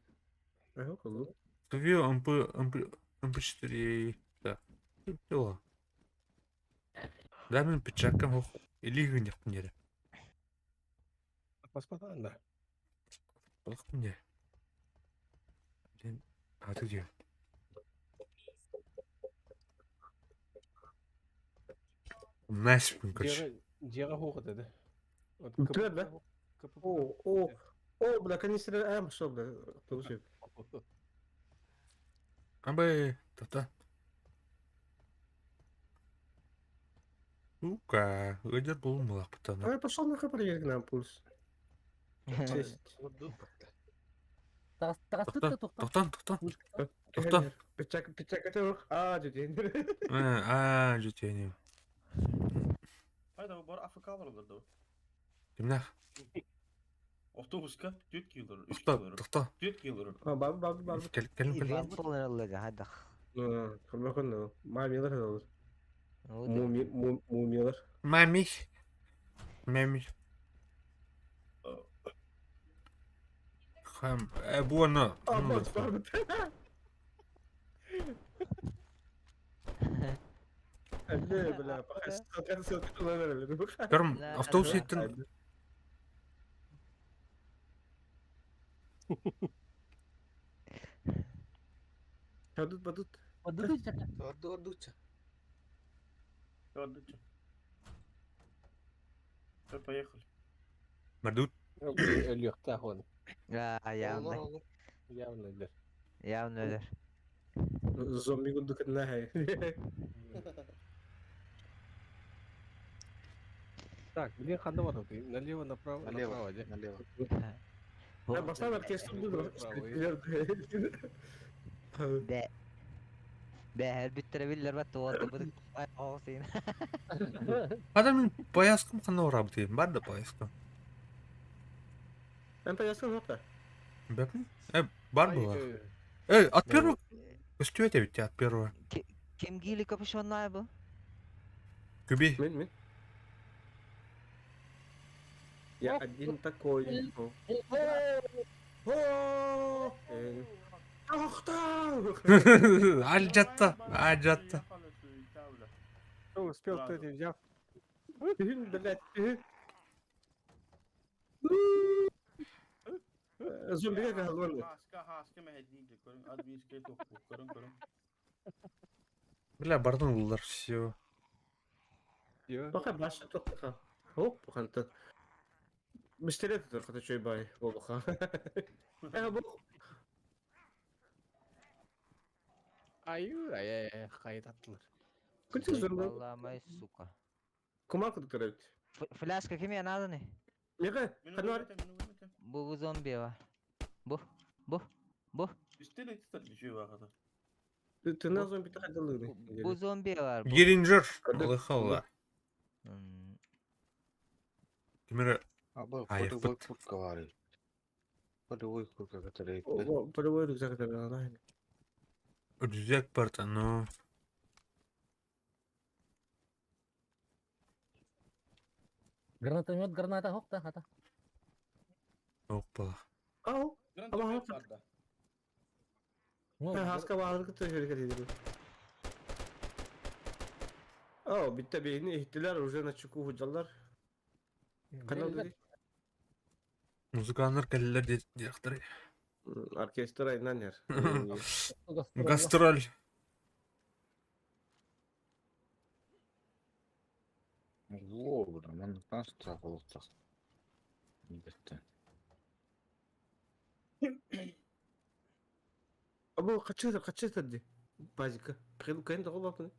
Speaker 2: Yok oldu.
Speaker 1: Тве МП МП МП4. Да. Дела. Да мен печакам хох. Или гын яктын ере.
Speaker 4: Паспатан да.
Speaker 1: Балыктын е. Блин, а ты где? Наспин, короче.
Speaker 4: Жега хоқ деді.
Speaker 2: Бітірер бе? О, о, о, бля, канистр әм шо, бля. Тугу
Speaker 1: Абы, та-та. Сука, өйдер бұл мылақ бұтаны.
Speaker 2: Ай, пошел нахуй проверь нам пульс. Честь.
Speaker 5: Тағастытты тоқта.
Speaker 1: Тоқтан, тоқтан. Тоқта.
Speaker 2: Печак, печак это рух. А, деден.
Speaker 1: А, жетене.
Speaker 7: Hayda bu bar Afrikalar olurdu.
Speaker 1: Кимнах?
Speaker 7: Автобуска 4 кило, 3
Speaker 1: Тоқта,
Speaker 7: кило,
Speaker 1: тоқта.
Speaker 7: 4 кило.
Speaker 2: А, бабы, бабы, бабы.
Speaker 1: Кел, кел, кел.
Speaker 3: Ивент болар аллага хадах.
Speaker 2: Көрбөккүн Мамилар olur. Муми мумиялар.
Speaker 1: Мами. Мами. Хам, буону. Көрм, автобус иттин.
Speaker 2: Падут, падут.
Speaker 5: Падут.
Speaker 6: Орду, ордуча.
Speaker 7: Ордуча. Все, поехали.
Speaker 1: Мардут.
Speaker 4: Өлүөхтээх он.
Speaker 3: А, явно.
Speaker 6: Olur, olur.
Speaker 4: Явно өлөр.
Speaker 3: Явно өлөр.
Speaker 2: Зомби курдук нахай.
Speaker 4: Так, блин, ханна барабыт? Налево, направо,
Speaker 6: Налево,
Speaker 4: направо, дьэ.
Speaker 6: налево.
Speaker 2: Бастаан оркестр
Speaker 3: Бэ. Бэ, бүттэрэ биллэр бат туолта бу оҕосин.
Speaker 1: Хата мин пояскым ханна барабытый? Бар да пояскым.
Speaker 2: Эн пояскын хопта.
Speaker 1: Бэпин? Бар была. Эй, от первого... Көстүбэт эбит от первого.
Speaker 3: Ким гили капюшоннай бу?
Speaker 1: Күби.
Speaker 2: Мин, мин. Я один такой. О! Ах
Speaker 1: Альжатта, альжатта.
Speaker 4: Кто успел, кто это взял?
Speaker 2: Блять. Зомби как голодный.
Speaker 7: Хаска, хаска мэһэдиин көрүҥ, админскай тохпу, көрүҥ, көрүҥ.
Speaker 1: Бля, бардын улар, все.
Speaker 2: Пока баша тоққа. Хоп, ханта. Мистерет тұр, қата чөй бай, болуха. Э, бу.
Speaker 4: Аю, ай, ай, хайт аттылар.
Speaker 2: Күнсіз зомби.
Speaker 3: Балламай, сука.
Speaker 2: Кумар кыдык
Speaker 3: Фляжка кими надо?
Speaker 2: Неге? Ханвар.
Speaker 3: Бу бу зомби ва. Бу, бу, бу.
Speaker 7: Пистолет тутар bir şey var.
Speaker 2: Тына зомби тахадылыгы.
Speaker 3: Бу зомби бар.
Speaker 1: Геринджер. Алыхалла. Кимере
Speaker 6: Абы,
Speaker 1: Ай,
Speaker 6: полевой
Speaker 1: пыт.
Speaker 6: куртка бар. Полевой куртка, который...
Speaker 2: Полевой рюкзак это
Speaker 1: рюкзак барта, но...
Speaker 5: Гранатомет, граната, хопта, хата.
Speaker 1: Опа.
Speaker 2: Ау. Ama Хаска баалык төһөргө О, битте бейни ихтилер уже на чеку худжалар. Канал дири.
Speaker 1: Музыканнар кэллэр диэхтэрэ.
Speaker 2: Оркестр айнан ер.
Speaker 1: Гастроль.
Speaker 6: Во, бля, мен страх болуптах. Битте.
Speaker 2: Абу качытыр, качытыр ди. Базика. Прил кайын да голапны.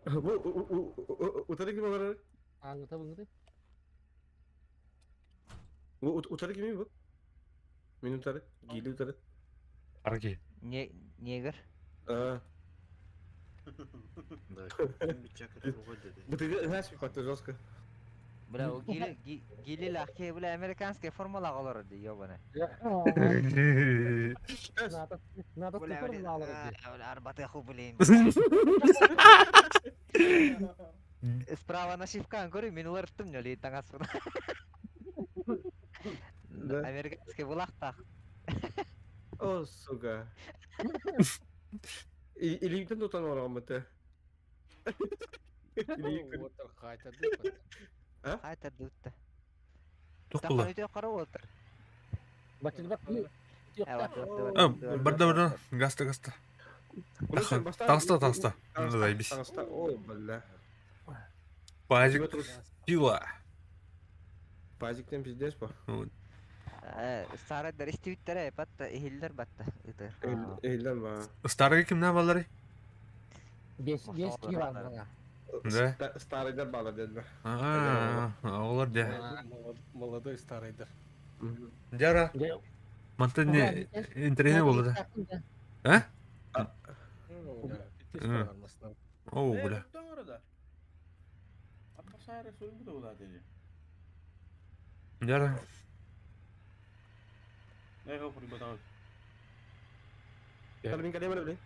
Speaker 2: Бу утары ким бар?
Speaker 5: Аңыта бұңды.
Speaker 2: Бу утары ким бу? Мен утары. Гили утары.
Speaker 1: Арги.
Speaker 3: Не, негр.
Speaker 2: А,
Speaker 6: Да.
Speaker 2: бу ты знаешь, как это жестко.
Speaker 3: Бля, у гили, гили лахке, бля, американская формула олар ди, ёбана.
Speaker 5: Надо, надо
Speaker 3: Бля,
Speaker 5: формула
Speaker 3: бля, арбаты ху, блин. Справа на шивкан, көрү, мен улар туттум, нөлі таңаспын.
Speaker 2: Да.
Speaker 3: Американский булактах.
Speaker 2: О, сука. Иликтен тутан ораган бите.
Speaker 4: Отыр қайтарды.
Speaker 3: Қайта дутта.
Speaker 1: Тух була.
Speaker 3: Таққан өте қара отыр.
Speaker 5: Бачы бак.
Speaker 1: А, барда барда. Гаста гаста. Таста таста. Ну заебись.
Speaker 2: Таста. О, бля.
Speaker 1: Пазик сила.
Speaker 2: Пазиктен пиздец по.
Speaker 3: Сарайдар истибиттер батта, ихиллер батта. Ытыр.
Speaker 2: Эйлен ба.
Speaker 1: Старый кимнә баллары?
Speaker 5: Бес, бес киван.
Speaker 1: Да.
Speaker 2: Старыйдар бала дедме.
Speaker 1: А, олар дә.
Speaker 4: Молодой старыйдар.
Speaker 1: Дяра. Манта не интернет булды да. А? О, бля.
Speaker 7: Orada. Atmosfere soyungu da ular dedi.
Speaker 1: Дяра.
Speaker 2: Мин кэлиэм эрэ.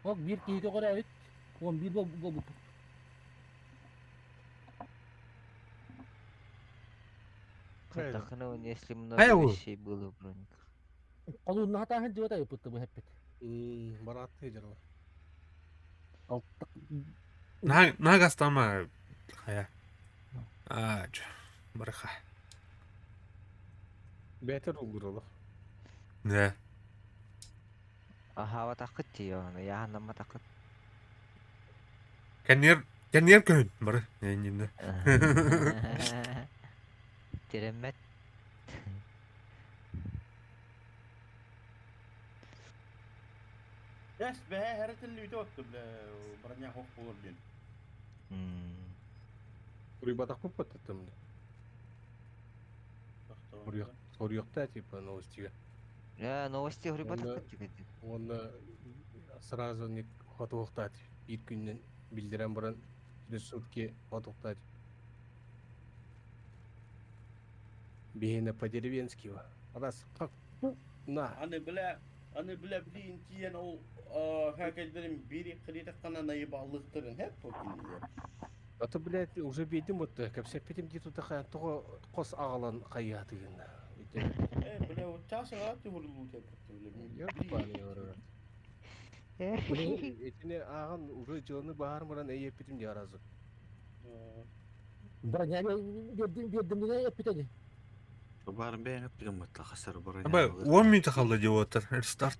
Speaker 5: Ок биир киһи көрөбүт. 11 бол.
Speaker 3: Отдохну, если много вещей было в брониках.
Speaker 5: Колунна хатааһын дьыбата ыппытты бу хеппит.
Speaker 4: Бараатты жарва.
Speaker 1: На гастама. Хая. А, бараха.
Speaker 4: Бэтер улгуролох.
Speaker 1: Да.
Speaker 3: Аха, такыт тиё, я намма такыт.
Speaker 1: Кеннер, кеннер көн бары. Не.
Speaker 3: Тереммет.
Speaker 7: Эс бэһэ хәрэтин лүүтэ отты бля броня хох болор диэн.
Speaker 4: Урибатах пуппаттым. Урьяхта типа новостига.
Speaker 3: Я новости урибатах тигedi.
Speaker 4: Он сразу не хотуохтат. Bir күннен билдирен баран через сутки хотуохтат. Бихине по-деревенски. Раз как на.
Speaker 7: Аны бля, аны бля блин тиен ол хакелдерин бири кыритаккана наебаллыктырын хеп покинилер.
Speaker 4: А то, блядь, уже бедим вот, кепсеппетим ди тута хая того кос агалан хайятыгын.
Speaker 7: Бля, вот часа аты вурлу теппет бля.
Speaker 4: Ёбаный в рот. Этине аган уже жылны баар муран эйеппитим ди аразы.
Speaker 5: Броня бердим бердим деген эппитеди.
Speaker 6: Барын бэйэн эппитим бытта хасар броня.
Speaker 1: Аба, 10 минут қалды деп отыр. Рестарт.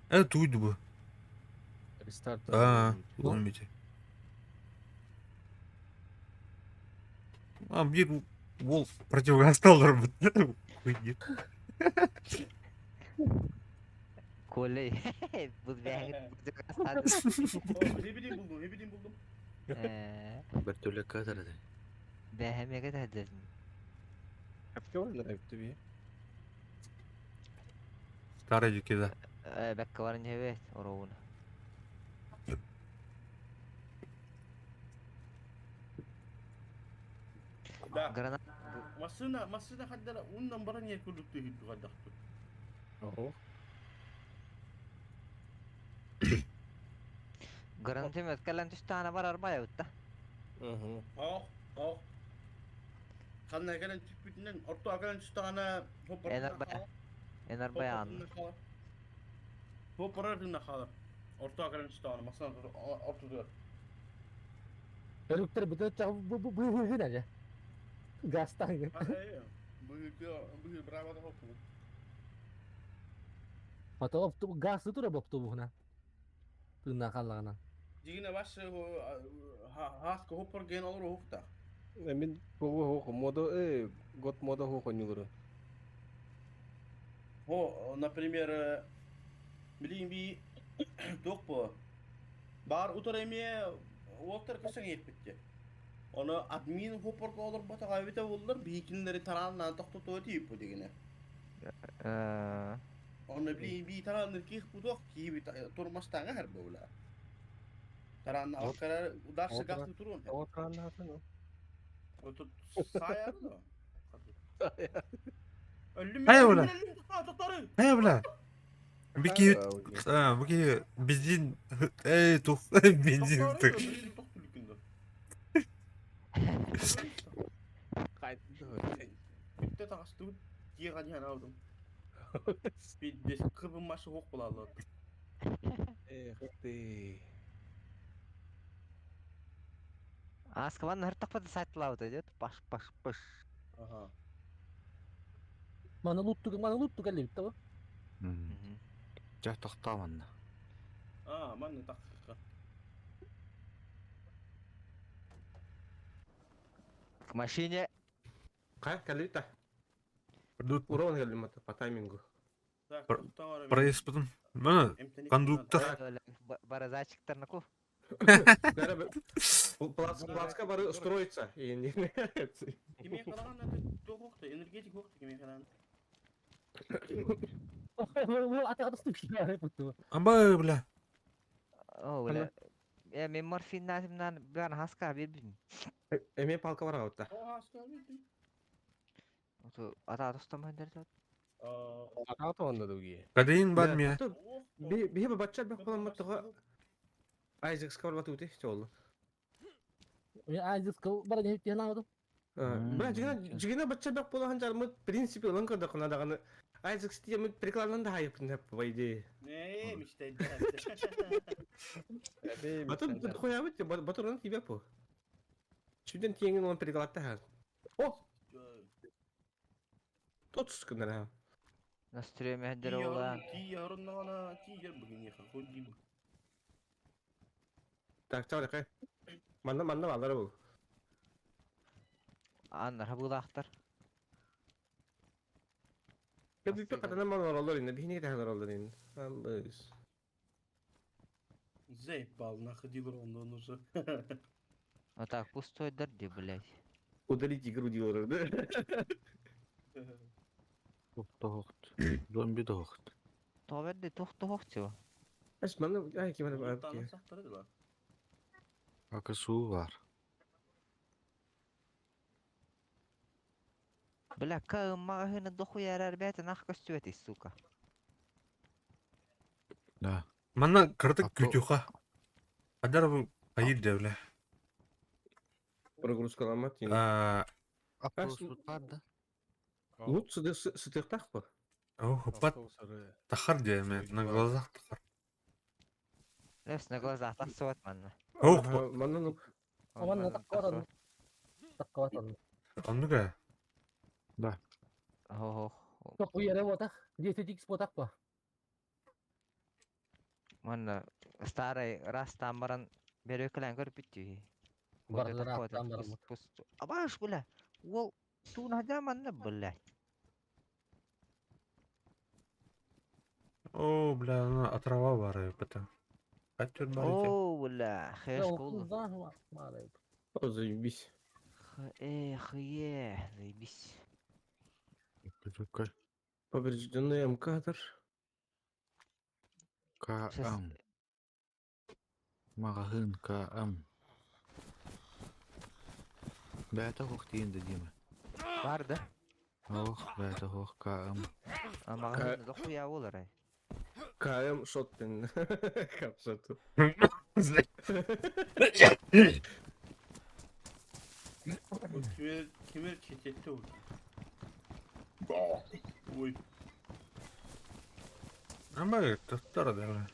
Speaker 1: Туйды bu.
Speaker 4: Рестарт.
Speaker 1: А, 10 минут. А, bir ол противогаз талдыр. Хуйни.
Speaker 3: Колей. Бу бәңит.
Speaker 7: Хебидин булдум, хебидин булдум.
Speaker 6: Бір түлі кадырды.
Speaker 3: Бәһәмегә дә
Speaker 4: Кепке бар эпти
Speaker 1: Старый дикеда.
Speaker 3: Бәккә барын җәбәт, оруына.
Speaker 7: Да.
Speaker 3: Гранат.
Speaker 7: Машина, машина хаддара уннан броня күлүктү хидду гаддакту.
Speaker 4: Ого.
Speaker 3: Гранатомет кэлэн түстәһәнә барар бая үтте.
Speaker 4: Угу.
Speaker 7: Ох, ох. Ханна кэлэн түппүтүнэн, орто кэлэн түстәһәнә хоппар.
Speaker 3: Энер бая. Энер бая анны.
Speaker 7: Хоппар халар. Орто кэлэн түстәһәнә, машина орто дур.
Speaker 5: Өрүктер бүтө бу бу бу гына. Гастан.
Speaker 7: Бу бу браво да хоппу.
Speaker 5: Ата газ тура бопты буна. Тына каллагана.
Speaker 7: Дигине баш хаска хоппар ген олор хопта.
Speaker 4: Мен бу хо мода год мода хо хонюлары.
Speaker 7: Хо, например, билин би токпо. Бар утар эме уоттар кышың еппитте. Оны админ хоппар олор бата габите болдур, бикинлери таранна токтоту тип бу дигине. Оны билин би таранны ких буток киби турмастаңа хер була. Таранна алкара ударсы гасты турун.
Speaker 4: Отранна хатан.
Speaker 7: Отут саяр да.
Speaker 1: Хай бля. Хай бля. Бики, бики бензин, тух, бензин тык.
Speaker 7: Bitte тагысты киған ян алдым. Бидес кыбын машы хоқ булалы.
Speaker 4: Эх ты.
Speaker 3: Аскван хыртакпады сайтлауды дед. Баш баш баш.
Speaker 7: Ага.
Speaker 5: Мана лутту, мана лутту кэлли битте бу.
Speaker 6: Жа тоқтаманна.
Speaker 7: А, манны такка.
Speaker 3: К машине.
Speaker 2: Кай, кэлли та.
Speaker 1: Придут
Speaker 2: Урон кэлли мата по таймингу.
Speaker 1: проезд потом. Мына, кондуктор.
Speaker 3: Баразачиктарнаку.
Speaker 2: Плацка бары строится. И не.
Speaker 7: Киме караган это тохокты, энергетик хокты киме караган.
Speaker 5: Ата бутты.
Speaker 1: Аба, бля.
Speaker 3: О, бля. Э, мен морфин насимнан бан хаска бирбин.
Speaker 2: Эме палка бар аутта.
Speaker 7: О, хаска бирдим.
Speaker 3: Ата тостом хендерде.
Speaker 4: Атаҕа тоһунна дугие.
Speaker 1: Кадейн бар мия.
Speaker 2: Биһи бачча бэх буламмат тоҕо Айзекска барбат ути чолу.
Speaker 5: Айзекска бара не тиһэн аҕадым.
Speaker 2: Бра жигина жигина бачча бэх буолан жармыт принципе ылан көрдөххүнэ даҕаны Айзекс тиэмит прикладынан да хайыппын хеп по идее.
Speaker 7: Не, мечтайда.
Speaker 2: Батыр хуябыт батыр онон тиибэп бу. Сүдэн тиэҥин он прикладта ха. О! Тот гыннара.
Speaker 3: Настроение ола.
Speaker 7: Тиийэр тиийэр бүгүн хуй
Speaker 2: Так, чао рекай. Манна манна баллара бул.
Speaker 3: Аннар хабылаахтар.
Speaker 2: Кэбиппе катана ман ороллор инне бихини кэтэ ороллор инне. Аллыс.
Speaker 7: Заебал нахуй дилер ондан уже.
Speaker 3: А так, пустой дерди, блядь.
Speaker 2: Удалить игру дилера, да?
Speaker 6: Тохт. Зомби тохт.
Speaker 3: Товерди тохто хохтио.
Speaker 2: Ас манна ай ким ана
Speaker 7: Танып сақтары да.
Speaker 6: Ака суу бар.
Speaker 3: Бля, магазина дохуя ребята нах костюэти, сука.
Speaker 6: Да.
Speaker 1: Манна кырдык
Speaker 6: Авто-
Speaker 1: күтүха. Адар бу айыр да бля.
Speaker 2: Прогрузкаламат инне.
Speaker 1: А,
Speaker 6: Автобус бар да.
Speaker 2: Лут сытыктах по.
Speaker 1: о, хопат тахар деме на глазах тахар.
Speaker 3: Лес на глазах тахсуат манна.
Speaker 1: О,
Speaker 2: Манна ну
Speaker 5: Манна таккаватан. Таккаватан.
Speaker 1: оннуга.
Speaker 3: Хо-хо.
Speaker 5: Тохуяра ботах. 10 x ботах па.
Speaker 3: Манна старый раз там баран берөкелән көрүп бүттү.
Speaker 5: Бардыр аттан барамыт.
Speaker 3: Абаш, бля. Ол туна манна, бля.
Speaker 1: О, бля, ана отрава бар это. Катер бар экен.
Speaker 3: О, бля, хэш болду.
Speaker 2: О, заебись.
Speaker 3: Эх, е, заебись.
Speaker 6: Какой?
Speaker 2: Поврежденный МК-тор.
Speaker 6: КМ. Магазин КМ. Бәті хоқ дейінді деймі.
Speaker 3: Бар да?
Speaker 6: Ох, бәті хоқ КМ.
Speaker 3: А магазин дохуя болар ай.
Speaker 2: КМ шоттен. Капсату.
Speaker 7: Кимер кимер кететти ол. Ой.
Speaker 1: Ама тоттар да.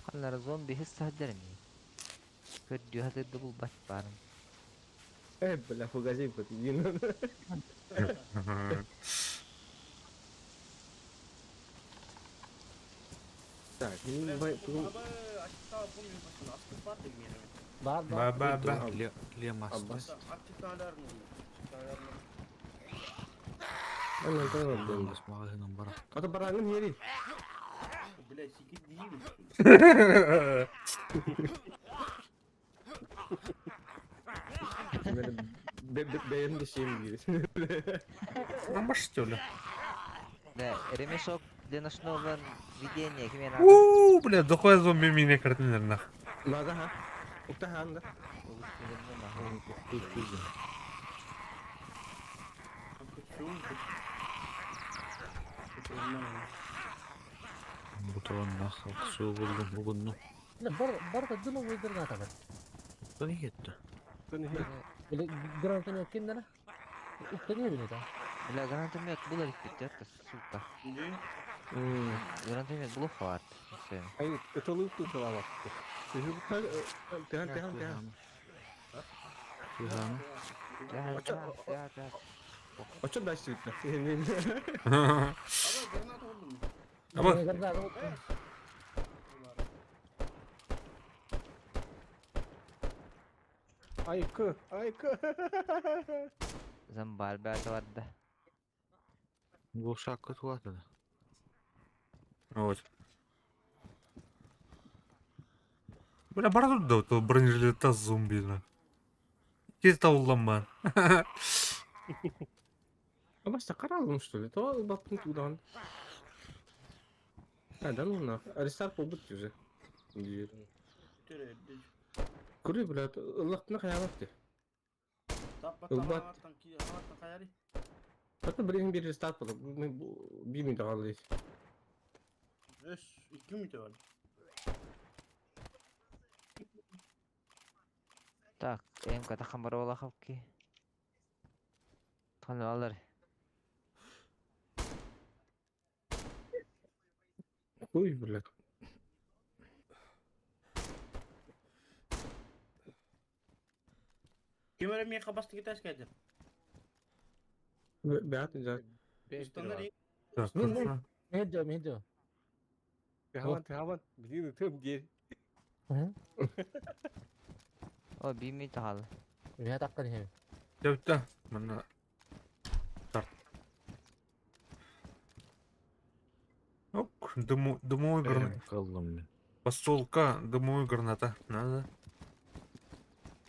Speaker 3: Халлар зомби хисса хаддерми. Көрдү хадды бул бат барым.
Speaker 2: Э, бля, фугазей подъедин. Так, ну, бай,
Speaker 5: Бар бар.
Speaker 1: Ба ба ба.
Speaker 6: Лемасты.
Speaker 2: Аббас. Ана, да,
Speaker 6: Лемас магазинын бар.
Speaker 2: Ата бараңын ери.
Speaker 7: Бля, сикит деймін.
Speaker 2: Бэйм де шейм дейді.
Speaker 1: Нама что ли?
Speaker 3: Да, ремешок для ночного видения кимен.
Speaker 1: У, бля, дохуя зомби меня картинер нах.
Speaker 2: Маза ха. Укта ха анда.
Speaker 6: Тут күзін. Бутон нах суу булдum бугунну.
Speaker 5: Бар бар да дымы выдырна тагы.
Speaker 6: Бuni кетті.
Speaker 5: Гранатомет кимдер? Уктаны билет.
Speaker 3: Бля, гранатомет булар икпит, сука. Гранатомет булу хват.
Speaker 2: Ай, это лук тут лава. Тыган, тыган, тыган.
Speaker 6: Тыган.
Speaker 3: Да, да, да.
Speaker 2: А что дальше видно?
Speaker 1: Аба.
Speaker 2: Айкы, айкы.
Speaker 3: Замбал бәті барды.
Speaker 6: Бұл шаққа туады.
Speaker 1: Вот. Бля, бар тут да, то бронежилета зомби на. Тез табылган бар.
Speaker 2: А баста каралым что ли? То баптын тудан. А, да ну нах. Рестарт болбут уже. Көрі, бля, ыллақтына хаябатты. Атын билигин биир рестарт буолар. Биир мүнүүтэ хаалла дии.
Speaker 7: Өс, 2 мүнүүтэ бар.
Speaker 3: Так, МК тахамбар хапки. Ханалар.
Speaker 2: Ой, блядь.
Speaker 7: Ким эрэ миэхэ бастакы этээскэ
Speaker 2: Бэт дьэ.
Speaker 7: Устанар
Speaker 1: Так,
Speaker 5: Мин-
Speaker 1: хорошо.
Speaker 5: Мин мин мин.
Speaker 4: Тыхаван, тыхаван. Блин, ытым дер.
Speaker 3: О, бими тахал.
Speaker 5: Мин таққан хем.
Speaker 1: Дәүтті. Мына. Старт. Ок, дымовой граната.
Speaker 6: Каллым мин.
Speaker 1: Посолка, дымовой граната. Надо.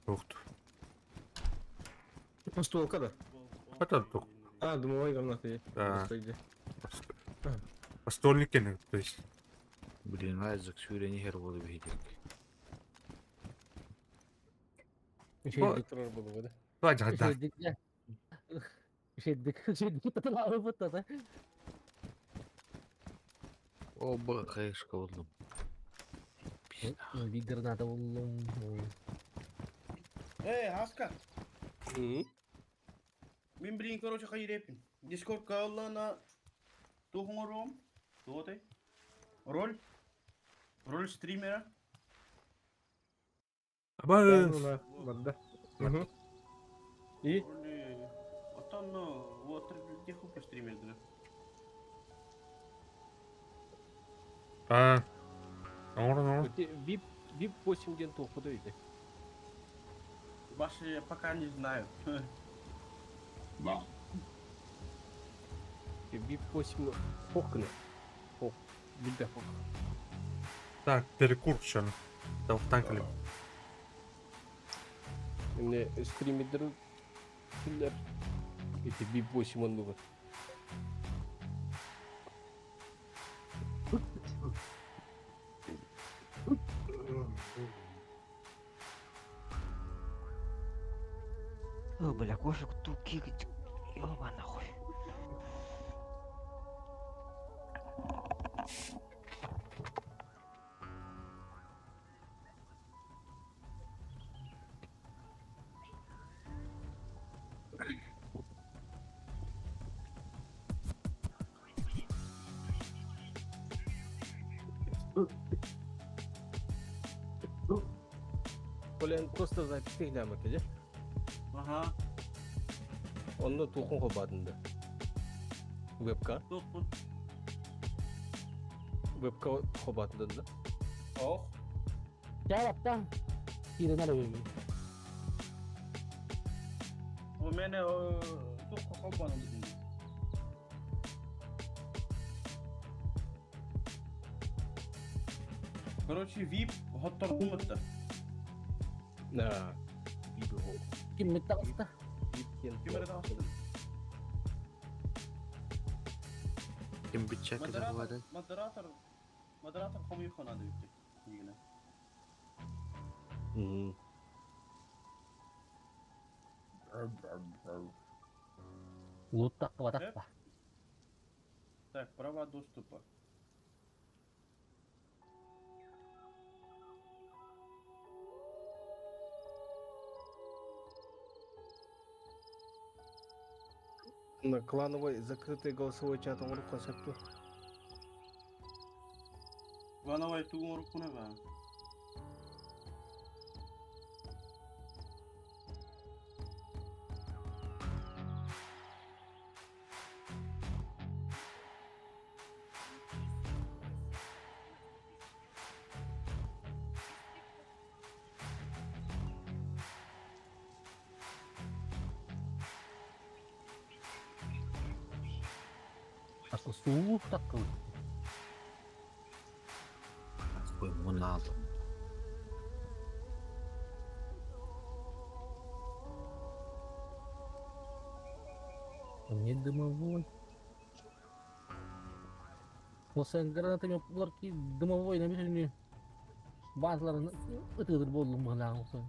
Speaker 1: Ух ты.
Speaker 2: Стволка да.
Speaker 1: Это только.
Speaker 2: А, дымовой граната.
Speaker 1: Да.
Speaker 2: Иди.
Speaker 1: Постольник кенен, то есть.
Speaker 6: Блин, Айзек сүүрэн иһэр буолу биһидик.
Speaker 5: Шейдик.
Speaker 4: Турар буолуо да.
Speaker 1: Давай, да.
Speaker 5: Шейдик. Шейдик. Шейдик тытыла бутта.
Speaker 6: О, б, хаешка болдум.
Speaker 5: Би граната боллум.
Speaker 7: Эй, Хаска. Мин билин, короче, хайрепин. Дискорд кааллана тухуңорум. Туотай. Роль. Роль стримера.
Speaker 1: Аба,
Speaker 2: Барда. И?
Speaker 7: Роли... Отон, вот, теху по стример, да.
Speaker 1: А. Оңор, оңор.
Speaker 4: VIP, VIP 8 ден тоқыды үйде.
Speaker 7: Баши я пока не знаю.
Speaker 4: VIP 8 хокны. Хок. Билбе хок.
Speaker 1: Так, перекур чон. Тавтан калим.
Speaker 4: Эмне стримердер киллер. Эти VIP 8 он бүгін.
Speaker 3: О, бля, кошек туки. Ёба нахуй.
Speaker 4: Блин, просто запись глямати, де?
Speaker 7: Ага.
Speaker 4: Онно тухун хобадында. Вебка.
Speaker 7: Тухун.
Speaker 4: Вебка хобадында да.
Speaker 7: Ох.
Speaker 5: Жавапта. Кирен ала
Speaker 7: У мене туху хобадында. Короче, VIP хоттордумытта.
Speaker 4: Да. VIP хо.
Speaker 5: Ким меттаста?
Speaker 4: VIP кен.
Speaker 7: Ким эрэ
Speaker 6: Ким битчак
Speaker 7: Модератор,
Speaker 6: это
Speaker 7: модератор, модератор хомуйха надо идти. Нигде.
Speaker 5: Луттак батакпа.
Speaker 7: Так, права доступа.
Speaker 4: На клановый закрытый голосовой чат оңоруп концепту.
Speaker 7: Клановый тугун рукуна ба.
Speaker 5: Aku suuh такыл.
Speaker 6: Ой, муналым.
Speaker 5: Мне дымовой. Осы гранатами булар ки дымовой на базаларын ытыдыр болдум мына осы.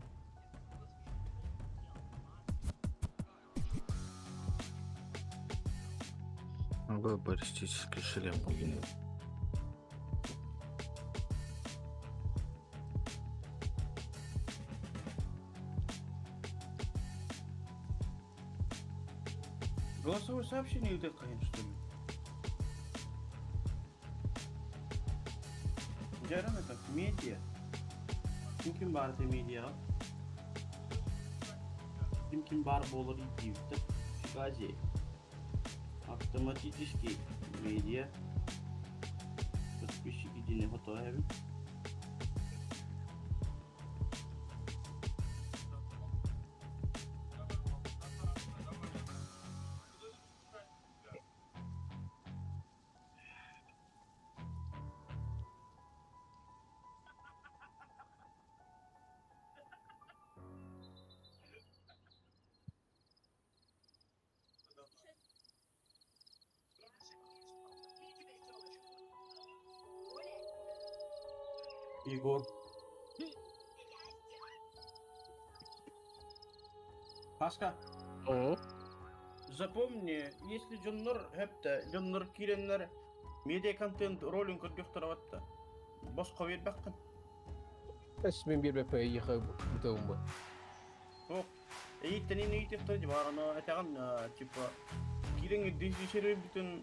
Speaker 6: Бу баллистический шлем.
Speaker 7: Голосовое сообщение ыытыаххайын что ли? Дьаран это медиа. Ким ким баар этэ медиаҕа? Ким ким баар буолар диэбиттэр. Фигази. Автоматический медиа. Подписчики диэни хотоо эбит. Егор. Пашка. Запомни, если дьоннор хэптэ, дьоннор киирэннэр медиа-контент ролун көрдөхтөрө босхо биэрбэххин.
Speaker 4: Эс мин биэрбэппэ эйиэхэ бутабын бу.
Speaker 7: Суох. Эйиттэн ыйытыахтара дьыбарано этэҕин типа киирэн DayZ бүтүн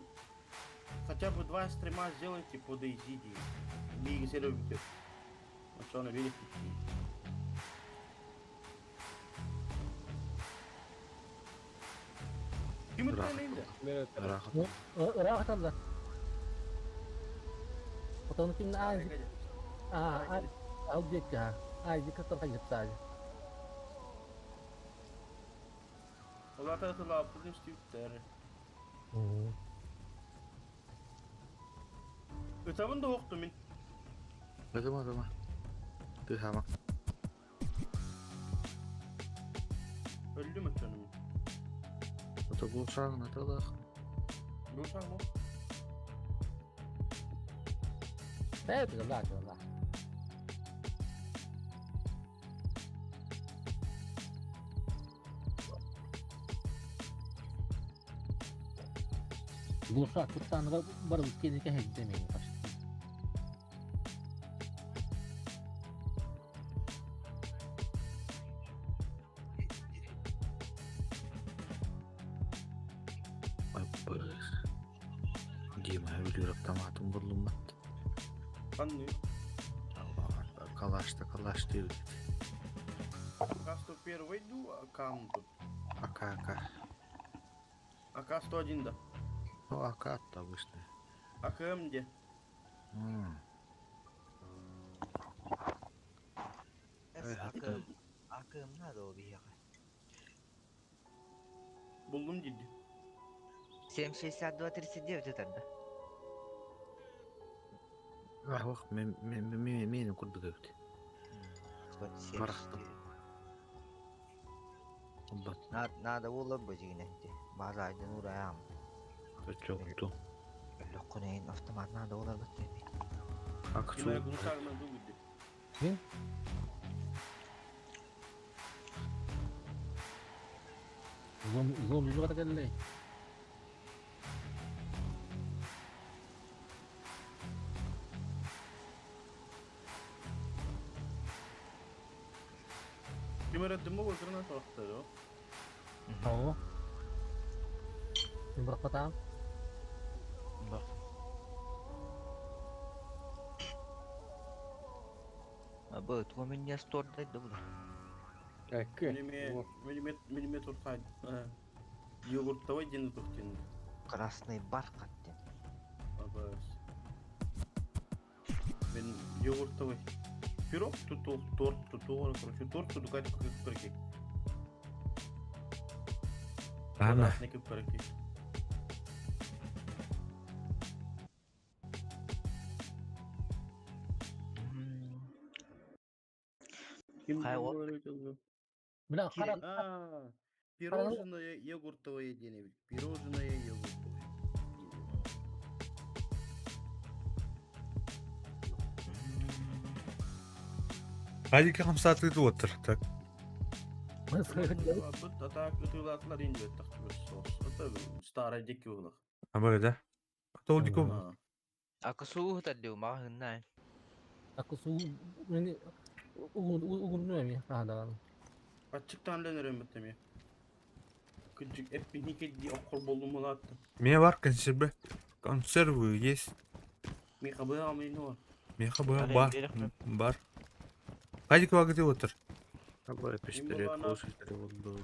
Speaker 7: хотя бы два стрима сделайте по DayZ дии. Биги сервер бүтүр. Оччоҕуна биир Ким ыттан
Speaker 6: Ыраах
Speaker 5: Ыраах аталлар. Отон ким аа аа ал диэкки аа Айзек кытта хайыттаали.
Speaker 7: Олата тылааппытын истибиттэр. Ытабын да уохтум мин.
Speaker 6: Ытыма, ытыма. Тыһама.
Speaker 7: Өлдүм оччону мин.
Speaker 6: Ото бу шагын аталах.
Speaker 7: Бу шаг му?
Speaker 5: Э, тыгылла, тыгылла. Глушак куттан барыл кенеке хэгдемейин кашты.
Speaker 6: Аппырыс. Дима өлүөр автоматын буллуммат.
Speaker 7: Ханны?
Speaker 6: Калашта калаш диэбит.
Speaker 7: АК-101 ду АК тут.
Speaker 6: АК АК.
Speaker 7: АК-101 да.
Speaker 6: Ну АК это обычный.
Speaker 7: АКМ где?
Speaker 3: АКМ АКМ надо ол биһиэхэ.
Speaker 7: Буллум диди.
Speaker 3: 7,62-39 этэр да?
Speaker 6: Ах, мен мен мен мен курдук эбит. Барахтым. Бат.
Speaker 3: Надо буолар бу дьигинэ База айдын ураям.
Speaker 6: Чоҕунту.
Speaker 3: Өлөххүнэйин автомат надо буолар бат
Speaker 6: Ак
Speaker 7: Ким глушагынан ду диди.
Speaker 5: Мин? Зом зом жүгата келлей.
Speaker 7: Ким эрэддим бу кырна соқтары.
Speaker 5: Оо. Мин бырахпатаам.
Speaker 3: Бу туоминня сторда да була.
Speaker 4: Экки.
Speaker 7: Миллиметр уртайд. Йогурттавай дені тухтен.
Speaker 3: Красный бархат диэн.
Speaker 7: Абас. Мен йогуртовый. Пирог тут торт тут короче, торт тут кать кырки.
Speaker 1: Ана.
Speaker 7: Кырки. Ким
Speaker 3: Хай, о.
Speaker 5: Бля, хара
Speaker 7: А, пирожное йогуртовое день. Пирожное йогуртовое.
Speaker 1: Айдики хамсаатыы туоттар. Так.
Speaker 7: Бут атак ытылатлар инде тахчы соус. Это старая дикий улах.
Speaker 1: Абы да. Толдико
Speaker 3: Акысуу ытар маҕаһыыннаан.
Speaker 5: Акысуу мени угунну эми хаһадаҕаны.
Speaker 7: Аччыктаан дэнэр эми. Кыджик эппини кедди оккор болдум улаатты.
Speaker 1: Мне бар консервы. Консервы есть.
Speaker 7: Миха быа амин бар.
Speaker 1: Меха бар бар. Бар. Хайди квагыты отыр.
Speaker 6: Абы пистолет кошель болду.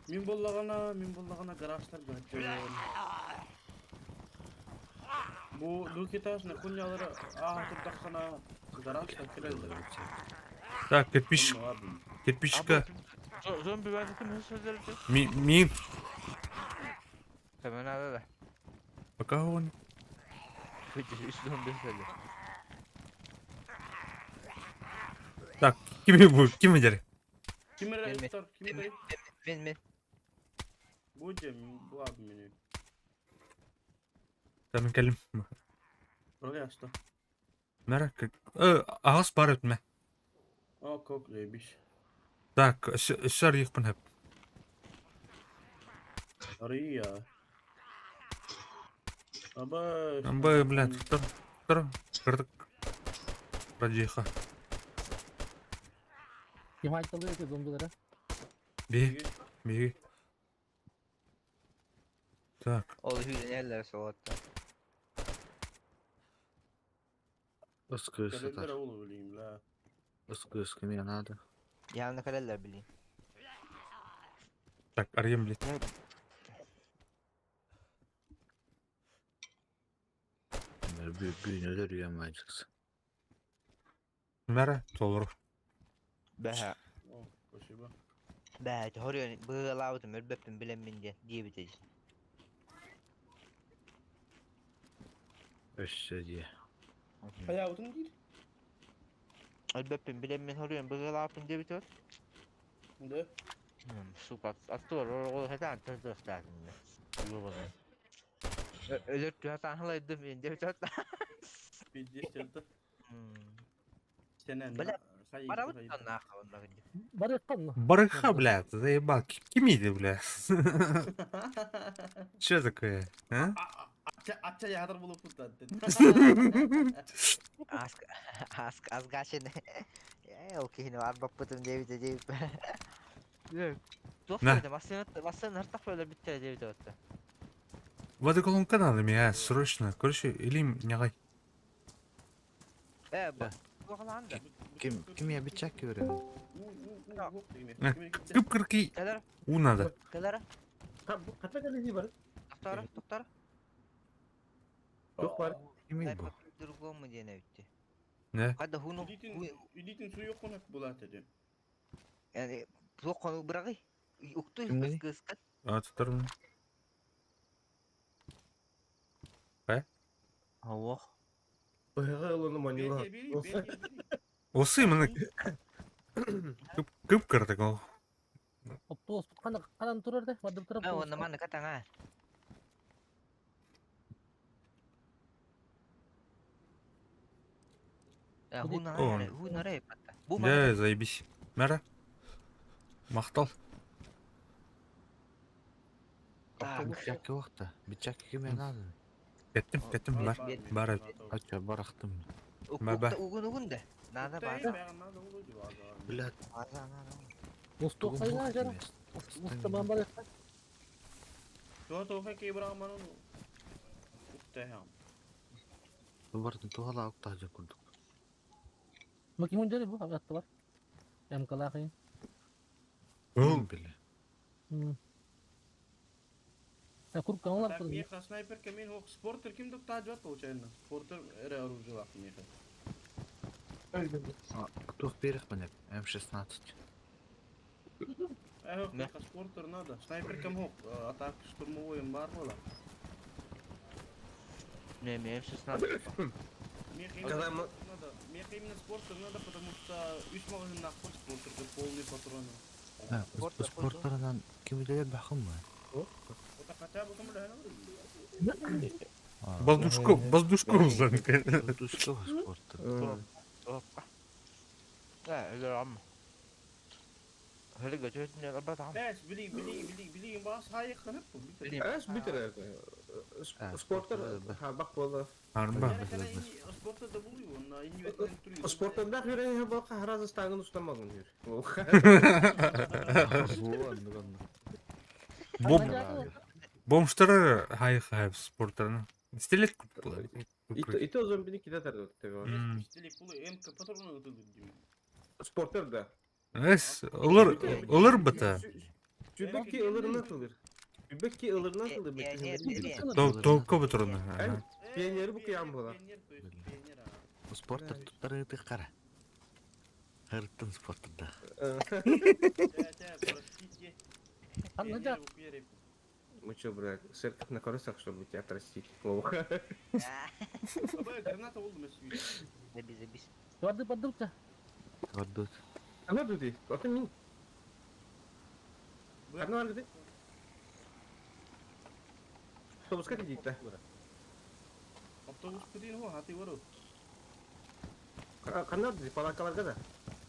Speaker 7: Мин боллагана, мин боллагана гаражтар гаччы. Бу двухэтажный хуйнялары аха турдаххана гаражтар киреллер.
Speaker 1: Так, кирпич, кирпичка.
Speaker 3: Зомби баатытым сөздөрдү.
Speaker 1: Ми, ми.
Speaker 3: Hemen да.
Speaker 1: Пока он.
Speaker 3: Үч зомби сөздөрдү.
Speaker 1: Так, кими бу, ким идер?
Speaker 7: Ким
Speaker 3: Мен-
Speaker 7: эр ким эр?
Speaker 3: Мен мен.
Speaker 7: Бу жем, бу абы мени.
Speaker 1: Там кэлим.
Speaker 7: Buraya açtı.
Speaker 1: Merak. Ағас бар өтме.
Speaker 7: О, кок лейбиш.
Speaker 1: Так, сэр ихпын хеп.
Speaker 7: Ария. Аба.
Speaker 1: Амбы, блядь, тур, тур, кырдык. Радиха.
Speaker 5: Ким айтылды эти зомбилere?
Speaker 1: Би, би. Так,
Speaker 3: Ол hüyden соғатта.
Speaker 6: Ыскы
Speaker 7: Кэлэллэр
Speaker 6: сытар.
Speaker 7: oğlu bileyim la.
Speaker 6: Ыскы ыскы мне надо.
Speaker 3: Явно кэлэллэр билейм.
Speaker 1: так, арьем, блядь.
Speaker 6: Бүйнөлөр үйәм айдыкс.
Speaker 1: Мэра, толор.
Speaker 3: Бэһэ.
Speaker 7: О, спасибо.
Speaker 3: Бэһэ, хорыйон быылаабытым өлбөппүн билэммин диэн диэбит
Speaker 6: Өссө дие.
Speaker 7: Hayatın değil.
Speaker 3: Өлбөппүн билэммин хорыйон быылаабытым диэбит ол.
Speaker 7: Да.
Speaker 3: Сука, аттуар ол хэтаан төрдөстаатын. Өлөр түһатаан халайдым мен диэбит ол.
Speaker 7: Пиздец это. Сенен.
Speaker 3: Бля, Барабыт наахабын
Speaker 5: Барыккан.
Speaker 1: Барыха, блядь, заебал. Кими ты, блядь? Че такое, а?
Speaker 7: Ача ача ядыр bulup tuttu.
Speaker 3: Аск аск асгашын. Э, ол кихини арбаппытым диэбит диэбит.
Speaker 1: На.
Speaker 3: Туох басын артак бөлөр битте диэбит отта.
Speaker 1: Водоколонка надо мне, срочно. Короче, или нягай.
Speaker 3: Э, бу калаанда.
Speaker 6: Ким ким я бичак көрөм?
Speaker 1: Кып кырки
Speaker 3: Кэлэр,
Speaker 1: у надо.
Speaker 3: кэлэр.
Speaker 2: Ката кэлэһи бар.
Speaker 3: Токтор, токтор.
Speaker 2: Yok бар.
Speaker 6: Кими бу?
Speaker 3: Другому диэн эбитти.
Speaker 1: Не?
Speaker 3: Када хуну
Speaker 7: Илитин су yok konak bulat dedi.
Speaker 3: yani туох кону бырагы. Уктуй
Speaker 6: Кимни?
Speaker 3: кыскат.
Speaker 1: А, тут
Speaker 3: Аллах.
Speaker 2: Быһыга ылыны манила.
Speaker 1: Осы мына кып кып кырдык ол.
Speaker 5: Оптуос кана канан турар да, бардып турар.
Speaker 3: Э, онна маны катаңа. Э, хуна
Speaker 1: О.
Speaker 3: хуна ре патта. Бу
Speaker 1: Да, заебись. Мэра. Мактал.
Speaker 3: Так.
Speaker 6: Бичак вакта. Бичак ким я надо?
Speaker 1: Кеттим, кеттим, бар. Бар.
Speaker 6: Ача барахтым.
Speaker 1: Ба-ба.
Speaker 3: Угун угун да. Надо база.
Speaker 6: Блядь,
Speaker 3: База надо.
Speaker 5: Мусту кайна жара. Мусту ман барыккан.
Speaker 7: Туа тоха ки брахман onu. Уктахам.
Speaker 6: Бардын тухала уктажа курдук.
Speaker 5: Макимон жары бу атты бар. Эм калахын.
Speaker 1: Ол
Speaker 6: биле.
Speaker 5: Та курка олар
Speaker 7: Так,
Speaker 5: турар.
Speaker 7: меха снайпер кемин хок спортер ким док тажват получается. Спортер эре оружие лак меха.
Speaker 6: Тух берех мене М16.
Speaker 7: Э, хок меха спортер надо. Снайпер кем хок атак штурмовой бар бола.
Speaker 3: Не, мне М16.
Speaker 7: Меха
Speaker 2: Когда
Speaker 7: именно
Speaker 2: мы-
Speaker 7: надо. Меха именно спортер надо, потому что үч магазин нахуй спортер полный патроны.
Speaker 3: Спортер
Speaker 6: Спортерынан ким деле бахым
Speaker 7: Вот хотя бы кому да
Speaker 1: Воздушку, воздушку
Speaker 6: Воздушку спортер.
Speaker 3: Э, өлөр ам.
Speaker 7: Бэс, били, били, били, били, бас хайы ханып бу.
Speaker 2: Эс бүтэр. Спорттар хабак буола.
Speaker 1: Арба.
Speaker 7: Спортта да булуй, онна инни
Speaker 2: Спорттардаах үөрэ буолка харазы стангын устамагын үр.
Speaker 1: Бом бомжтары хай хай спорттарына. Стилет куптулар.
Speaker 2: Ито зомбини кидатар тебе. Спорттар да.
Speaker 1: Эс, ылыр ылыр быта.
Speaker 2: Сүбекки ылырына тылыр. Сүбекки ылырына тылыр.
Speaker 1: Толко бутурна.
Speaker 2: Пионер бу кыям була.
Speaker 6: Спорттар туттары қара. Хырыттын спорттарда.
Speaker 2: Мы что, брат, церковь на колесах, чтобы тебя простить.
Speaker 7: Граната oldu mesela.
Speaker 3: Забис, забис.
Speaker 5: Воды поддутся.
Speaker 6: Гордут.
Speaker 2: Она тут и, а ты мин. Одна ты. Автобус как идти-то?
Speaker 7: Автобус кудин ho hati varu.
Speaker 2: Канар ди палакаларга да.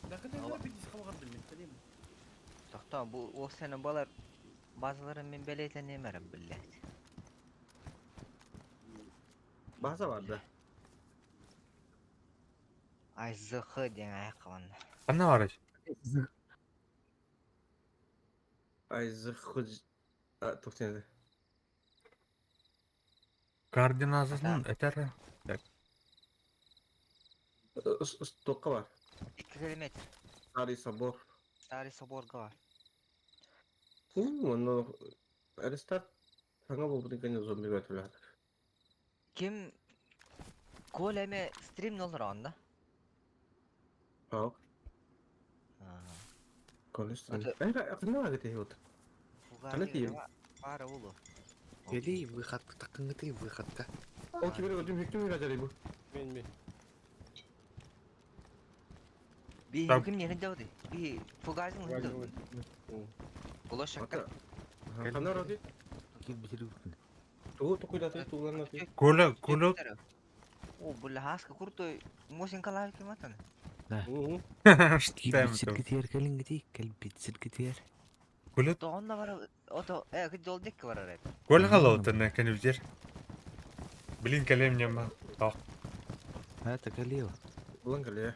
Speaker 7: Да кадar bir disk kaldı men talim.
Speaker 3: Тохтоо бу ол сene балар базаларын мен белейтен эмерим блядь.
Speaker 2: База бар да.
Speaker 3: Ай зх диэн аяққабан.
Speaker 1: Ана бар.
Speaker 2: Ай зх тоқтен.
Speaker 1: Координатасын этер.
Speaker 2: Тоққа бар.
Speaker 3: 2 километр.
Speaker 2: Старый собор.
Speaker 3: Старый соборга бар.
Speaker 2: Оны арестат саңа болбудун кene зомби өтүлөт.
Speaker 3: Ким Кол эме стрим нолор анда.
Speaker 2: Ак. Колестрин. Эй, кандай бар гете вот. Кандай тием?
Speaker 3: Бары улу.
Speaker 6: Кели выход такыңыты выходка.
Speaker 2: Ол кибер өтүм хүктүм үгәжәри бу.
Speaker 4: Мен мен.
Speaker 3: Би ким не жауды? Би фугазын жауды. Уло шакка.
Speaker 2: Кандай роди?
Speaker 6: Кил битирүктүн.
Speaker 2: Тугу тукуйдаты тууларна ти.
Speaker 1: Коля, коля.
Speaker 3: О, бля, хаска куртой мосин калай киматан.
Speaker 6: Кил битиргитер келингити, кел битиргитер.
Speaker 1: Коля.
Speaker 3: Тоонна бар ото э жол декке барар эп.
Speaker 1: Коля халаутан кенүзер. Блин, калем нема. Так.
Speaker 6: Это калил.
Speaker 2: Булан кале.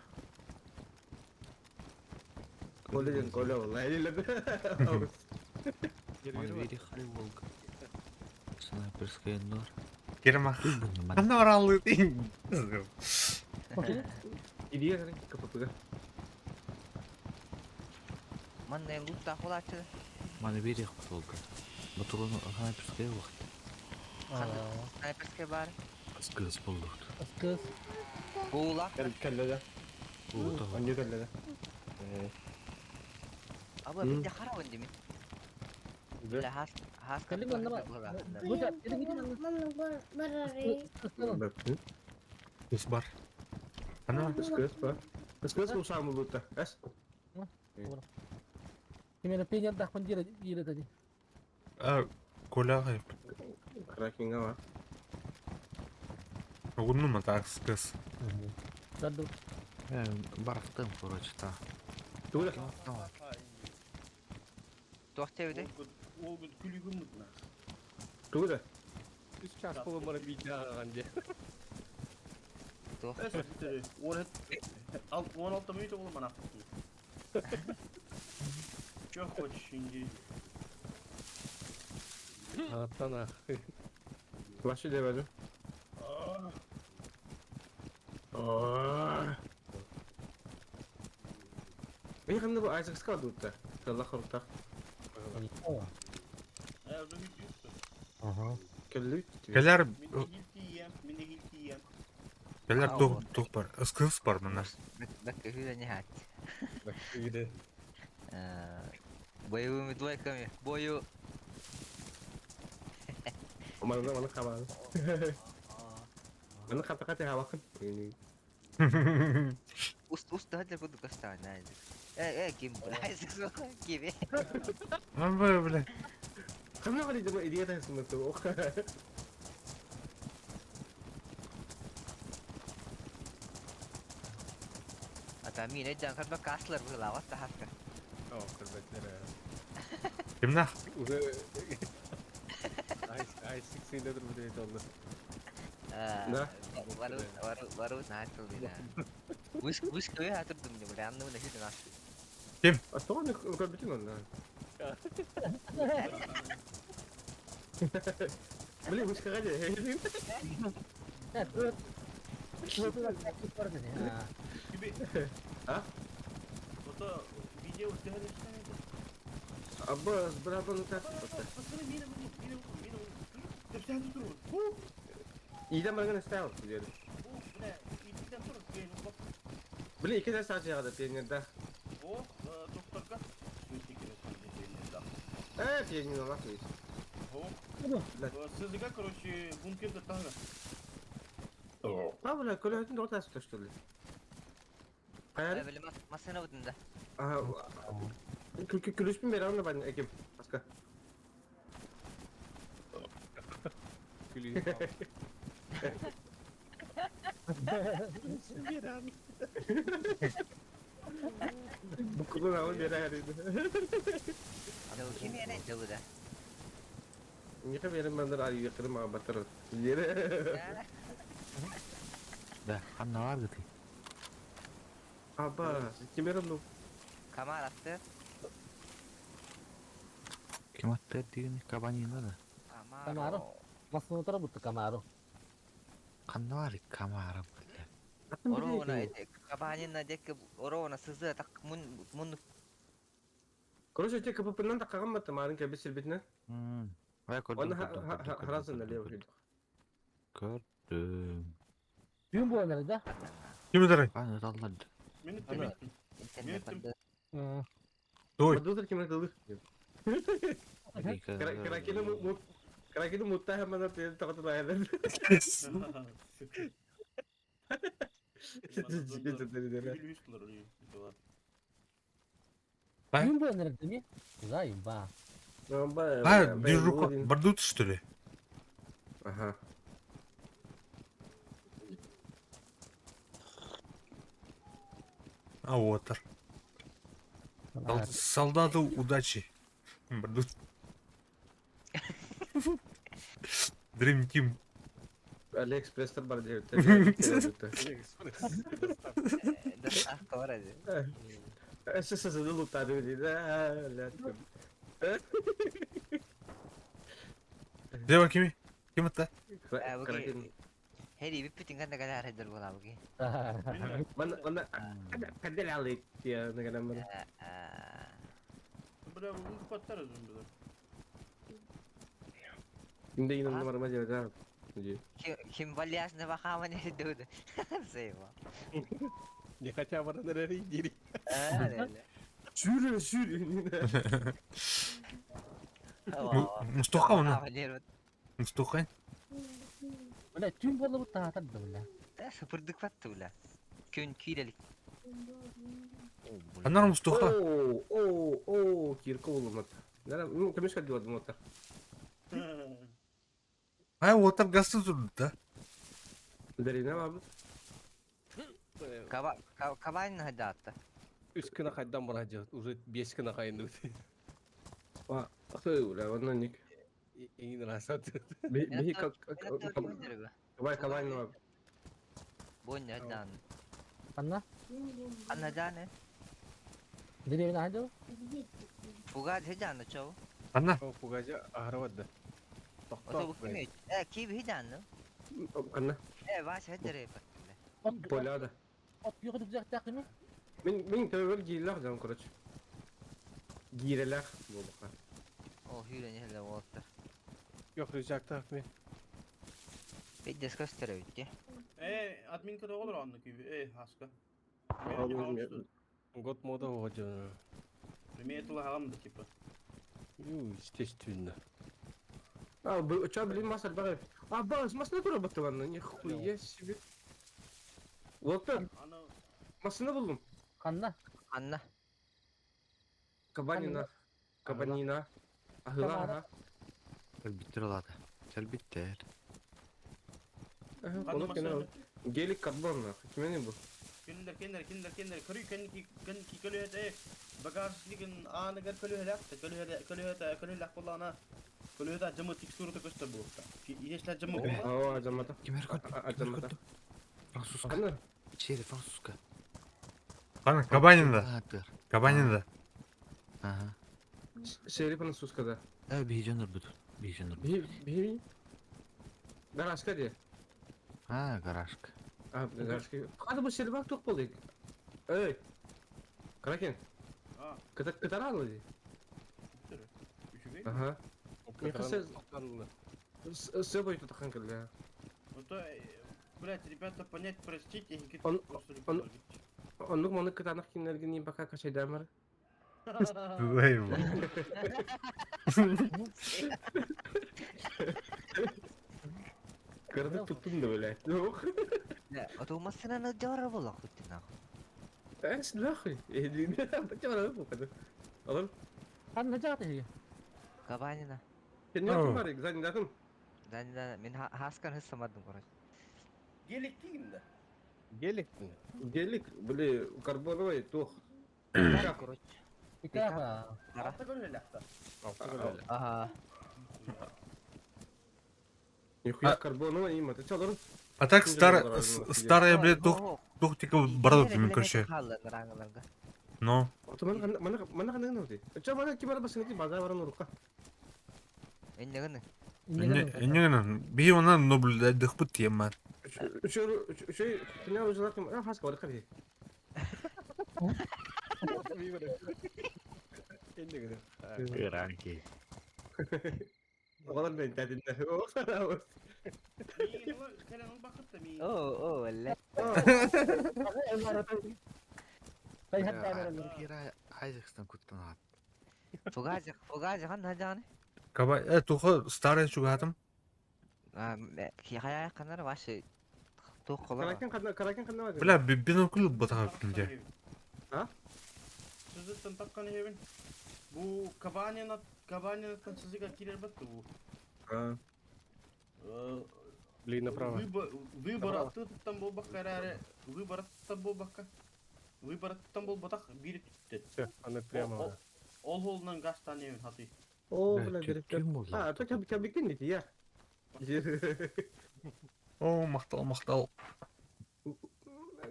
Speaker 2: Коля ден коля валла эле.
Speaker 6: Мана волк. Снайперская нор.
Speaker 1: Керма. Ана оралы.
Speaker 2: Идия капапыга.
Speaker 3: Манна лутта холачы.
Speaker 6: Мана бери волка. Батурон снайперская вакыт.
Speaker 3: Снайперская бар.
Speaker 6: Скыз болдук.
Speaker 5: Скыз.
Speaker 3: Була.
Speaker 2: Келледе. Анне келледе.
Speaker 3: Аба бизде харабын деми. Бля хас хас
Speaker 1: Кыз бар. Ана
Speaker 2: кыз бар. Кыз усамы лутта. Эс.
Speaker 5: Именно пенер дахман дира дира тади.
Speaker 1: А, Коля гай.
Speaker 2: Кракинга бар.
Speaker 1: Огунну ма так кыз.
Speaker 5: Даду.
Speaker 6: Барахтым, короче, та.
Speaker 2: Тугула.
Speaker 3: Тохтебиде.
Speaker 7: Ол күн күлүгүм мутна.
Speaker 2: Тугула.
Speaker 4: Үч час боло бара бит ағанде.
Speaker 7: Ал 16 минут боло мана. Чё хочешь, инди?
Speaker 4: Аттан ах.
Speaker 2: Башы дебедим. Эй, кандай бу Айзек скал дутта. Алла хорта.
Speaker 1: Ага.
Speaker 2: Келлүт.
Speaker 1: Келер Келер тух тух бар. Скыз бар мына.
Speaker 3: Бәкке хүдә не хат. Боевыми двойками. Бою.
Speaker 2: Мана мана хабан. Мана хата хата хабакын.
Speaker 3: Уст уст хәтле буду кастан Айзек. Э э ким Айзек ким.
Speaker 1: Ама бля.
Speaker 2: Кандай гали деп идея тасымы.
Speaker 3: Ата мин эден кырба каслар була ватта хаска.
Speaker 4: Оо, көрбөтүлэр ээ.
Speaker 1: Кимнээх?
Speaker 4: Уже Айсик сыйда турбут эбит олду.
Speaker 2: Да.
Speaker 3: Вару вару вару наатыл дина. Вышка вышка я турдум не бля, анны мына хүдэн ас.
Speaker 1: Ким?
Speaker 2: А что он көрбүтүн онно? Блин, вышкаға де. А?
Speaker 7: Ото видео төһөлөстөн эти.
Speaker 2: Абба, братан, так.
Speaker 7: Пацаны, мина, мина, мина, мина. Төпсән тур.
Speaker 2: Идем барган стайл деді.
Speaker 7: Бля, идем тур.
Speaker 2: Блин, икки саат жағады пионерда.
Speaker 7: О, докторга.
Speaker 2: Э, пионер нахуй.
Speaker 7: О, СЗГ, короче, бункерде тага.
Speaker 2: А, бля, көлөтүн доҕор что ли? Хайар?
Speaker 3: Били масына бутында.
Speaker 2: Ага. Күлүспүн бер аны бан эким. Аска.
Speaker 4: Күлүү.
Speaker 2: Букулун алып бер ары.
Speaker 3: Ким яне жылы да.
Speaker 2: Нихе берем мандыр ары якырым ага батыр. Жери.
Speaker 6: Да, ханна бар гыты.
Speaker 2: Аба, кимерим ну?
Speaker 3: Камар атты.
Speaker 6: Ким атты дигин кабанина да.
Speaker 5: Камаро. Масына турабут Камаро.
Speaker 6: Ханна бар камара бля.
Speaker 3: Орона кабанина дек орона сызы так мун мун
Speaker 2: Короче, те КПП-нан тақаған батты, марын кәбі сирбетіне.
Speaker 6: Мм. Ай көрдүм.
Speaker 2: Оны харасын әле
Speaker 6: Көрдүм.
Speaker 5: Түүн буолар да.
Speaker 1: Ким өтөрүй?
Speaker 6: Аны талларды.
Speaker 7: Минут,
Speaker 4: Ана.
Speaker 7: минут.
Speaker 3: интернет
Speaker 1: Той.
Speaker 2: Мадузыр кимер кылыр. Каракені Каракені мутта хамана тел тақаты лайыр.
Speaker 5: Түүн буолар дemi? Зай ба.
Speaker 1: А, движуха. Бардут, что ли?
Speaker 2: Ага.
Speaker 1: А, вот. Солдату удачи. Бардут. Dream Team.
Speaker 2: Алиэкспресстер бар деп.
Speaker 3: Доставка бар эди.
Speaker 2: СССР лутады дейді.
Speaker 1: Дева кими? Ким это?
Speaker 2: Каракені.
Speaker 3: Хери бүппүтүн кандай калар хедер була буги.
Speaker 2: Мана мана кадел алык я нагана мана.
Speaker 7: Бля, bu patlar özüm bize.
Speaker 2: Инде инен номер ма да.
Speaker 3: Ким валясны бахаман эди. Сейва.
Speaker 4: Не хотя бы на дири.
Speaker 2: Сюрө сюрө.
Speaker 1: Мустуха оны. Мустуха.
Speaker 5: Бля, түүн буолар таатар да бля.
Speaker 3: Сыпырдык батты бля. Күн кирелик.
Speaker 1: Анар мустуха.
Speaker 2: О, о, о, кирка улымат. Ну, кемешка делать мотор.
Speaker 1: Ай, вот там гасты тут, да?
Speaker 2: Дарина бабы.
Speaker 3: Каба кабайн хадатта.
Speaker 4: Үс күнә хайдан бара уже беш күнә хайын
Speaker 2: А, ахы, уля, онно ник.
Speaker 4: Иң расат.
Speaker 2: Би как Кабай кабай ну.
Speaker 3: Бон хадан.
Speaker 5: Анна?
Speaker 3: Анна дане.
Speaker 5: Деревня хадыл?
Speaker 3: Пугад хедан чоу.
Speaker 1: Анна.
Speaker 4: О, пугажа ахрават да.
Speaker 3: Ото бу кими? Э, киби хедан.
Speaker 2: Анна.
Speaker 3: Э, ваш хедере.
Speaker 2: Поляда.
Speaker 5: От югы дүзәк тәкъдиме?
Speaker 2: Мин мин төвөр гийлах жан короче. Гийлах болука.
Speaker 3: О, хюрен хеле болтар.
Speaker 4: Yok рюкзак так ми.
Speaker 3: Биддес көстөрө битти.
Speaker 7: Э, админка да olur anlık gibi. Э, хаска.
Speaker 4: Год мода ходжо.
Speaker 7: Примет хагам да типа.
Speaker 4: Ю, естественно.
Speaker 2: А, чё, блин, масса багай. А, бас, масына тура баттыган, нихуя себе. Локтор, масына булдум.
Speaker 5: Канна?
Speaker 3: Анна.
Speaker 2: Кабанина. Кабанина. Ахыла, ага.
Speaker 6: Кэлбиттер алата. Кэлбиттер.
Speaker 2: Ага, Гелик карбон, нахуй. Кимени бу?
Speaker 7: Кинилэр кинилэр кинилэр кинилэр көрүй кэнники кэнники көлүөһэтэ багажнигын ааныгар көлүөһэлээх көлүөһэ көлүөһэтэ көлүөһэлээх буоллаҕына көлүөһэтэ адьаммыт текстурата көстөр буолуохтаах. Если адьаммыт
Speaker 2: Оо, адьаммата.
Speaker 6: Кимер көрдүм, кимер
Speaker 2: Адьаммата.
Speaker 6: көрдүм. Французка.
Speaker 2: Ханна?
Speaker 6: Шерри французка.
Speaker 1: Кана Кабанинда.
Speaker 6: Аттыр.
Speaker 1: Кабанинда.
Speaker 6: Ага.
Speaker 2: Шерри французка да.
Speaker 6: Э, бейжен ұрбыт. Бейжен ұрбыт.
Speaker 2: Би би Гаражка де.
Speaker 6: А, гаражка.
Speaker 2: А, гаражка. Хады бу сербак тук болды. Эй. Кракен.
Speaker 7: А.
Speaker 2: Кыта кытаралы ди.
Speaker 7: Үчүгэй.
Speaker 2: Ага. Мне кажется, Все будет тахан кэллэ.
Speaker 7: Ото, блядь, ребята, понять, простить, я не
Speaker 2: Он- Оннук маны кытанах киннергини пока качайдамар.
Speaker 1: Эй, бу.
Speaker 2: Кырды туттум да блядь. Yok.
Speaker 3: Отумасына жара була хоть нахуй.
Speaker 2: Эс нахуй. Бачара бу кады. Алым.
Speaker 5: Ханна жааты хи.
Speaker 3: Кабанина.
Speaker 2: Сен
Speaker 1: Оо.
Speaker 2: не бар, экзамен
Speaker 3: Да, да, мен хаскан хыссамадым, короче.
Speaker 7: Гелик кийим да.
Speaker 4: Гелик.
Speaker 2: Гелик, бли, карбоновый тух.
Speaker 3: Короче.
Speaker 5: Икаха.
Speaker 7: Алта көлүһэлээх
Speaker 3: Ага.
Speaker 2: Нихуя карбоновый има. Ты чё, дурак?
Speaker 1: А так старая, старая, блядь, тух, тух тика барадып мен короче. Но.
Speaker 2: Мана мана мана кандай Чё, мана ким бар басын базар баран урука.
Speaker 3: Эннегene.
Speaker 1: Не, би она, но, блядь, дыхпыт тема.
Speaker 2: Чё, чё, ты уже латым, а хаска бар каби.
Speaker 6: Гранки.
Speaker 2: Огалар мен тәдинде.
Speaker 7: Кэлэн ол бакытта миин.
Speaker 3: О, о, ла.
Speaker 5: Хай хатта берелер.
Speaker 6: Кира Айзекстан куттан ат.
Speaker 3: Фугазик, фугазик хан хажаны.
Speaker 1: Каба, э, туха старая чугатым.
Speaker 3: А, хая канар ваше тух кола.
Speaker 2: Каракен кандай, каракен кандай бар?
Speaker 1: Бля, бинокль батагап кинде.
Speaker 2: А?
Speaker 7: Сызыттан таккан хебин. Бу Кабанина Кабанинаттан сызыга кирер батты бу.
Speaker 2: А.
Speaker 4: Блин, направо.
Speaker 7: Выбор выбор аттыттан болбакка эрэри выбор аттыттан болбакка. Выбор аттыттан болбатах бир түттет.
Speaker 4: Все, она прямо.
Speaker 7: Ол холунан гастан эбин хаты.
Speaker 2: О, бля, берип.
Speaker 6: Ким болды?
Speaker 2: А, то каб кабикен дити я.
Speaker 1: О, мактал, мактал.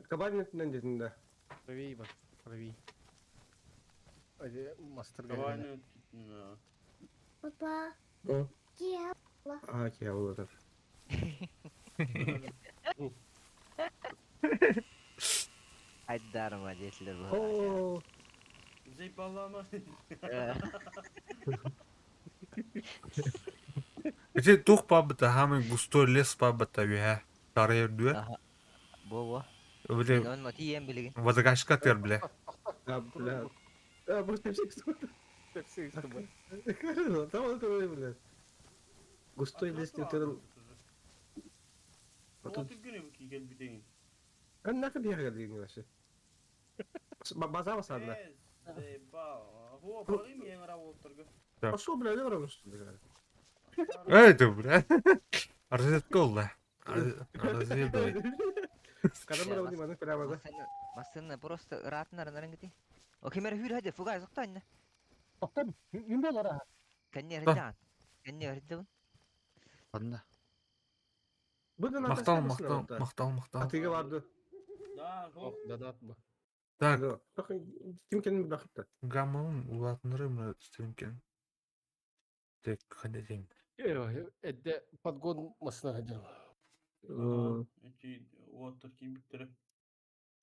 Speaker 2: Кабанин дедин да.
Speaker 4: Правее, Иван, правее. Мастер
Speaker 7: Кабанина.
Speaker 8: Папа,
Speaker 2: О.
Speaker 8: кия.
Speaker 2: А, кия болот.
Speaker 3: Айдарма детлер бу.
Speaker 2: О,
Speaker 7: Зейбалама.
Speaker 1: Эти тух пабыта, хамы густой лес пабыта, вя. Старая дуэ.
Speaker 3: Бо бо.
Speaker 1: Бля,
Speaker 3: Он ма тием билигин.
Speaker 1: вадагашка тер, бля.
Speaker 2: а, бля. А, просто всех Там он твой, бля. Густой лес не терл.
Speaker 7: Вот күнү бу кийген бүтейин.
Speaker 2: Анна кабия гадин вообще. База басадна.
Speaker 7: Зейбал. Хо, барым ең ара болуп тургу.
Speaker 2: Пошел, бля, не барам, что ли?
Speaker 1: Эй, ты, бля. Розетка да. Разведай.
Speaker 2: Когда мы работаем, прямо, да?
Speaker 3: Масына просто ратнар нарангити. О кемер хүр хаҗа фугай сокта инне.
Speaker 5: Токтор, юм болор аха.
Speaker 3: Кенне
Speaker 1: Да.
Speaker 3: хырдан. Кенне хырдан.
Speaker 6: Ладно.
Speaker 1: Мактал, мактал, мактал, мактал.
Speaker 2: Атыга барды.
Speaker 7: Да, хо.
Speaker 4: Донат бу.
Speaker 1: Так,
Speaker 2: Ким кенин бакытта.
Speaker 1: гаммаун улатнырым стримкен. Так, хадатим.
Speaker 4: Это подгон машина ходил.
Speaker 7: Эти вот такие биттери.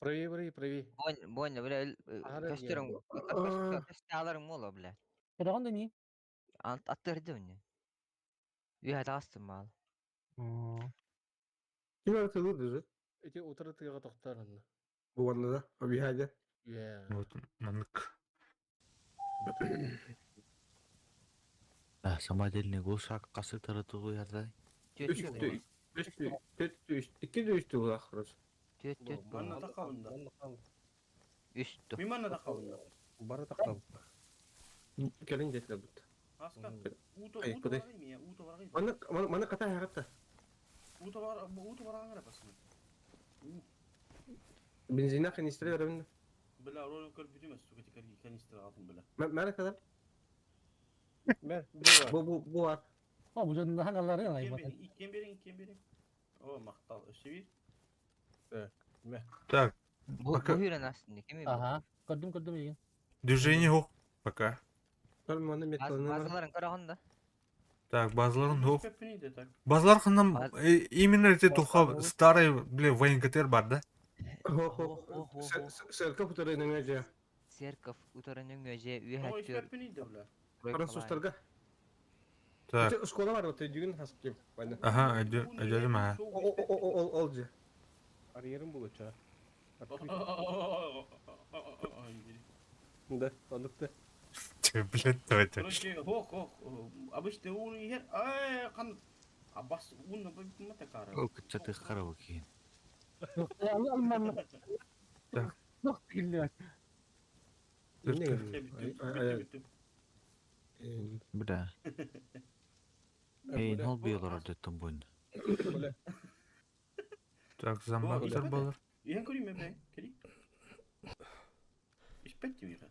Speaker 4: Правее, правее, правее.
Speaker 3: Бон, бон, бля,
Speaker 4: Ара
Speaker 3: көстөрүң, көстөрүң мола, бля.
Speaker 5: Кыраган да ни?
Speaker 3: Ант аттырды уни. Үйә тастым мал.
Speaker 2: Ким атылды же?
Speaker 4: Эти утро тыга токтар.
Speaker 2: Бу ванна да. Обихайда.
Speaker 4: Я.
Speaker 1: Вот, манык.
Speaker 6: А, самодельный глушак касы таратугу ярдай.
Speaker 3: Төт,
Speaker 2: Үч, үч, төрт, үч, икки үч булак, короче.
Speaker 3: төт, төт.
Speaker 7: Манна такабында.
Speaker 3: Үстү.
Speaker 7: Ми манна такабында.
Speaker 4: Бары тактал.
Speaker 2: Келин жетилер бут.
Speaker 7: Аска. Уто
Speaker 2: Ай,
Speaker 7: уто
Speaker 2: кудай?
Speaker 7: баргай ми, уто баргай.
Speaker 2: Маны маны ката хагатта.
Speaker 7: Уто бар, уто барган гара басын.
Speaker 2: Бензина канистра беремин.
Speaker 7: Бля, ролик көрбүтүм, сука, теперь канистра алтын, бля.
Speaker 2: Мәрі kadar.
Speaker 4: Бер,
Speaker 2: Бу бу бу бар.
Speaker 5: О, бу дьон ханаллары ылайбат.
Speaker 7: Иккен берин, иккен берин. О, мактал, өссө бир.
Speaker 1: Так,
Speaker 3: Бу
Speaker 1: Пока.
Speaker 3: бу хүрен астын кими бу?
Speaker 5: Аха. Көрдүм көрдүм еген.
Speaker 1: Движение yok. Пока.
Speaker 2: Маны металлын.
Speaker 3: Базаларын көрөҕүн да.
Speaker 1: Так, базаларын yok.
Speaker 7: Пеппини де так.
Speaker 1: Базалар ханнан
Speaker 3: Баз-
Speaker 1: именно эти туха старый, бля, военкотер бар, да?
Speaker 2: Хо хо. Церковь утары же.
Speaker 3: Церковь утары нөҥүө
Speaker 7: О,
Speaker 3: үөһэ
Speaker 7: пеппини де, бля.
Speaker 2: Французтарга.
Speaker 1: Так,
Speaker 2: Школа бар, вот дүгін хасып кеп.
Speaker 1: ага, өйдөдүм, ага.
Speaker 2: О о о ол же.
Speaker 4: Арыйарым булуча. Да, ондукта.
Speaker 1: Че, блядь, давайте.
Speaker 7: Короче, хок, хок. Обычно уун иһэр, ай, қан Абас уун бу такара.
Speaker 6: Ол кытчаты харабы киин.
Speaker 1: Так.
Speaker 5: Туох тигиллибэт.
Speaker 6: Бля. Эй, нол биолор дөттөн буйн.
Speaker 1: Так, замбактар болар.
Speaker 7: Иһэн көрүм бе, кери. Испетти миха.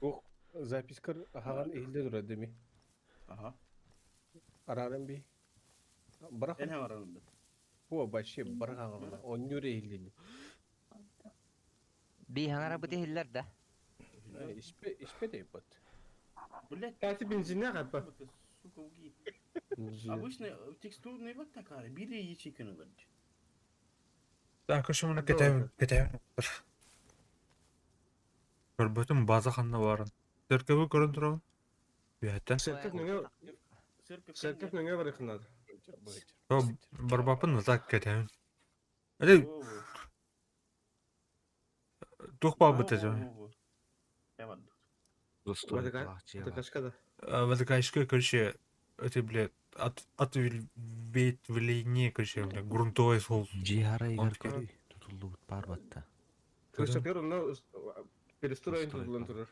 Speaker 4: Ох, запискар хаган эхилде турар деми.
Speaker 7: Ага.
Speaker 4: Арарым би. Барах.
Speaker 7: Эн хаҥарарым да.
Speaker 4: О, вообще барах хаҥарар. Оннюр эхилдени.
Speaker 3: Би хаҥара быты иһиллэр да.
Speaker 4: Испе, испе дейбат.
Speaker 7: Блять,
Speaker 2: Эти бензинне капа.
Speaker 7: сука, уги. Обычно текстурный вот такая, били ячейканы бар.
Speaker 1: Так, ошо мына кетем, кетем. Көрбөтүм база ханна барын. Церковы көрөн турабын. Бүйәттен.
Speaker 2: Церковь нөңө церковь нөңө бар якынады.
Speaker 1: Барбапын так кетем. Эде тух бабыт эже.
Speaker 2: Ватикашкада.
Speaker 1: Ватикашка, короче, это, блядь, от ответвление, короче, бля, грунтовый сол.
Speaker 6: Жихара игар көрүй. Тутулдубут бар батта.
Speaker 2: Крышапер онно перестроен тутулан турар.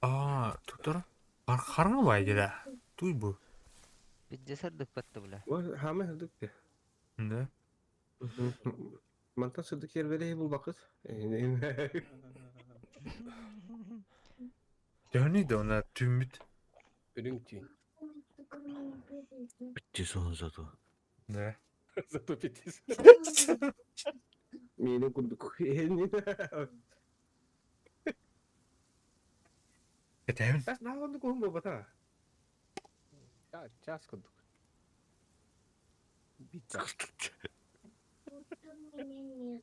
Speaker 1: А, туттар. Хараңа бай деді. Туй бу.
Speaker 3: Бидде сырдык батты бля.
Speaker 2: Хама хырдык де.
Speaker 1: Да.
Speaker 2: Мантан сырдык ер берей бул бакыт.
Speaker 1: Дöni de ona tümüt.
Speaker 4: Үрүң түйін.
Speaker 6: Битти соон зато.
Speaker 1: Да.
Speaker 4: Зато битис.
Speaker 2: Мени курдук.
Speaker 1: Кетем.
Speaker 2: Бас нагонду кухун бата.
Speaker 4: Час курдук. Бит.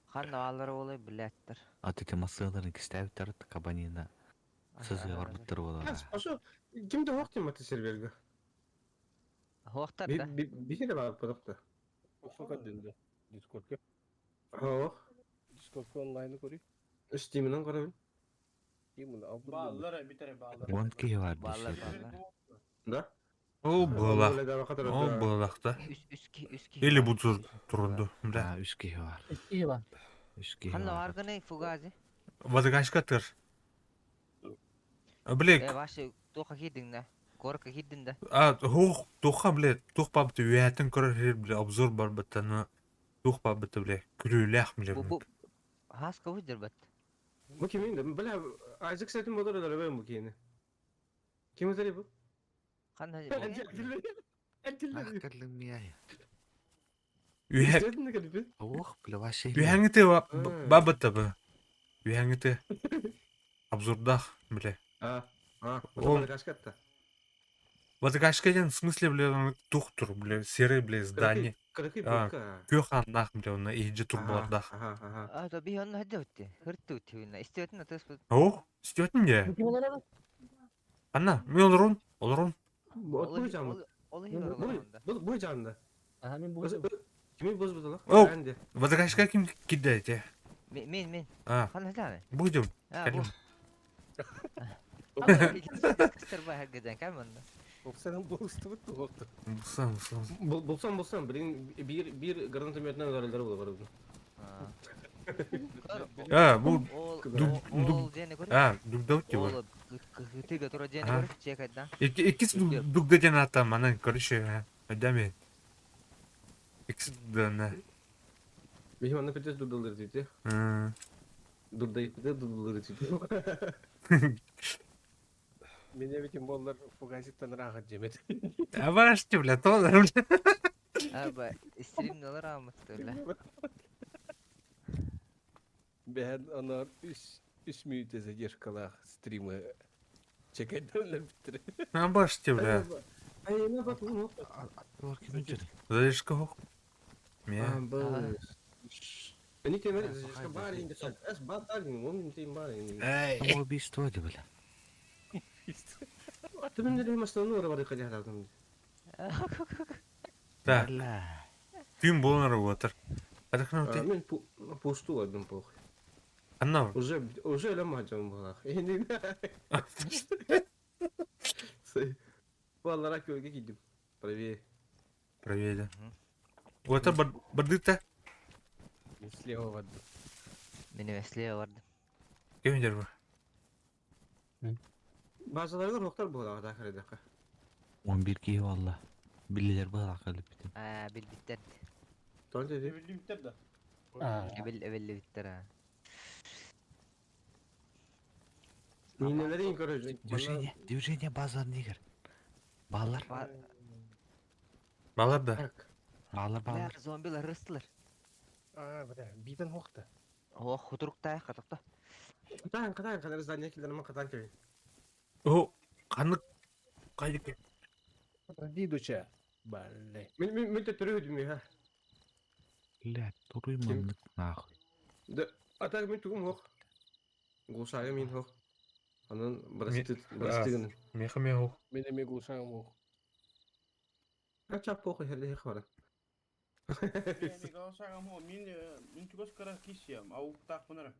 Speaker 3: Ханна алары олай блядьтар.
Speaker 6: Аты темасыларын кистәбиттер кабанина. Сызы барбыттыр болар.
Speaker 2: Ошо кимде вакыт маты серверге.
Speaker 3: Хуактар да.
Speaker 2: Бихере бар продукты.
Speaker 4: Ошо кадинде. Дискордка.
Speaker 2: Ох,
Speaker 4: Дискордка онлайн көрүй.
Speaker 2: Steam'den карабын.
Speaker 4: Кимин алды.
Speaker 7: Баалар битере баалар.
Speaker 6: Он киһи бар
Speaker 3: Баалар
Speaker 6: диши.
Speaker 3: баалар.
Speaker 2: Да?
Speaker 1: О, була. О, булалакта.
Speaker 3: Үс үс ки үс ки.
Speaker 1: Или бу турунду. Бля.
Speaker 6: А, үс киһи бар.
Speaker 5: Икки бар.
Speaker 6: Үс киһи
Speaker 3: Ханна
Speaker 6: бар.
Speaker 3: аргыны фугази.
Speaker 1: Ватикашка тыр. Бля,
Speaker 3: Э ваше тоха хидин да. Горка хидин да.
Speaker 1: а, хух, туха, бля, тух бабыты үйәтін көрөр хер, бля, обзор бар баттаны. Тух бабыты, бля, күрүләх, бля.
Speaker 3: Бу бу хаска выдер бат.
Speaker 2: Бу кимин де? Бля, Isaac Сетин болор да ben bu kiyini. Kim öteri bu?
Speaker 3: Ханна
Speaker 6: Ахкарлым мияй.
Speaker 1: Үйә,
Speaker 2: Сетин калипи.
Speaker 6: Ох, бля, вообще.
Speaker 1: үйәңіте бабыты бу. Үйәңіте. Обзордах, бля.
Speaker 2: А, а,
Speaker 1: Ол-
Speaker 2: ол кашкатта.
Speaker 1: Ватикашка ден, в смысле, бля, тух тур, бля, серый, бля, здание.
Speaker 2: Кыркы
Speaker 1: А,
Speaker 2: букка.
Speaker 1: Көх аннах, бля, оны иджи турбалардах.
Speaker 2: Ага, ага.
Speaker 3: А то би ханна хадды Хырты үтүнә. Истетин атыс бу.
Speaker 1: О, стетин де.
Speaker 5: Бу ким олар?
Speaker 1: Анна, мен олорун, олорун.
Speaker 2: Бу бу жанды.
Speaker 3: Ол
Speaker 2: Бу бу бу жанды.
Speaker 5: Аха мен бу.
Speaker 2: Kimi bozбудылар?
Speaker 1: О!
Speaker 2: Энди.
Speaker 1: Ватикашка ким кидде
Speaker 3: Мен мен.
Speaker 1: А,
Speaker 3: Ханна хадды.
Speaker 1: будем.
Speaker 3: А бу.
Speaker 1: Калим.
Speaker 3: Кыстыр бай хаггаден камында.
Speaker 4: Оксанан болусту бут болду.
Speaker 1: Булсан, булсан.
Speaker 2: Булсан булсан бирин бир бир гранатометнен зарылдар болар бу.
Speaker 1: А, бу
Speaker 3: Ол
Speaker 1: Дук-
Speaker 3: ол дени көр.
Speaker 1: А, дугдау тиба.
Speaker 3: Ол кытыга тура дени
Speaker 1: А.
Speaker 3: көр. Чекайт да.
Speaker 1: Иккис дугда ден ата манан, короче, адаме. Иккис дугда на.
Speaker 2: Биһи манна петес дурдалыр дии. Дурдайыппыты дурдалыр дии.
Speaker 4: Меня ведь боллар фугаситтан ыраахат дьэмэт.
Speaker 1: Абашты, бля, то, бля.
Speaker 3: Аба, стримналар аамытты, бля.
Speaker 4: Бэһэн онор үс үс мүнүүтэ задержкалаах стримы чекайдан бүттүрэ.
Speaker 1: Абашты, бля.
Speaker 2: Айына бат уну.
Speaker 6: Аттылар кимин жүрі?
Speaker 1: Задержка хох. Ме.
Speaker 2: Они тебе задержка бар инде эс бар он тем бар инде.
Speaker 1: Эй.
Speaker 6: Самоубийство ди бля.
Speaker 2: Ты мен деле машина бар кадя
Speaker 1: Так,
Speaker 6: Бля.
Speaker 1: Түүн болон работар. Адахнам ти.
Speaker 2: Мен пусту одну похуй.
Speaker 1: Анна.
Speaker 2: Уже уже лама жам балах. Валла көлгө кидим. Правее.
Speaker 1: Проверили. Уотар бардыта.
Speaker 4: Слева барды.
Speaker 3: Мин слева бардым.
Speaker 1: Кем дер бу?
Speaker 2: Базаларга роктар була да хәрәдәкә.
Speaker 6: 11 киһи валла. Биллилер быһалаах кэлбитим.
Speaker 3: Аа, билбиттер.
Speaker 2: Тон деди.
Speaker 7: Билбиттер да.
Speaker 3: Бил билбиттер а.
Speaker 2: Минелерин көрөж.
Speaker 6: Движение, движение базар нигер. Баллар,
Speaker 1: Балар да.
Speaker 6: баллар, баллар.
Speaker 3: Бля, зомбилар рыстылар.
Speaker 4: Аа, бля, битен хохта.
Speaker 3: О, худруктая катыкта.
Speaker 2: Катан катан кадar здание килдер мен катан кебе.
Speaker 1: О, канык кайдык.
Speaker 4: Подожди, дуча. Бале.
Speaker 2: Мен мен мен төрөдүм я.
Speaker 6: Бля, туруй маннык нахуй.
Speaker 2: Да, а так мен тугум хох. Гулшага мин хох. Анан брасты брастыгын.
Speaker 1: Меха меху.
Speaker 4: Мен эме гулшагым ох.
Speaker 2: Ача похуй херде хвара.
Speaker 7: Мин мин чугас кара кисиям, ау так бунара.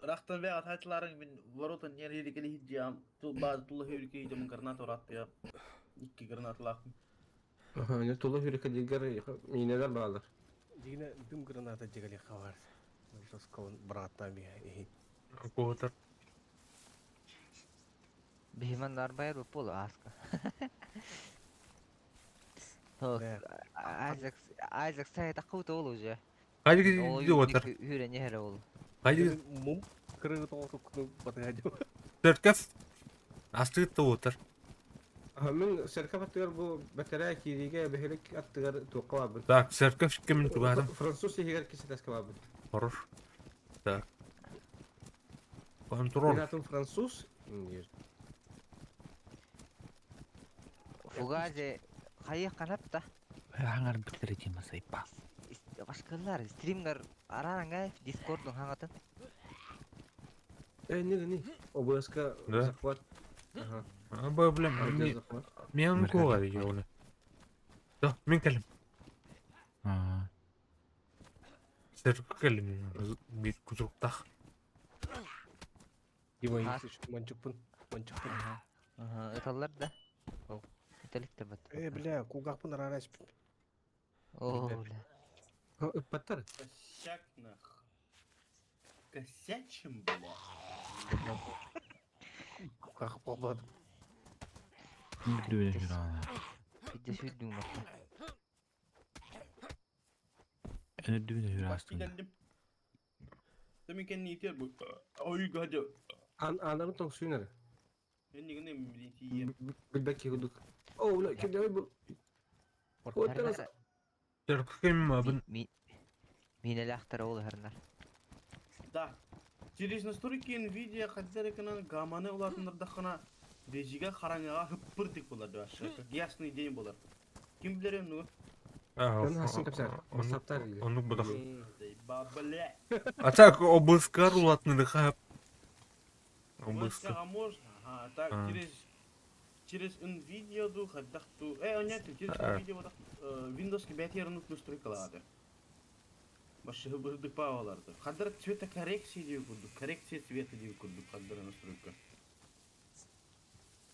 Speaker 7: Рахтан бе атачларың мин ворота не реликели хиджам, тул баз тула хюрки жам гранат орат я. Икки гранат лах.
Speaker 2: Аха, не тула хюрки дигер минелер балар.
Speaker 4: Дигине дым граната дигели хабар. Тоскон брата ми.
Speaker 1: Уотар.
Speaker 3: Бихиман арбайр бу аска. Айзек Айзек сайт акут ол уже.
Speaker 1: Кайдык уотар.
Speaker 3: Хүрен яхера ол.
Speaker 1: Кайдык
Speaker 4: Мум кырыгы тоғытып батыға деп.
Speaker 1: Церковь. Астыгыт уотар.
Speaker 2: Аха, мен церковь аттыгар бу бәтәрә кириге бәһелек аттыгар туққа бабын.
Speaker 1: Так, церковь кемин тугадым.
Speaker 2: Француз егер кисетәскә бабын.
Speaker 1: Хорош. Так. Контроль.
Speaker 2: Мин атым француз.
Speaker 3: Фугазе хайы канапта.
Speaker 6: Аңар биттер тема сайпа.
Speaker 3: Башкалар стримгар аранга Дискордун хаңатын.
Speaker 2: Э, не, не. ОБСК
Speaker 1: Да?
Speaker 2: захват. Ага.
Speaker 1: А, бля,
Speaker 2: Где захват?
Speaker 1: мен куга дигән. Да, мен кэлим.
Speaker 6: Аа.
Speaker 1: Церковь кэлим. Бит кузуктах.
Speaker 4: Дима, манчукпын, манчукпын.
Speaker 3: Ага, ыталлар да. Италиктер бат.
Speaker 4: Э, бля, кулгакпын арарас.
Speaker 3: О, бля.
Speaker 2: Ыппаттар.
Speaker 7: Косяк нах. Косячим, бля.
Speaker 4: Кулгак болбады.
Speaker 6: Дүнә жүрә.
Speaker 3: Пидде сүрдүң бат.
Speaker 6: Әне дүнә жүрә астында.
Speaker 7: Geldim. Demin kendini itiyor bu. Oy hadi.
Speaker 2: Ан анарын тоң сүйнер.
Speaker 7: Ben ne ne
Speaker 2: Билбек кигудук. О, бля, кимде бу? Оттарас.
Speaker 1: Церковь кем абын.
Speaker 3: Минеле ахтар ол хернар.
Speaker 7: Да. Через настройки Nvidia хаддерекена гаманы улатындырдахына дежиге хараңаға хыппырдык болады вообще. Как ясный день болар. Ким билер ну?
Speaker 2: Аны хасын капсар. Масаптар.
Speaker 1: Онук будах.
Speaker 7: Бабля.
Speaker 1: А так ОБСК рулатны хап. ОБСК.
Speaker 7: ОБСК можно. А так
Speaker 1: А.
Speaker 7: через через Nvidia ду хаддахту. Э, нет, через
Speaker 1: А.
Speaker 7: Nvidia вот Windows бәтерін настройкалады. Башы хыппырдык паваларды. Хаддар цвета коррекция деп курдук. Коррекция цвета деп курдук хаддар настройка.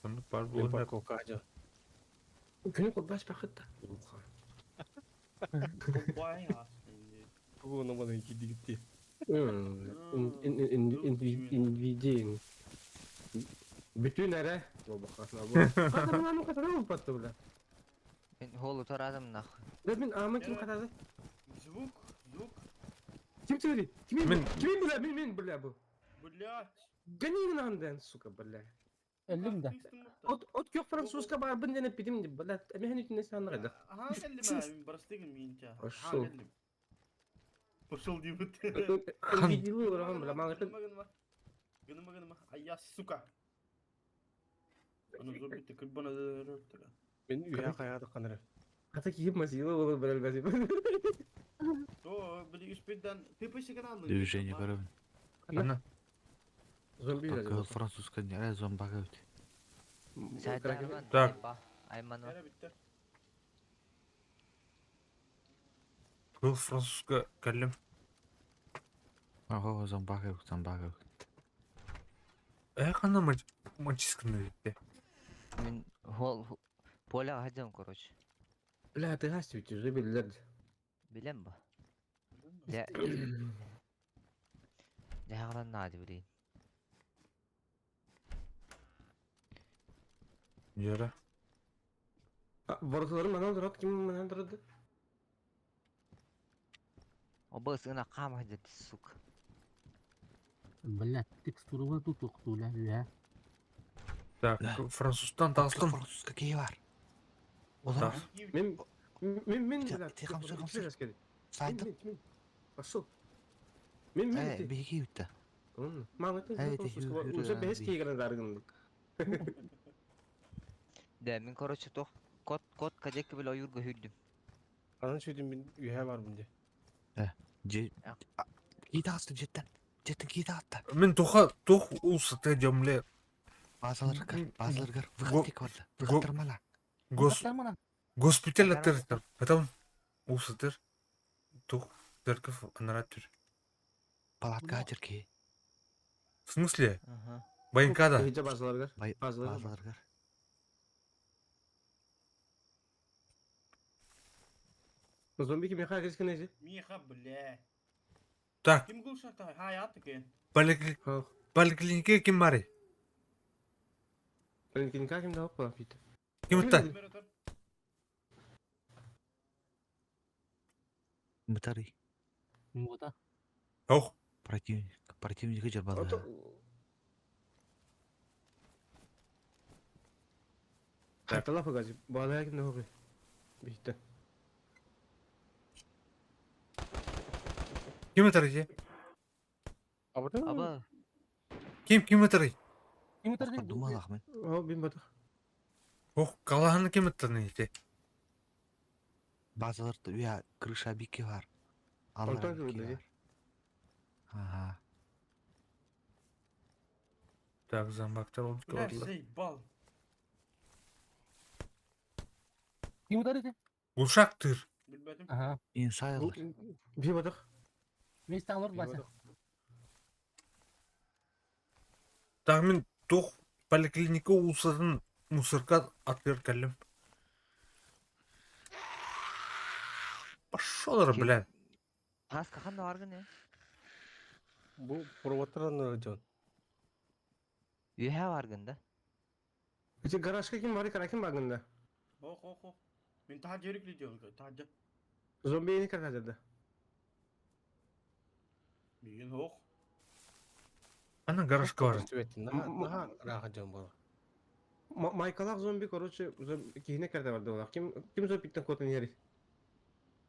Speaker 1: Онук бар
Speaker 4: Мен
Speaker 1: булар.
Speaker 4: парковка ажа.
Speaker 2: Күнү кылбаш бакытта.
Speaker 7: Бай асын.
Speaker 4: Тугу намадан кидигитти.
Speaker 2: Nvidia. Бүтүн әре. Бу бакасына бу. Катарман катарман патты бля.
Speaker 3: Мин холу тарадым нахуй.
Speaker 2: Да мин аама ким хатады?
Speaker 7: Звук, звук.
Speaker 2: Ким сөйли? Кимин?
Speaker 1: Мин-
Speaker 2: Кимин бля, мин мин бля бу.
Speaker 7: Блядь.
Speaker 2: Гони нахуй, сука, бля.
Speaker 5: Өллүм да.
Speaker 2: От от көх французка барбын диэн эппитим бля. Эмэһин үтүнэ санна кайда.
Speaker 7: Аха келдим а, мен барыстыгым миинча.
Speaker 2: Пошел.
Speaker 7: Пошел дейбит.
Speaker 2: Видели ураган бля, маңы
Speaker 7: Гыныма, гыныма, гыныма. Ай я, сука. Аны зор битти, кырбана
Speaker 4: Мен үйе каяды каныр.
Speaker 2: Ата киіп масилы olur бля бля.
Speaker 7: О, били үспеден тепеші каналын.
Speaker 6: Движение көрөбүн.
Speaker 1: Ана.
Speaker 2: Зомби
Speaker 6: Только французска не зомбага өт.
Speaker 3: Сайдарман.
Speaker 1: Так.
Speaker 3: Айман.
Speaker 7: Бәрі бітті.
Speaker 1: Был французска каллем.
Speaker 6: Ого, зомбага өт, зомбага өт.
Speaker 1: Э, хана мальчишканы битте.
Speaker 3: Мин хол поля хадым, короче.
Speaker 2: Бля, ты гасти ведь уже билер.
Speaker 3: Билем ба. Я. Жагдан нади блин.
Speaker 1: Жара.
Speaker 2: Вороталары манан durат, ким манан durат?
Speaker 3: Обыс ына кам хадет, сука.
Speaker 5: Блядь, текстура тут уктуля, я.
Speaker 1: Так,
Speaker 6: Да.
Speaker 1: французтан тағыстым.
Speaker 6: Французска кей бар. Олар
Speaker 1: Да.
Speaker 2: Мен мен мен
Speaker 6: Ти-
Speaker 2: бля.
Speaker 6: ти хамсыр, хамсыр.
Speaker 2: Сайдым.
Speaker 6: Сайдым.
Speaker 2: Пошел. Мен мен.
Speaker 6: Э, беги өтті.
Speaker 2: Маңы
Speaker 6: Эй, ти хю-
Speaker 2: Уже
Speaker 6: хю-
Speaker 2: бес кейгрен даргын.
Speaker 3: Да, мин короче тох кот кот кадек бил оюрга хүрдүм.
Speaker 4: Анан сөйдүм мен үйе барбын де.
Speaker 6: Же
Speaker 3: А.
Speaker 6: Кей тағыстым жеттен. Жеттен кей тағытты.
Speaker 1: Мен тоха тох улсата жамле.
Speaker 6: Базаларгар, базаларгар.
Speaker 1: Го-
Speaker 6: Выход тек барды. Выход тармала.
Speaker 1: Гос госпиталь аттыр. Потом улсатыр. Тух церковь анаратыр.
Speaker 6: Палатка ачыр кей.
Speaker 1: В смысле?
Speaker 3: Ага.
Speaker 1: Военкада.
Speaker 2: Хиджа базаларгар.
Speaker 6: Бай-
Speaker 2: Базаларгар.
Speaker 6: Базаларгар.
Speaker 2: Зомби ким яха кирскен эзи?
Speaker 7: Миха, бля.
Speaker 1: Так,
Speaker 7: Ким гулшакта? Хай, аты
Speaker 2: Хо.
Speaker 1: поликлинике ким бары?
Speaker 2: Поликлиника ким да окла бит.
Speaker 1: Ким утта?
Speaker 6: Мытары.
Speaker 5: Мута.
Speaker 1: Ох,
Speaker 6: Противник. Противник жер база.
Speaker 2: Хатала фагази. Бала ким да окли. Битте.
Speaker 1: ким утары?
Speaker 4: Абыта.
Speaker 3: Аба,
Speaker 1: Ким ким утары?
Speaker 5: Ким утар
Speaker 6: Думалах мен.
Speaker 2: О, бин батах.
Speaker 1: Ох, калаханы ким уттаны ите?
Speaker 6: Базалар үйе крыша бики бар. Алла
Speaker 2: Онтон
Speaker 6: бики
Speaker 2: жүрді,
Speaker 6: бар. Ага.
Speaker 1: Так, зомбактар oldu
Speaker 7: Бля,
Speaker 1: kaldılar.
Speaker 7: заебал.
Speaker 5: Ким утар ити?
Speaker 1: Ушактыр.
Speaker 7: Билбетим.
Speaker 5: Ага.
Speaker 6: Инсайлар.
Speaker 2: Би батах.
Speaker 5: Мен стаңлар баса.
Speaker 1: Так мен тух поликлиника улсатын мусорка атыр каллем. Пошел, бля.
Speaker 3: хаска ханна баргын э?
Speaker 4: Бу проводтар жон.
Speaker 3: Үйе баргын да.
Speaker 2: Эти гаражка ким бар, кара ким багында?
Speaker 7: Ох, ох, ох. Мен таha жерикли диyorum. Таha
Speaker 2: Зомби не кара жады.
Speaker 7: Мен ох.
Speaker 1: Ана гаражка бар.
Speaker 4: Наха раха жон бар.
Speaker 2: Майкалах зомби, короче, кихине карта бар долар. Ким ким зомбиттен котын ери?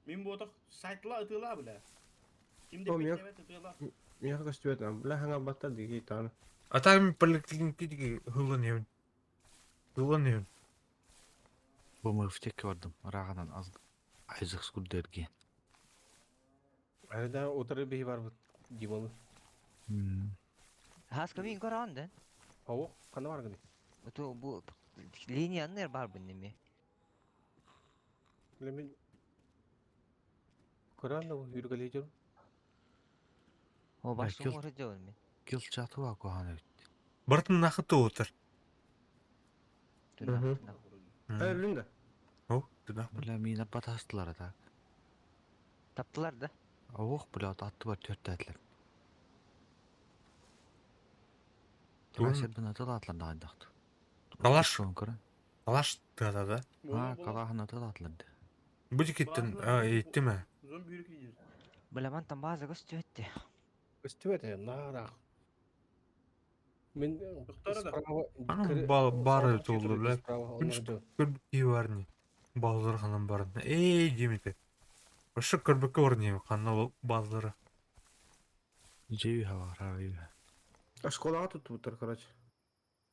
Speaker 7: Мен ботақ сайтла ытыла, бля. Ким деп
Speaker 2: О, мен-
Speaker 7: беттебет ытыла.
Speaker 2: Мияха көстүбөт, бля хаңа батта диги таны.
Speaker 1: А так мен поликлинике диги хылын евин. Хылын евин.
Speaker 6: Бу мыфтекке бардым. Рағанан аз Айзек скудерге.
Speaker 4: Арда отыры бихи бар бу Дималы.
Speaker 3: Хаска мин көрөн да.
Speaker 4: Ау, кана бар гыны.
Speaker 3: Ту бу линия бар бу неме.
Speaker 4: Бля мен Көрән да үргәле жүрүм.
Speaker 3: О башым
Speaker 6: кел-
Speaker 3: оры жол мен.
Speaker 6: Кил чатуа коханы өт.
Speaker 1: Бартын нахыты отыр.
Speaker 2: Мгм. Өлүн да.
Speaker 1: О, туда.
Speaker 6: Бля мені батастылар так.
Speaker 3: Таптылар да.
Speaker 6: Ох, бля, атты бар төрт әтлер.
Speaker 1: Туын-
Speaker 6: Рашид бін атыл атлар дағындақты.
Speaker 1: Калаш.
Speaker 6: Көрін.
Speaker 1: Алаш тыата да?
Speaker 6: А, калаһын атылаатылар.
Speaker 1: Бу дикиттен ииттим ээ.
Speaker 3: Бля, мантан база көстүөттэ.
Speaker 4: Көстүбэт наараах. Мин справа
Speaker 1: Аны бары толду бля. Көрбүт киһи бар не. Базалар ханан бар. Эй, димите. Вообще көрбүккэ бар не ханна базалары.
Speaker 6: Жеби хавара.
Speaker 2: Школаға туттубуттар, короче.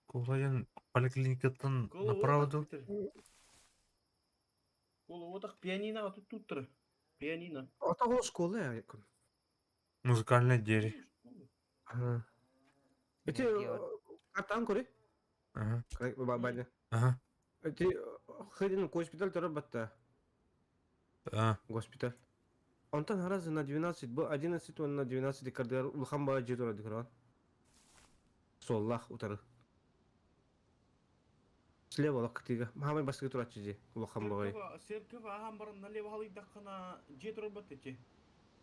Speaker 1: Кулайын поликлиникаттан направо ду.
Speaker 7: Головотах пианино тут туттар. Пианино.
Speaker 2: Ата ол школа я.
Speaker 1: Музыкальная дерь.
Speaker 2: Ага. Эти картан көрі?
Speaker 1: Ага.
Speaker 2: Бабаня.
Speaker 1: Ага.
Speaker 2: Эти ходин госпиталь турар батта.
Speaker 1: А.
Speaker 2: Госпиталь. Онтон харазы на 12, бу 11 он на 12 кардыгар улахан баа дьиэ турар дикаран. Суоллаах утары. Слева олох кытыыга. Маамай бастакы турааччы дьиэ улахан баҕайы.
Speaker 7: Церковь ахан баран налево халыйдаххына дьиэ турар батта дьиэ.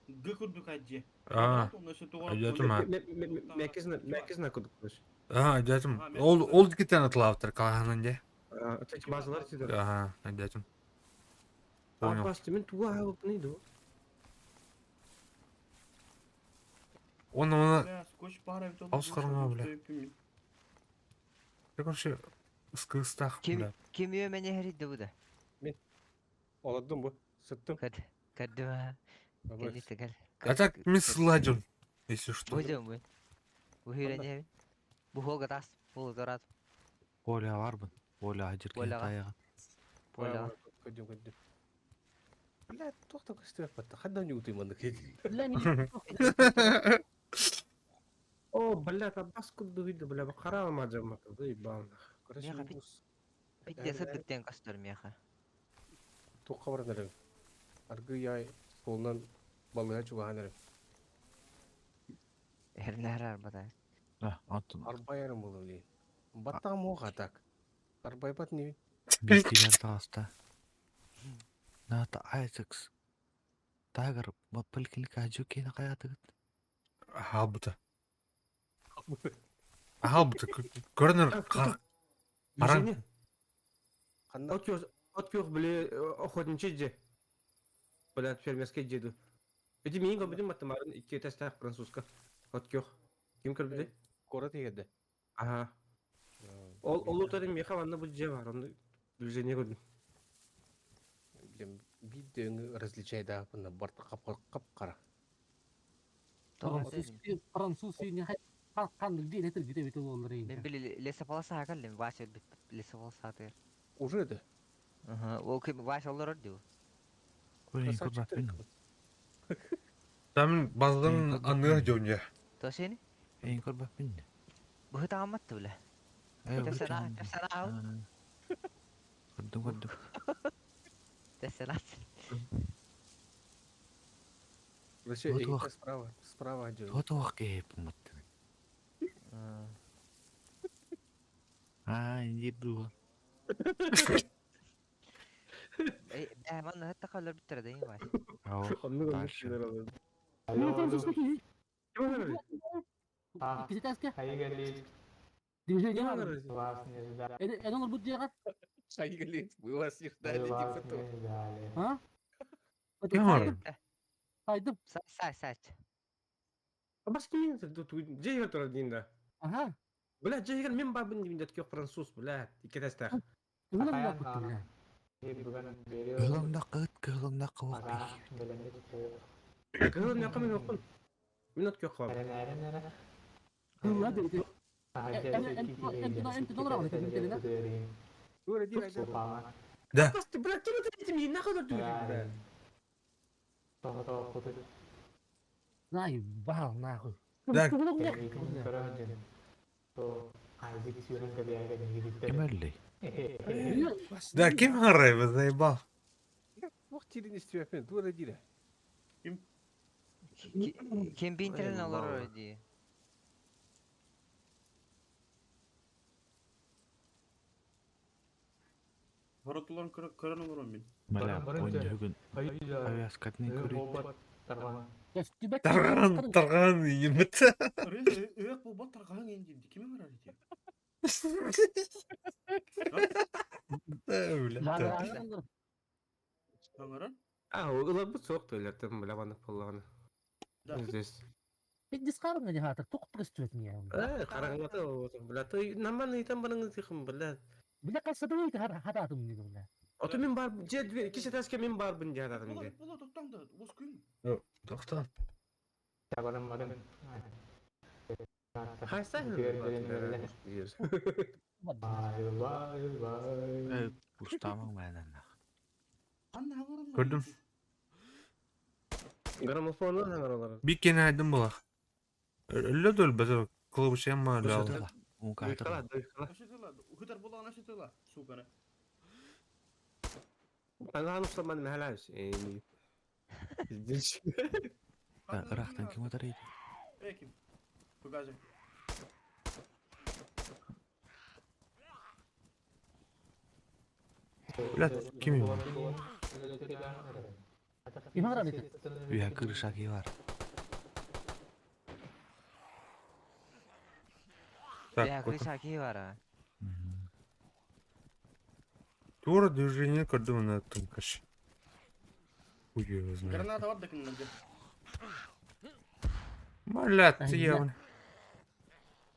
Speaker 7: Г курдук дьиэ.
Speaker 1: А. Өйдөөтүм а.
Speaker 2: Мэккисна курдук короче.
Speaker 1: А, өйдөөтүм. Ол ол дикиттен атылаабыттар калаһанан дьэ.
Speaker 2: Базалар сидер.
Speaker 1: Ага, өйдөөтүм. Понял.
Speaker 2: Апасты мен туга аабыппыный дуу.
Speaker 1: Он оны Аус карма, бля. Я, короче, ыскыстах,
Speaker 3: Ким
Speaker 1: бля.
Speaker 3: ким үөмэни хэрийдэ бу да?
Speaker 4: Олордум бу. Сыттым.
Speaker 3: Кад каддыма. Кэллите кэл.
Speaker 1: А так мен сладжун, если что.
Speaker 3: Бу бу. Бу хирен Бу холга тас, бу зарат,
Speaker 6: Оля барбын. Оля ажыр
Speaker 3: Оляға.
Speaker 6: таяғы.
Speaker 3: поля.
Speaker 4: Көдүм көдүм. Бля, тоқта көстүбэт батта. Хандан юутуй маннык.
Speaker 5: Бля, не
Speaker 2: О, бля, табас курдук үйдө, бля, караама жаммата, заебал.
Speaker 4: Короче,
Speaker 3: Меха
Speaker 4: бус
Speaker 3: Битте сырдыктен көстөр меха.
Speaker 4: тоққа баран эрем. Аргы яй қолынан балыға чугахан эрем.
Speaker 3: Эрнәрар бата.
Speaker 6: А, антон.
Speaker 4: Арбай эрем болу блин. Баттаҕым уох атак. Арбайбат не.
Speaker 6: Бистигер тағаста. Ната Айзекс. Тагыр поликлиника ажу кейін қаятыгыт.
Speaker 1: Аһаабыта. Аһаабыта. Көрнөр Қараң.
Speaker 2: Движение.
Speaker 4: Ханна
Speaker 2: От кёс, от кёс, бля, охотничий дьиэ. Бля, фермерский дьиэ дуу. Эти миин көрбүтүм баттамарын икки этээстээх французка. От кёх. Ким көрбүтүй?
Speaker 4: город егерде.
Speaker 2: Ага. Ол ол утары меха манна бу дьиэ бар, онно движение көрдүм.
Speaker 4: Блин, бидде различай да бына барта кап кап кара.
Speaker 5: Француз не қан дин этер гите бит олар
Speaker 3: Мен били лесополоса каллем, Вася бит лесополоса тер.
Speaker 4: Уже да.
Speaker 3: Ага, ол ким Вася олар диу.
Speaker 6: Көрейін көрбәппін.
Speaker 1: Там баздан анныга дёнья.
Speaker 3: Тосени?
Speaker 6: Эйін көрбәппін.
Speaker 3: Бу тааматты бля. Тесена, тесена ал.
Speaker 6: Көрдім көрдім.
Speaker 3: Тесена.
Speaker 4: Вообще,
Speaker 6: Вот
Speaker 4: эгите
Speaker 6: уақ.
Speaker 4: справа, справа ажу.
Speaker 6: Вот уақ кейіп ұмытты. А, инди дуға.
Speaker 3: Эй, бә манна хатта каллар биттер да Вася.
Speaker 6: Ау,
Speaker 2: Оннук оннук
Speaker 6: дальше.
Speaker 2: дьиэлэр олорор. Ким олорор?
Speaker 5: Пятитаска.
Speaker 2: Ким
Speaker 5: Движение.
Speaker 2: олорор?
Speaker 5: Это он будет делать?
Speaker 4: Шайгалит, мы вас не ждали, типа то.
Speaker 5: А?
Speaker 1: Ким олорор?
Speaker 5: Хайдым.
Speaker 3: Сай сай сай.
Speaker 2: Абас кимин дьиэ турар диин да.
Speaker 5: Ага.
Speaker 2: Бля, дьиэ мен бабын диин да кёх француз, бля, икки этээстээх.
Speaker 5: Кылым да бля.
Speaker 6: Кылымда қыт, кылымда қуақ
Speaker 2: Кыһыл меха мен окун. Мен от кёх хабар.
Speaker 5: Кылла dedi. Энти доллар алды ким
Speaker 4: Тура дир айда.
Speaker 1: Да.
Speaker 2: Просто, бля, тура ты миин нахуй тура бля.
Speaker 5: Най, бал нахуй.
Speaker 1: Да.
Speaker 6: Ким әлі?
Speaker 1: Да, ким харай, заебал.
Speaker 4: Уақ тирин истибэппин, тура дир.
Speaker 3: Ким бинтерен
Speaker 2: Ой,
Speaker 3: олар
Speaker 2: бала.
Speaker 3: ди.
Speaker 7: Воротуларын көрөн олорон мен.
Speaker 6: Бля, он бүгін авиаскатны көрейді.
Speaker 1: Тарган, тарган емит.
Speaker 7: Өк бу бат тарган енді. Ким барар ди?
Speaker 1: Бля.
Speaker 7: Оҥорон?
Speaker 2: А, ыларбыт суох төлөртөн бля маннык буоллаҕына.
Speaker 7: Да.
Speaker 2: Здесь.
Speaker 5: Пиздец хараңа дьаһаатар туох көстүбэтин яа.
Speaker 2: Э, хараҥата бля, ты наман ыйтан барың тихым бля.
Speaker 5: Бile кассатыбы хатаатым диги бля.
Speaker 2: Ото мин бар же икки этажка мин барбын дии хатаатым
Speaker 7: Була
Speaker 2: дии.
Speaker 7: була тоқтаң да, ос күн.
Speaker 1: Тоқтан.
Speaker 2: Хайса
Speaker 6: Устамың мәнән.
Speaker 7: Қанна хаңырым?
Speaker 1: Көрдүм.
Speaker 2: Граммофону хаңаралар.
Speaker 1: Bir kene aydım bulak. Öyle de ölmez. Kılıbı mı öyle aldı.
Speaker 6: Көсөтөла.
Speaker 2: Дойкала, дойкала.
Speaker 7: Ашытыла, ухытар болаған ашытыла, суканы.
Speaker 2: Ана нустаман мехалаш. Эми. Здесь.
Speaker 6: Ырахтан ким отар edi?
Speaker 7: Эким. Покажи.
Speaker 1: Бля, ким им?
Speaker 5: Имара бит.
Speaker 6: Үйә кырыша бар.
Speaker 1: Так,
Speaker 3: Я
Speaker 1: вот.
Speaker 3: крыша кии бар а.
Speaker 1: Тура движение көрдүм на этом каш. Хуй его знает.
Speaker 7: Граната бар да кімнен де.
Speaker 1: Бля, ты явно.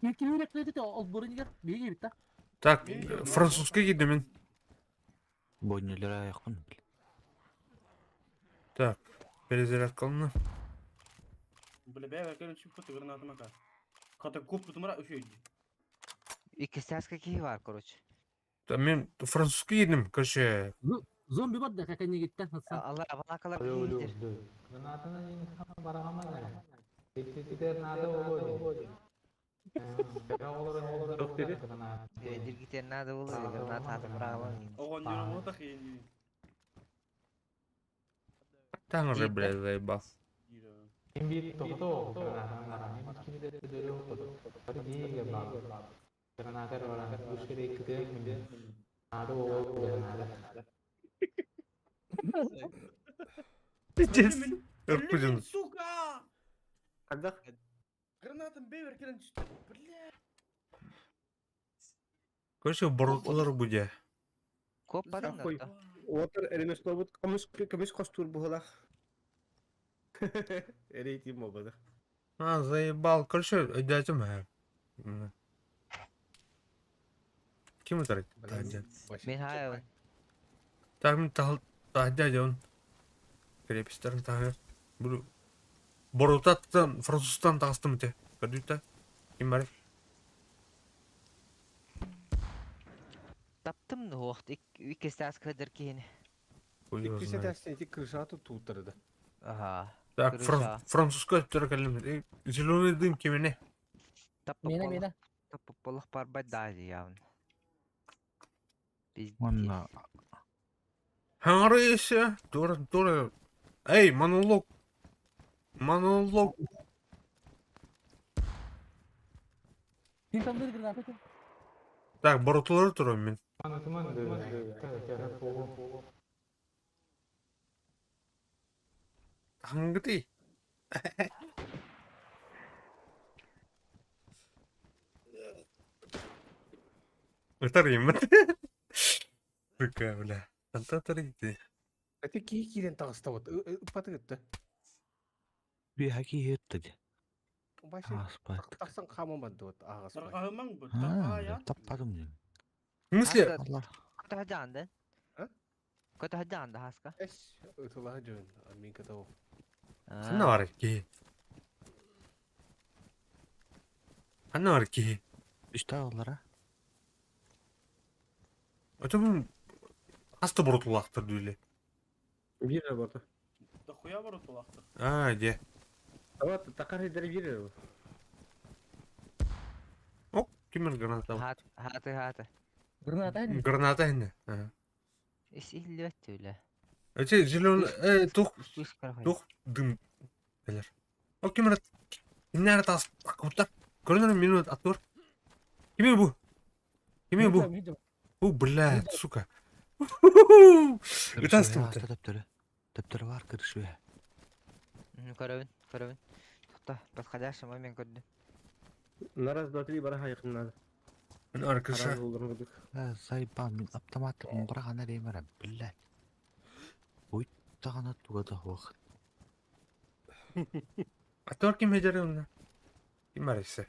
Speaker 5: Ким үрәкләде ол бурын биге бит та.
Speaker 1: Так, французский кидим мин.
Speaker 6: Бойнелер аяқпын.
Speaker 1: Так, перезарядка алына.
Speaker 7: Бля, бә бә чип куты граната мака. Ката көп бутымра үшөйді.
Speaker 3: Икки стяжка кии бар, короче.
Speaker 1: Та мен французский кидим, короче.
Speaker 5: Зомби бар да кака не гитте.
Speaker 3: Алла балакалар киидир.
Speaker 2: Тох dedi.
Speaker 3: Диргитер надо было, граната атып бырагылан.
Speaker 7: Оған жүріп отақ енді.
Speaker 1: Там уже, блядь, заебал. Пиздец. Иркутин.
Speaker 7: Сука!
Speaker 2: Когда?
Speaker 7: Гранатам бевер келен түсті. Бля.
Speaker 1: Короче, бороталар буде.
Speaker 3: Көп бар
Speaker 2: Нахуй. Отыр ремесло бут көмүс көмүс костур буһалах. Эрейти мобада.
Speaker 1: А, заебал. Короче, дядя моя. Ким это? Дядя.
Speaker 3: Мен хайы.
Speaker 1: Так, мен тахал дядя он. Крепостерин тахал. Буду. Боротаттан, французстан тағыстым те. Көрдүк Ким бар?
Speaker 3: Таптым уақыт икки стяжка кыдыр киин.
Speaker 1: Хуй его
Speaker 4: Икки
Speaker 1: знает.
Speaker 4: этажтан ити крышаты туутырды.
Speaker 3: Аха.
Speaker 1: Так,
Speaker 3: Крыша.
Speaker 1: французска өттөр кэллим. Зеленый дым кимине.
Speaker 5: Мена мена.
Speaker 3: Тапып болох барбай дали явно. Пиздец.
Speaker 6: Онна
Speaker 1: Хаңарыйся. Тура, тура. Эй, монолог. Монолог.
Speaker 5: Ким там граната?
Speaker 1: Так, бороталар турам мен. Хаңгыты. Ытар юм. Сука, бля. Антатар иди.
Speaker 4: Эти кии киирен таҕыста вот ыппаты кытта.
Speaker 6: Үйә ки хеттеди.
Speaker 4: Башы
Speaker 6: Аспайт.
Speaker 4: тахсан хаман барды вот ағас.
Speaker 7: Тарғағымаң бұ.
Speaker 6: Ha,
Speaker 7: Тарғая.
Speaker 6: таппадым дим.
Speaker 1: В смысле?
Speaker 6: Алла.
Speaker 3: Көтө хаджанды.
Speaker 4: А?
Speaker 3: Көтө хаджанды хаска.
Speaker 4: Эш, ытылаһы жөн, мин кытау.
Speaker 1: Ханна бар ки. Ханна бар ки.
Speaker 6: Үстә аллара.
Speaker 1: Өтөм аста боротулактыр дүле.
Speaker 2: Бир работа.
Speaker 7: Да хуя бар отулақты.
Speaker 1: А, де.
Speaker 2: Вот, такар хидер бир.
Speaker 1: О, кимер граната.
Speaker 3: Хат хаты хаты.
Speaker 5: Граната.
Speaker 1: Граната инде. Ага.
Speaker 3: Ис иллибет түле.
Speaker 1: Эти зеленый э тух
Speaker 3: Үс карахай.
Speaker 1: тух дым. Белер. О, кимер Кинер тас кутта. Көрүнөр минут атор. Киме бу? Киме бу? Бу, блядь, сука. Ытастым.
Speaker 6: Аста төптөрү. Төптөрү бар кырыш үйә.
Speaker 3: Көрөбүн, көрөбүн. Тукта, подходящий момент көрдүм.
Speaker 2: На раз, два, три, бараха якын надо.
Speaker 1: Аркыша.
Speaker 6: Сайбан мин автоматтарын быраҕан эрэйим эрэ биллээт. Уйдаҕына туга да суох.
Speaker 1: А то ким хедер онно? Ким арыйса?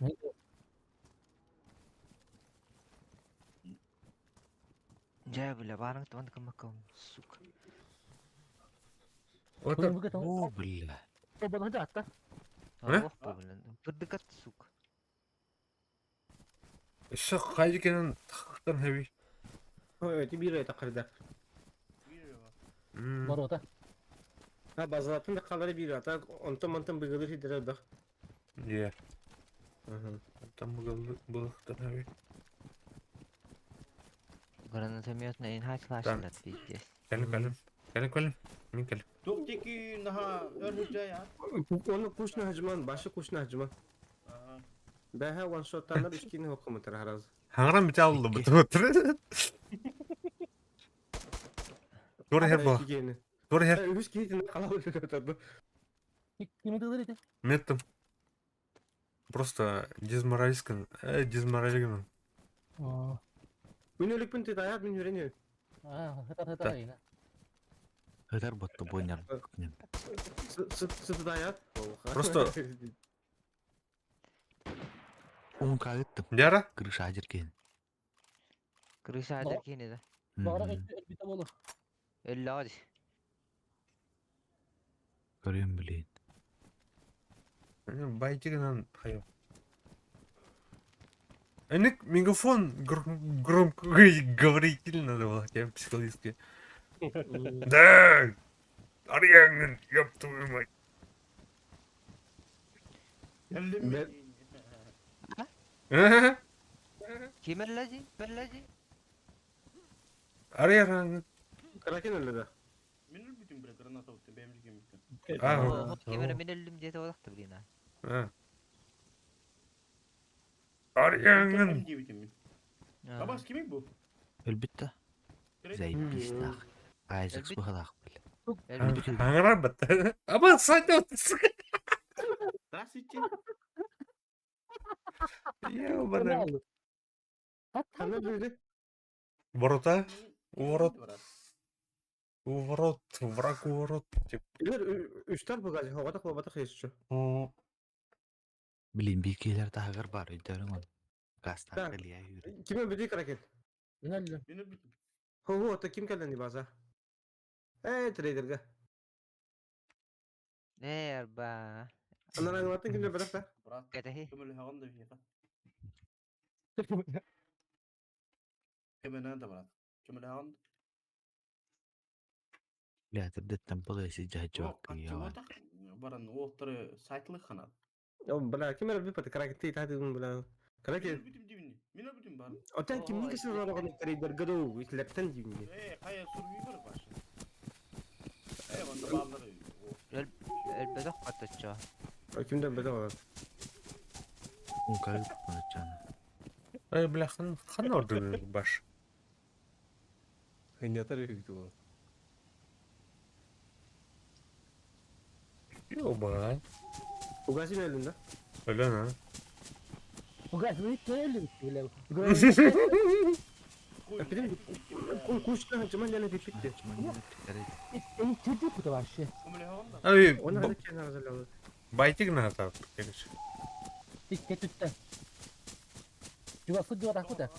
Speaker 3: Дьэ, бля, баарыҥ туман кыммаккам, сука.
Speaker 1: Вот
Speaker 6: О, бля.
Speaker 1: Э?
Speaker 3: Ох, блин, бырдыкат, сука.
Speaker 1: Өссө хайдыкынан тахтан хэби.
Speaker 2: Ой, ти биир тақырда.
Speaker 5: Ворота.
Speaker 2: Ha базалатын да қалары биир ата онтон мантан быгылыр хидерер бах.
Speaker 1: Е. Там былыктан хэби.
Speaker 3: Гранатомет на инхач лашнат, пиздец.
Speaker 1: Кэлим кэлим. Кэлим кэлим. Мин кэлим.
Speaker 7: Тук тики наха өрүжэ я.
Speaker 2: Оны кушна хажман, башы кушна хажман. Бэһэ one shot-танар үскини хоккумутар хараз.
Speaker 1: Хаңран бите алды бу. Тур хер бу. Тур хер.
Speaker 2: Үс киһитин қала өлтөрдү.
Speaker 5: Кими тылыр ити?
Speaker 1: Меттим. Просто дезморалискан, дезморалиган.
Speaker 2: Мин өлүкпүн тытаят мин хүрен.
Speaker 5: А, хытар хытар айна.
Speaker 6: Хытар ботто бойнар.
Speaker 2: Сытаят.
Speaker 1: Просто
Speaker 6: Уун кагыттым.
Speaker 1: Яра?
Speaker 6: Крыша адеркен.
Speaker 3: Крыша адеркен да.
Speaker 5: Бағырақ өлбүтэ болу.
Speaker 3: Өллөҕө
Speaker 6: Көрүм блин.
Speaker 1: Байтигынан хайо. Эник мегафон громко говоритель надо было, я психологически. Да! Арьянгын, ёб твою мать.
Speaker 3: Ким өллөзи? Өллөзи?
Speaker 1: Арьянгын.
Speaker 2: Кракен өллө да.
Speaker 7: Мен өлбүтүм бре граната утты бэм жигем.
Speaker 1: А,
Speaker 3: Ким эрэ мин өллүм диэтэ олохто блин.
Speaker 1: Арьянгын.
Speaker 7: Абас кимик бу?
Speaker 6: Өлбүттэ. Заебись нах. Айзекс бухалах бил.
Speaker 1: Аңыран бат. Аба садет.
Speaker 7: Здравствуйте.
Speaker 1: Ёбаный.
Speaker 2: Хана бүлді.
Speaker 1: Ворота? У ворот. У ворот. Враг у ворот. Тип.
Speaker 2: Илер үстер бугажы хоғата хобата хесчү.
Speaker 6: Блин, бикелер тагыр бар өйдөрүң он. Гастан кылия юр.
Speaker 2: Ким өлбүтү кракен?
Speaker 5: Мин өллүм.
Speaker 7: Мен өлбүтүм.
Speaker 2: Хо хо ким келден база? Э, трейдерге.
Speaker 3: Э, арба.
Speaker 2: Анан аңлаттың кимдер бірақ та?
Speaker 7: Брат.
Speaker 3: Кэтехи.
Speaker 7: Ким өлө хаган да бихе. Ким өлө да брат. Ким өлө хаган.
Speaker 6: Бля, тирдеттен бұл эси жажуак я.
Speaker 7: Баран оттары сайтлы ханат.
Speaker 2: О, бля, ким өлбүт пат кракен ти тады бля. Кракен.
Speaker 7: Өлбүтүм дибини. Мен өлбүтүм бар.
Speaker 2: Отан кимнин кесин орогон трейдер гыдуу итлептен дибини.
Speaker 7: Э, кая сурвивер башы. Э, ванда балдары.
Speaker 3: Өлбөтөх каттачча.
Speaker 2: Кимден бөтө бар.
Speaker 6: Уун кагып жана.
Speaker 1: Эй, бля, хан хан орды баш.
Speaker 4: Хынятар үгүтү ол.
Speaker 1: Ёбай.
Speaker 2: Угазин өлүн да.
Speaker 1: Өлөн, а?
Speaker 5: Угас, мы төлүм бля.
Speaker 2: Эпидем кушна хажман жана бипитти.
Speaker 5: Эни чүдү кута вообще.
Speaker 1: Ай,
Speaker 2: Оны хада кен арзалалы.
Speaker 1: байтигна та. Короче.
Speaker 5: Тикке түттэ. Жуга сыдды ракута.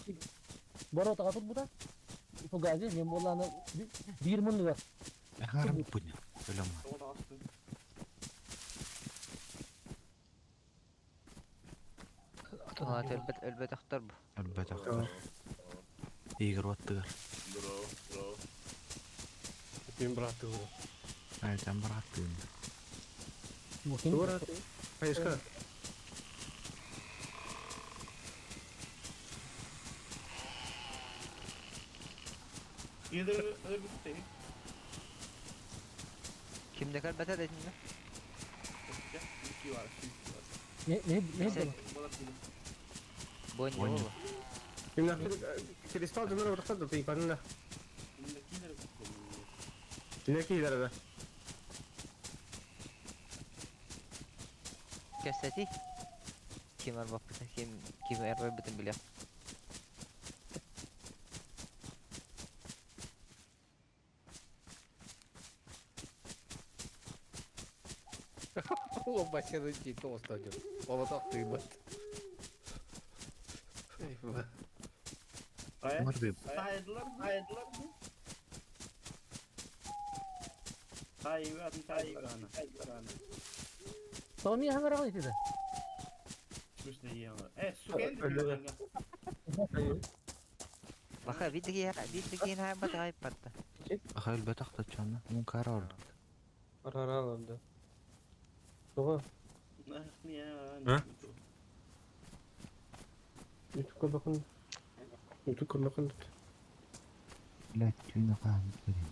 Speaker 5: Ворота катып бута. Фугази мен боланы бир муну бар.
Speaker 6: Ахарым пуня. Өлөм.
Speaker 3: А, өлбөт өлбөтөхтөр бу.
Speaker 6: Өлбөтөх. Игорь оттыгар.
Speaker 4: Мен братты ол.
Speaker 6: Айдан бараттым.
Speaker 2: Дура. Хайышка.
Speaker 7: Едер өлбүттү.
Speaker 3: Кимде калбата дедин?
Speaker 7: Iki var, iki var.
Speaker 5: Не не не.
Speaker 3: Бойн
Speaker 6: Бойн.
Speaker 3: болу.
Speaker 2: Кимден кристалл жана баракта да тыйпанна. Кинеки илерде.
Speaker 3: Кэсэти. Ким арбаппыта, ким ким эрбай бутун биле.
Speaker 4: Ол баччаны дьиэтэ оҥостон дьон. Оҕотох тыыммат.
Speaker 7: Сайдылар, сайдылар. Сайыган, сайыган, сайыган.
Speaker 5: Томи хаңараҕын итиде.
Speaker 3: Баха видеги видеги хайбат хайбатта.
Speaker 6: Аха өлбөтөх таччанна. Мун кара ордук.
Speaker 2: Арараланды. Тоҕо?
Speaker 1: А?
Speaker 2: Үтүк көрбөкүн. Үтүк көрбөкүн.
Speaker 6: Блядь, түүнү хаан көрүн.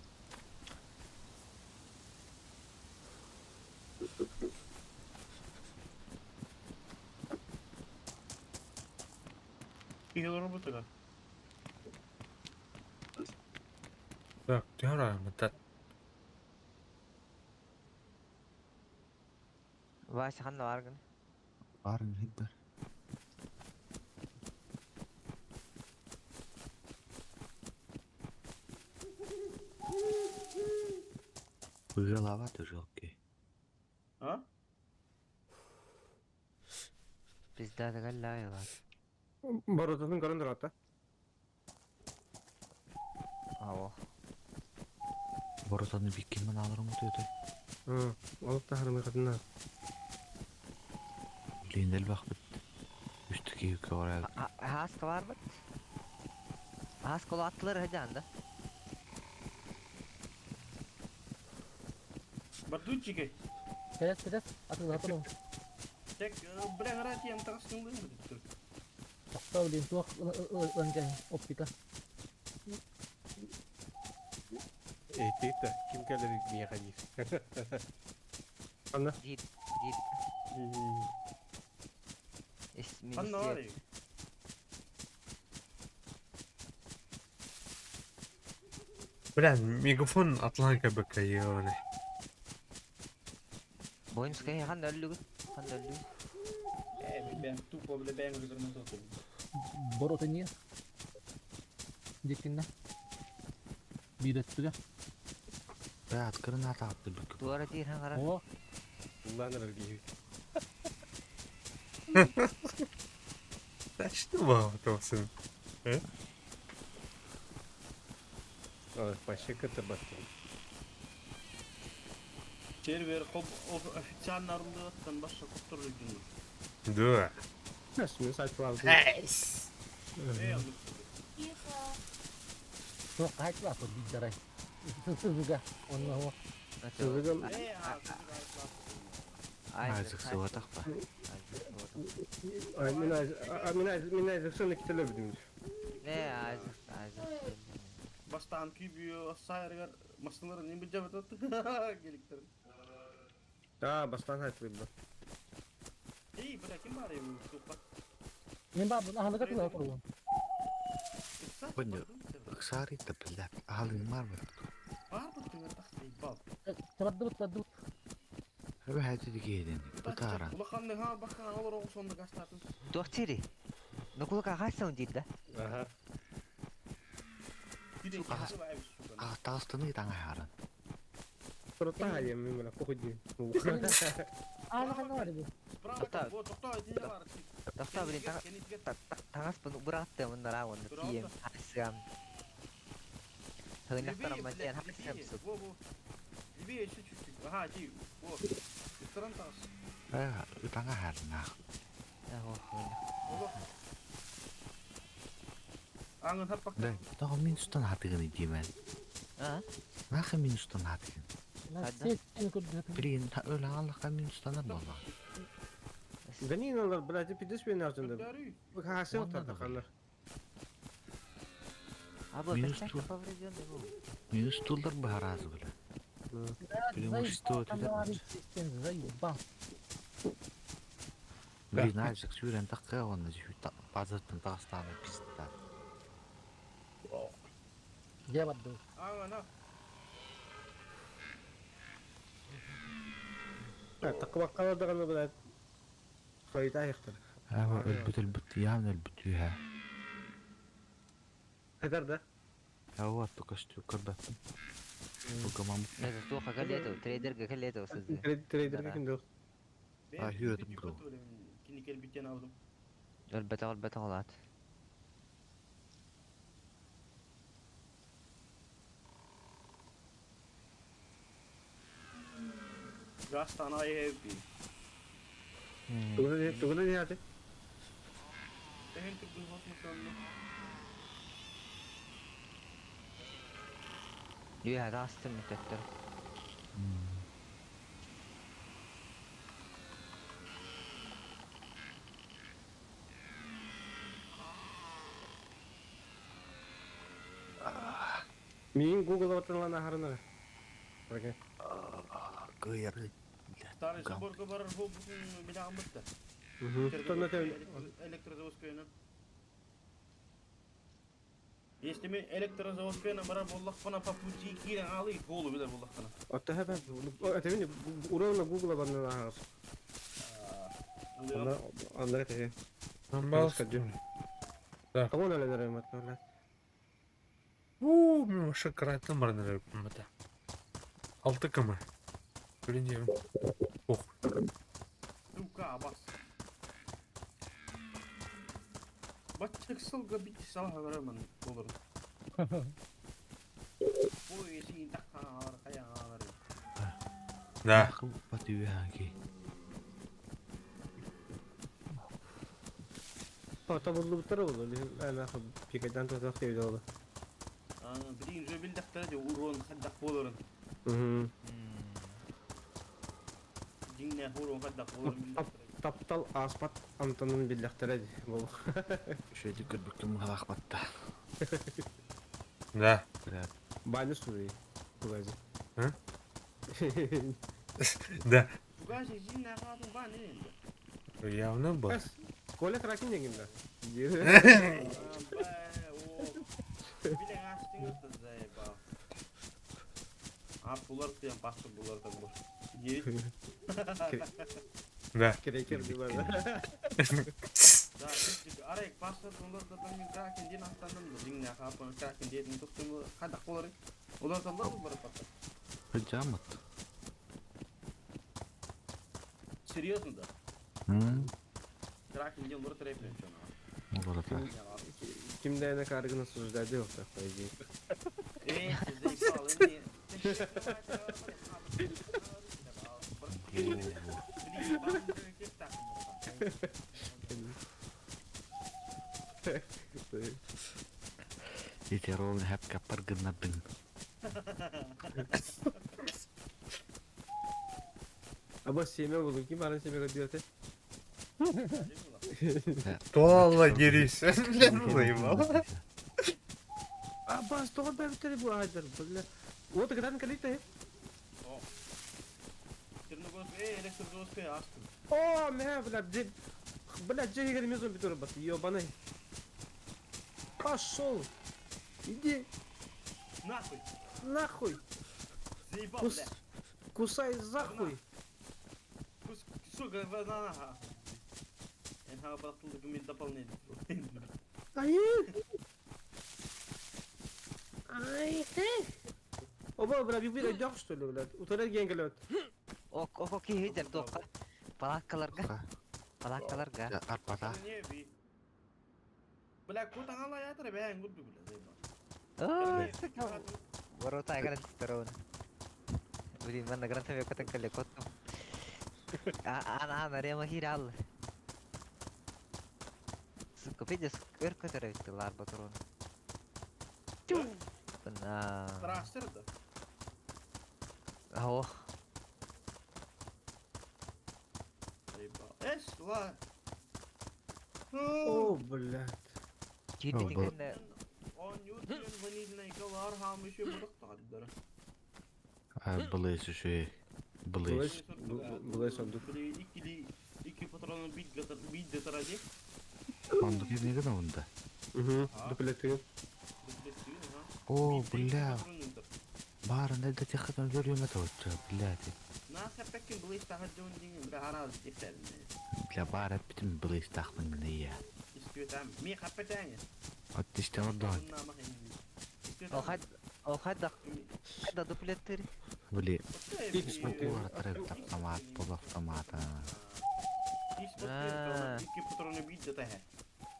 Speaker 1: Так, түһэр
Speaker 3: Вася ханна баргын?
Speaker 6: Барын хиддар. Выжалаваты жалкие.
Speaker 7: А?
Speaker 3: Пизда галлай бар.
Speaker 2: Барытын көрөн турата.
Speaker 3: Аво.
Speaker 6: Боротаны биккин мен алырым өтөтө.
Speaker 2: Алып тахарым катына.
Speaker 6: Блин, элбах бит. Үстү киһи көрө.
Speaker 3: Хаска бар бит. Хаска аттылар хажанда.
Speaker 7: Бардучики.
Speaker 5: Кэлэс кэлэс атыылаһа
Speaker 7: Тек бля ратиям тарасыңды бит.
Speaker 5: Тохтоо блин туох ылан кэлин оптика.
Speaker 4: Эйтейт ким кэлэр миэхэ диир.
Speaker 2: Анна.
Speaker 3: Дир дир.
Speaker 7: Ханна бар.
Speaker 1: Бля, мегафон атланка бакайоны.
Speaker 3: Боинская ханна өллүгү. Ханна өллүгү.
Speaker 7: Э, бен тупо бля бен развернул.
Speaker 5: Боротыне. Диккинна. Биир өттүгэр.
Speaker 6: Бә откырын ата атты бүк.
Speaker 3: Туара дир хангара.
Speaker 5: О,
Speaker 4: Улланыр киһи.
Speaker 1: Да что вам это сын?
Speaker 4: Вообще кытырбаттым.
Speaker 7: Сервер хоп официально арылдыгаттан башка коптор жүрдүң.
Speaker 1: Да.
Speaker 2: Мен сайт алды.
Speaker 1: Эйс.
Speaker 7: Э,
Speaker 5: туох хаачылаах биир Сызыга. Онно о.
Speaker 2: Сызыгым.
Speaker 7: Э,
Speaker 6: Айзек суатах ба.
Speaker 2: Ай, мен мен мен айзексен кителе бидим.
Speaker 3: Не, Айзек, Айзек.
Speaker 7: Бастан күйбү сайыргар масылар неме жабат келиктер.
Speaker 2: Да, бастан сайт бу.
Speaker 7: Эй, бля, ким бар эми тупа?
Speaker 5: Мен бабын ахалыга тылаһа турбун.
Speaker 6: Понял. Ыксары да блядь. Алын бар бит.
Speaker 7: Бар бу тыңыр тахты бал.
Speaker 5: Табаддыбыт табаддыбыт.
Speaker 6: Өбө хәти дигеден. Бутара.
Speaker 7: Улаханны ха бака алыр оғысонды гастатын.
Speaker 3: Дохтири. Нукулка хасан дир да.
Speaker 4: Аха.
Speaker 7: Биде
Speaker 6: А тастыны таңа харан.
Speaker 2: Турата хайым мен мына похуй.
Speaker 5: Аана ханна бар бу.
Speaker 7: Справа, вот, тохто, иди бар.
Speaker 3: Тохто, блин, Таңас бұны бұратты мұндар онды тием. Хасгам. Хыгынактар мантиан хасгам сук.
Speaker 7: Во, во. Левее еще чуть-чуть. Ага, иди. Во. Ресторан тас.
Speaker 6: Ә, таңа харан.
Speaker 3: Ахо.
Speaker 7: Во. Аңын хаппак.
Speaker 6: Да, тага минустан хатыгын димен.
Speaker 3: А?
Speaker 6: Нахы минустан хатыгын.
Speaker 5: Сен көрдү.
Speaker 6: Блин, өлө Аллаһка минустанар болла.
Speaker 2: Ганин алар, блядь, пидеш мен артында. Бу хасел тарда канар.
Speaker 3: Абы
Speaker 6: Минус
Speaker 3: бәстәк
Speaker 6: тур.
Speaker 3: поврежденный был.
Speaker 6: Минус тулдар бахаразы бля. Блин, что это?
Speaker 5: Заебал.
Speaker 6: Блин, Айзек сүүрэн такка онна жүү базартын тагыстааны пизда.
Speaker 5: Дьэ барды.
Speaker 7: Аңын, а.
Speaker 2: Такба калар блядь. Хайта яхтар.
Speaker 6: Ава өлбүт өлбүт яан өлбүт үһэ.
Speaker 2: Хайдар да.
Speaker 6: Ава только что көрбөппүн. Бу гамам
Speaker 3: Это тоха калето, трейдерге калето сызы.
Speaker 2: Трейдер ким док.
Speaker 6: А, hüyödüm bro.
Speaker 7: Кини кэлбиттэн алдым.
Speaker 3: Өлбөтөх өлбөтөх олаат.
Speaker 7: Газ ана эбби.
Speaker 2: Тугуна не аты?
Speaker 7: Эһин түргүн хосмусанны.
Speaker 3: Үөһэ таастым төттөр.
Speaker 2: Мин Google отынлан ахарына. Окей.
Speaker 6: Кыйар.
Speaker 7: Старый соборга барар болбутун билягым бытты.
Speaker 2: Тонна те
Speaker 7: Электрозаводскойынан. Если мен электрозаводскойынан барар боллақпана по пути кирен алы голу билер боллақпана.
Speaker 2: Отта хэбэ. Это мин урона Google барна ахарс. Анда анда те.
Speaker 1: Амбал. Да.
Speaker 2: Кого на ледер мат?
Speaker 1: Уу, мен вообще крайтын бар нere мата. 6 км. Блин, Ох.
Speaker 7: Сука, бас. Батчык сылга бит салаха барамын болор. Ой, есин таккан каян.
Speaker 1: Да.
Speaker 6: Бат үйәки.
Speaker 2: Ата булду буттар oldu. Ана пикадан тотақ деп oldu.
Speaker 7: Аны билин же билдактар де урон хаддак болорун.
Speaker 2: Мгм.
Speaker 7: Диңне урон хаддак болорун билдактар.
Speaker 2: Таптал аспат Антонун биллахтара бол.
Speaker 6: Шөйді көрбүктүм халак батта.
Speaker 1: Да.
Speaker 6: Блядь.
Speaker 2: Баны сури. Бугази.
Speaker 1: А? Да.
Speaker 7: Бугази зинне хатын ба не.
Speaker 1: Явно бар.
Speaker 2: Коля Кракен деген да.
Speaker 7: Билен астың өтті заебал. А булар тыян пастыр булар да бур. Девять.
Speaker 1: Да.
Speaker 2: Крекер деп бар.
Speaker 7: Да, арай пастыр булар да мен Кракен ден астандым да диңне хапын Кракен дедин токтум хадак болар. Улар да булар пастыр.
Speaker 6: Жамат.
Speaker 7: Серьезно да?
Speaker 6: Хм.
Speaker 7: Кракен ден лор трепен чона.
Speaker 6: Олар да.
Speaker 2: Кимде на каргын осуждать деп так по идее.
Speaker 7: Эй, ты заебал, не.
Speaker 6: Итерол хәп капар гыннардың.
Speaker 2: Аба семе болду. Ким арын семеге диоте?
Speaker 1: Туала дерись. Заебал.
Speaker 2: Абас тоғыр бәбіттері bu айдар. Бля. Вот гран калите. О, мә, бля, джи. Бля, джи мезон битөр бас. Ёбаный. Пошел. Иди
Speaker 7: Нахуй!
Speaker 2: нахуй.
Speaker 7: Заебал,
Speaker 2: Кус...
Speaker 7: бля!
Speaker 2: Кусай захуй.
Speaker 7: Кус, сука, на на. Мен дополнение.
Speaker 2: Ай. Ай, Оба, бля, бибир идёк, что ли, бля? Утара генгалет.
Speaker 3: Ок ок киһи тоққа. Палаккаларга. Палаккаларга.
Speaker 6: Арпата.
Speaker 7: Не би. Бля, кот аңала ятыр, бәң гудду, бля, заебал.
Speaker 3: Ой, сука. Ворота грант сторон. Блин, мен грант ве котен кале коттум. А ана рема хирал. Сука, пиздец, өр көтөрөбүттү лар батырон. На.
Speaker 7: Трастер да.
Speaker 3: Ох.
Speaker 7: Заебал. Эс, ла.
Speaker 2: О, блядь.
Speaker 3: Кирбитин
Speaker 7: Он юртен ванильный калар хам еще будак таддыр.
Speaker 6: Былай шөй. Былай.
Speaker 2: Былай сандык.
Speaker 7: Икили ики патроны бит гатар бит гатаради.
Speaker 6: Ондук эмне гана онда?
Speaker 2: Угу. Дуплетин.
Speaker 6: О, бля. Барын да техатан көрүмө тоотчу, блядь.
Speaker 7: На хаппекин былай тахаджун деген бир араз дектерин.
Speaker 6: Бля, бары битим былай тахмын гына я.
Speaker 7: Истүетам. Ми хаппетәңе.
Speaker 6: Аттиштен ордон.
Speaker 3: Охад охад да дуплеттер.
Speaker 6: Били уоратар эбит автомат, полуавтомата.
Speaker 7: Икки патроны биир да таһа.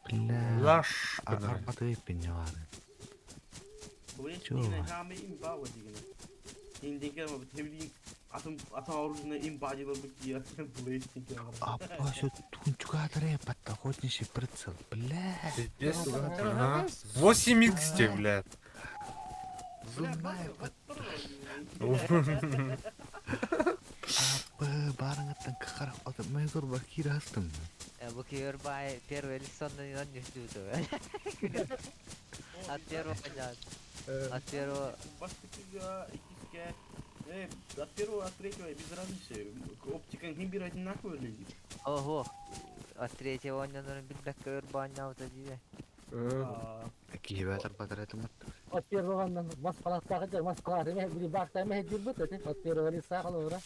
Speaker 6: Бля.
Speaker 1: Лаш гынар.
Speaker 6: Арбаты пинне бары. Чего? Апа, все тунчугатары патта охотничий прицел. Бля.
Speaker 1: Пиздец. Ага. 8 икс тебе, блядь.
Speaker 6: Зубная Апа, барыңыттан кахар ото мегор бакир астым.
Speaker 3: Бу киэр бай первый лицо он не ждут. От первого понятно. От первого.
Speaker 7: От первого, от третьего без разницы. Оптика не бир одинаково лезет.
Speaker 3: Ого. От третьего он, наверное, билбэккэ өр баанньаабыта дии.
Speaker 6: Киһи батар этим.
Speaker 5: От первого маскалааттаах маскалаат эмэ били баахта эмэ дьүрбүт этэ. От первого лица холобура.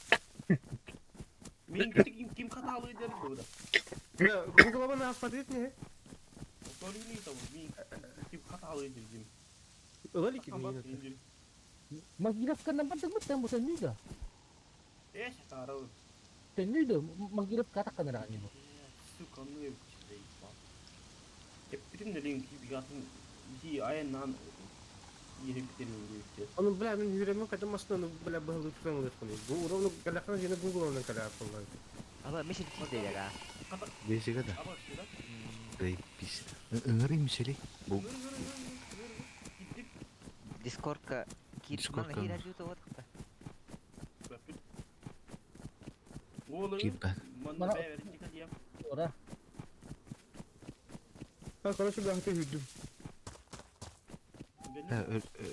Speaker 7: Мен ким ким хаталы дер бу да.
Speaker 2: Гуглова на смотреть не?
Speaker 7: Повторили того, мен ким хаталы дер дим.
Speaker 2: Ылалики не.
Speaker 5: Магиловканан бардыгмыт бу төннүйдө.
Speaker 7: Эш тарау.
Speaker 5: Төннүйдө Магиловка такканара бу.
Speaker 7: Сука, ну Эптирим линк бигатын ди айынан еректерин.
Speaker 2: Onu бля, мен yüreğime kadar masını бля быһылы tutан улаткан. Бу уровну галахан жена Google-онан кала аппалар.
Speaker 3: Ала мишел киирдэ да.
Speaker 6: Бесиге да. Бис. Ыңыр имсели. Бу
Speaker 3: Дискордка киир
Speaker 6: Дискордка.
Speaker 3: манна киирэ дьута вот.
Speaker 6: Киирбэ.
Speaker 5: Ора.
Speaker 2: Ha, короче, бля, хаты хүдүм.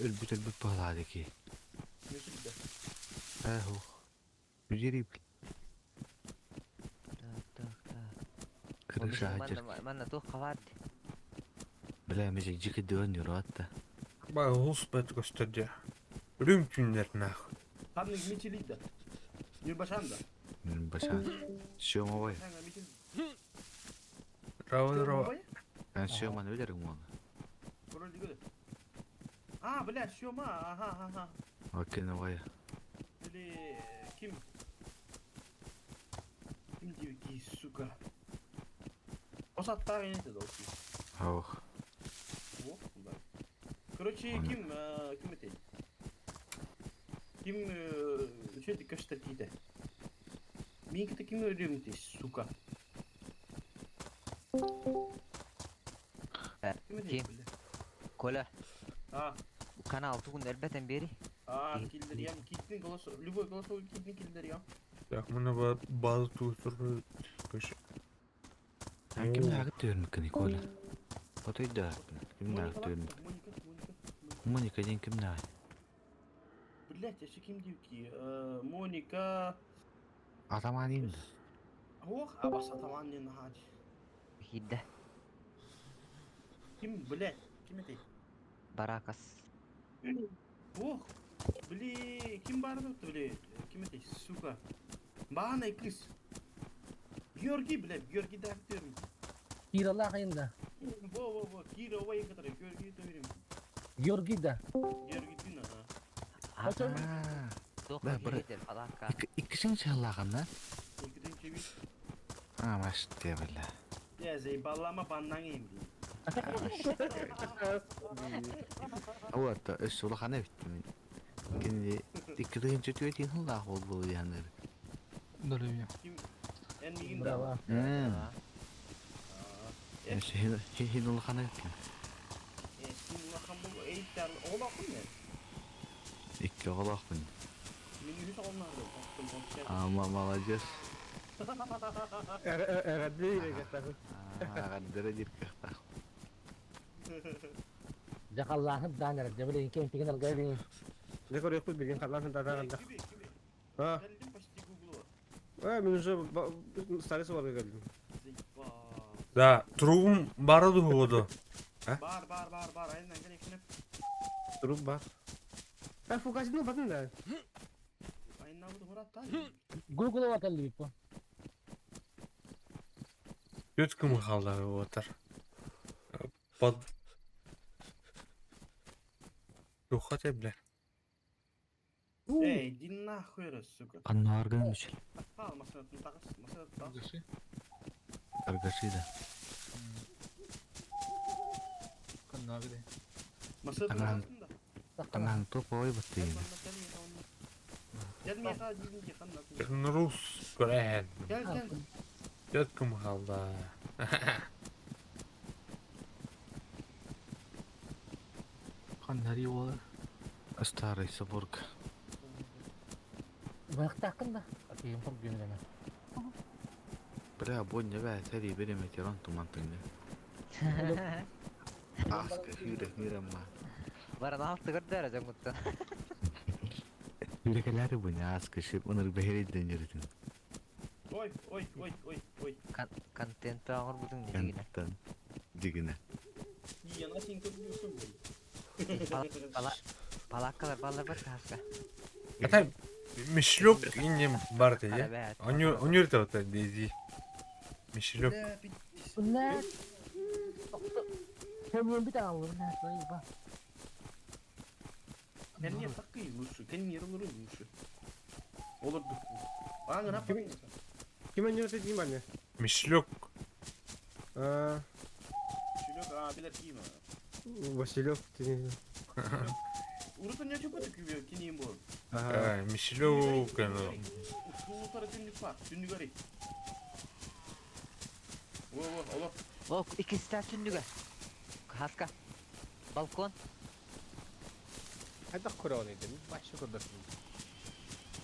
Speaker 6: Өлбүт өлбүт баалаады ки. Э, Бүжери
Speaker 3: Так, так, так.
Speaker 6: крыша ажыр.
Speaker 3: Манна манна туох хават.
Speaker 6: Бля, меже жики дыган юратта.
Speaker 1: Бай, улус бэт көстөрдө. Үрүм күннер нахуй.
Speaker 7: Ханны мичилида. Нюрбашанда.
Speaker 6: Мен баша. Сёма бай.
Speaker 1: Рава, рава.
Speaker 6: Мен сёманы билерим оны.
Speaker 7: А, бля, Сёма, ага, ага.
Speaker 6: Окей, бай.
Speaker 7: Или ким? Ким дивки, сука. Осаттар не это долги.
Speaker 6: Ох.
Speaker 7: О, да. Короче, ким, ким это? Ким, что ты каштатида? Минки таким ты, сука. Ким это,
Speaker 3: Ким?
Speaker 7: бля?
Speaker 3: Коля,
Speaker 7: А,
Speaker 3: канал тугун элбэтэн биэри.
Speaker 7: а, киллер ям, китни голос, любой голосовой китни киллер ям.
Speaker 1: Так, мына базы туустур көш.
Speaker 6: Ким нагыт төрмүккүн Коля? Отой да. Ким нагыт төрмүк?
Speaker 7: Моника, Моника, Моника.
Speaker 6: Моника ден ким нагыт?
Speaker 7: Блять, а ким дивки? Моника.
Speaker 6: Атаманин.
Speaker 7: Ох, а бас атаман не нахать.
Speaker 3: Киирдэ.
Speaker 7: Ким, блять, ким это?
Speaker 3: Баракас.
Speaker 7: Ох, бли, ким барды, бли, ким это, сука. Баана кыз. Георгий, блядь, Георгий да актерым.
Speaker 5: Киралаах айында.
Speaker 7: Во, во, во, Кира, ой, который, Георгий доверим.
Speaker 5: Георгий да.
Speaker 7: Георгий Дина, а.
Speaker 5: Очон
Speaker 3: Туох
Speaker 6: Да, бара-
Speaker 3: киирдэ палака.
Speaker 6: Иккисин чаллаган
Speaker 7: Иккиден чебит.
Speaker 6: А, маш те бля.
Speaker 7: Я заебалама баннан эмди.
Speaker 6: Вот, өс улахана бит мен. Кинди иккиден чөтүөтин хыллаах болбу яныр.
Speaker 7: Ким, эн мигин да.
Speaker 5: Браво.
Speaker 6: Мм. Өс хин улахана бит.
Speaker 7: Ким улахан бу, эйттер, олақын не?
Speaker 6: Икки олаахпын.
Speaker 7: Мен үхіс олнарды,
Speaker 6: А, молодец.
Speaker 2: Эрадли регата.
Speaker 6: Агандыра диркахтах.
Speaker 5: Жакаллаахын даанер дебилин кемпигин алгайбин.
Speaker 2: Декор yok bilgin kallan da da da. Ha.
Speaker 7: Geldim почти гуглова.
Speaker 2: А, мен уже старый var geldim.
Speaker 7: Заебал.
Speaker 1: Да, туругум бары дуһуоду.
Speaker 7: Бар, бар, бар, бар, айынан кел
Speaker 2: Durup бар. Ha, fukasını batın da.
Speaker 7: Айынан буду мурат та.
Speaker 5: Google каллибиппо.
Speaker 1: Өт күн қалды отыр. Под... Туха те, бля.
Speaker 7: Эй, иди нахуй, раз, сука.
Speaker 6: Ханнааргын мүчүл.
Speaker 7: Таххал, машинатын тагыс, машинатын тагыс.
Speaker 8: Торгаши.
Speaker 6: Торгаши да.
Speaker 8: Ханнаагы.
Speaker 7: Машинатын
Speaker 6: Таҥаһын
Speaker 7: тагысында.
Speaker 6: таҥаһын туох ой
Speaker 7: Gel
Speaker 6: баттыйын.
Speaker 7: manna, gel миэхэ онно. Gel миэхэ, дии ханна.
Speaker 1: Рус көрәһэн.
Speaker 7: Gel, gel.
Speaker 1: Төткүм халда.
Speaker 8: Ханнари уола.
Speaker 6: Старый Соборг.
Speaker 5: Быһахтааххын да. Окей, фургүнүгэнэ.
Speaker 6: Бля, боння бә, сәри береме терон туман тыңды. Аска хүрэ хүрэ ма.
Speaker 3: Баран алты көрдөр жоңгуттан.
Speaker 6: Хүрекеләре буня аска шип оныр бәһәриден йөрүтүн.
Speaker 7: Ой, ой, ой, ой, ой.
Speaker 3: Контент оңор бутун дигине.
Speaker 6: Кантан. Дигине.
Speaker 7: Яна син көрдүсүң бу.
Speaker 3: Палаккалар баллар бар таска.
Speaker 1: Ата Мишлюк иннем бар дии.
Speaker 3: Арабат.
Speaker 1: Онюр да дези. Мишлюк.
Speaker 7: Бля, пиздец.
Speaker 5: Блядь. Кемиен бит алды, блядь, заеба.
Speaker 7: Кенне такый лучше, кенне лучше лучше. Олар Аңа на
Speaker 2: Ким ким ойнор дейм ане?
Speaker 1: Мишлюк.
Speaker 2: А,
Speaker 7: Шүлөк а билер кийим.
Speaker 2: Василев деген.
Speaker 7: Урутун не чөпөтү күйбө киниим бу.
Speaker 2: Ага.
Speaker 1: Мишлюк. аны.
Speaker 7: Ушул түндүк бар, түндүк ари. Во во, олор.
Speaker 3: О, икisi түндүгө. Хаска. Балкон.
Speaker 4: Хайдах көрөөн идем. Башы көрдөк.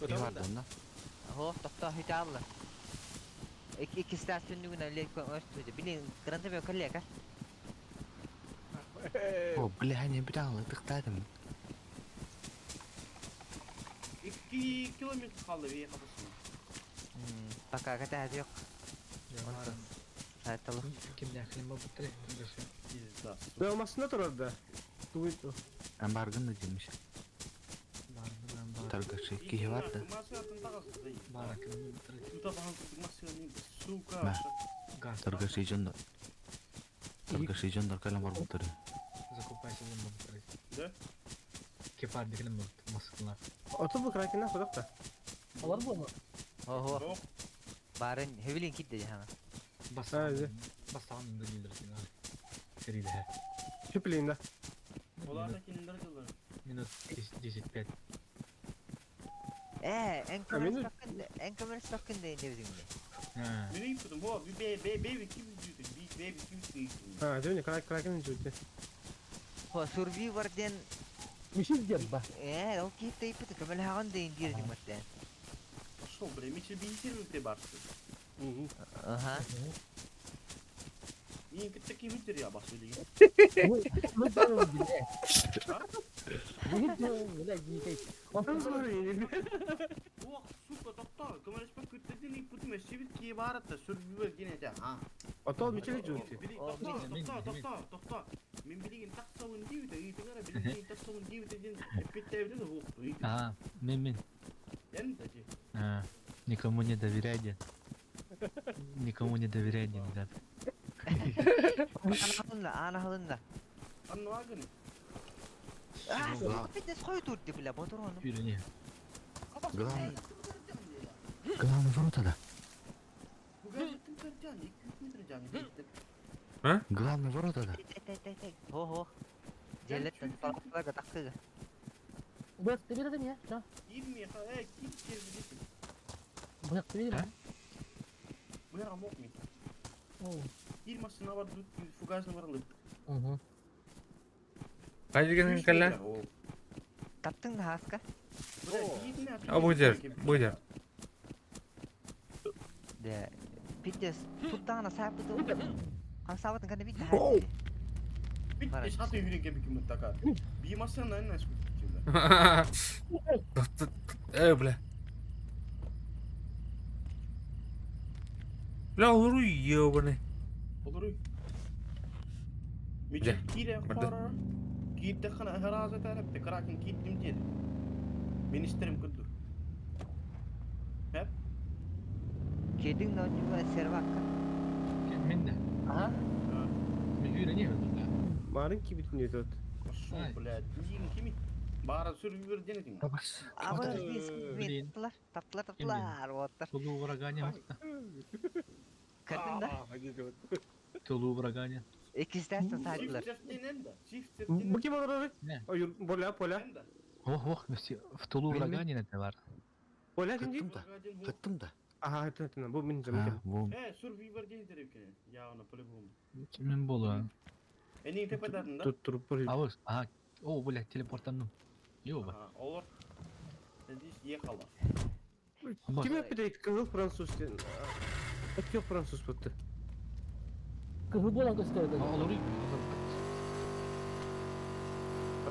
Speaker 6: Ивардан да.
Speaker 3: Хо, тохто хүтэ алла. Икisi түндүгүнө лек өстү. Билин гранта бе коллега.
Speaker 6: О, бля, не бля, тыктадым.
Speaker 7: 2 километр калды бей капасына.
Speaker 3: Пока ката жок. Сайталы.
Speaker 8: Кимдээхлин бабыттары. Торгаши.
Speaker 7: Пизда.
Speaker 2: Да, машина турар да. Туй.
Speaker 6: Амбаргын да демиш.
Speaker 8: Баарынан баар.
Speaker 6: Торгаши кихи бар да.
Speaker 7: Машинатын тагыс.
Speaker 8: Бааракын бабыттары.
Speaker 7: Тута бахан машинаны сука.
Speaker 6: Ба.
Speaker 8: Газ.
Speaker 6: Торгаши жонда. Торгаши жондар калам бар буттары.
Speaker 8: Закупайся лын бабыттары.
Speaker 7: Да?
Speaker 8: Кепар дегеним бабыт. Маскалар.
Speaker 2: Ото бу кракена ходок та.
Speaker 5: Алар буолла.
Speaker 3: Ого.
Speaker 7: Жок.
Speaker 3: Барын хевилин китте жана.
Speaker 2: А,
Speaker 8: Бастан да дилдер. Сериле.
Speaker 2: Чүплейин да.
Speaker 7: Олар да киндер жылы.
Speaker 8: Минут 10-5.
Speaker 3: Э, эн
Speaker 2: А, мен-
Speaker 3: көмөр сакын, эн көмөр сакын дейин дебизиңде.
Speaker 7: Мен ыйыптым. Во, бе бе бе ким жүдү? Би бе ким жүдү?
Speaker 2: А, жөне кракен жүдү.
Speaker 3: Хо, сурвивор ден
Speaker 5: Мишил диэн ба.
Speaker 3: э, ол китте иппит көмөл хаган дейин дирдиң баттен.
Speaker 7: Пошел, бля, мен бейсер барсы.
Speaker 3: Аха.
Speaker 7: Мен кітті ким жүдү я басы деген.
Speaker 5: Ну, блядь. Блядь, не кей. Он
Speaker 7: Ох, сука, токто, көмөлөспө күттүдүн ыйыптым, эшибит кие баратта, сүрбүбө кене а.
Speaker 2: Ото мичели жүдү.
Speaker 7: Били,
Speaker 3: О,
Speaker 7: токто,
Speaker 8: мен-
Speaker 7: токто,
Speaker 8: мен-
Speaker 7: токто, токто. Мен билигин таксабын дейбит, ыйтыңара билигин таксабын дейбит ден эппеттебиден укту.
Speaker 8: А, мен.
Speaker 7: Мен дажы.
Speaker 8: А, Никому не доверяйте. Никому не доверяйте, ребят.
Speaker 3: Ана халында, ана халында.
Speaker 7: Аннагын.
Speaker 3: А,
Speaker 6: Ла-
Speaker 3: фитнес кой турду бля, ботур ону.
Speaker 8: Пюре
Speaker 6: Главное. Главный ворота да. Главный ворота да.
Speaker 3: Тек тек тек. Хо хо. Желеттен палакка таккыга.
Speaker 5: Быһахты биэрдим я. Чо? Быһахты биэрдим. Угу.
Speaker 1: Кайдыгын кэллэ?
Speaker 3: Таптың да хаска.
Speaker 1: А бу жер, бу жер.
Speaker 3: Да. Фитнес туттагана саапыты. Камсабытын кандай бит.
Speaker 1: Э, бля. Бля, олору ебаный. Бля,
Speaker 7: Министрим күрдү.
Speaker 3: Кедиң нонюма сервакка.
Speaker 8: Мен де.
Speaker 5: Ага.
Speaker 8: Мен пюре не öldüm да.
Speaker 2: Марын кибитин өтөт.
Speaker 7: Пошел,
Speaker 8: Ай.
Speaker 7: блядь. Билигин кими? Баара сүрбүр диэн этиҥ.
Speaker 8: Табас.
Speaker 3: Абы
Speaker 8: Блин.
Speaker 3: таптылар, таптылар, таптылар, уоттар.
Speaker 8: Тулу урагане.
Speaker 3: Көрдүн да?
Speaker 8: Тулу урагане.
Speaker 3: Иккистэстен сайдылар.
Speaker 2: Бу ким олорор?
Speaker 8: Не.
Speaker 2: Ойур, боля, поля.
Speaker 8: Ох, ох, в Тулу
Speaker 6: Мин-
Speaker 8: урагане это бар.
Speaker 2: Поля ким
Speaker 6: Кыттым да. Кыттым да.
Speaker 2: Аха, это, это, бу мин
Speaker 8: А,
Speaker 2: жамын.
Speaker 6: бу.
Speaker 7: Э, survivor диэн терепкене. Яғына по-любому.
Speaker 8: Кимин болу?
Speaker 7: Эни тепедатын да?
Speaker 2: Тут туруп бар.
Speaker 8: А вот, ага. О, блядь, телепортандым. Ёба.
Speaker 7: Ага, олар. Здесь ехала.
Speaker 2: Ким эпидейт кызыл француз ден. Өткө француз бутты.
Speaker 5: Кыһыл буолан көстөрдө.
Speaker 8: Олор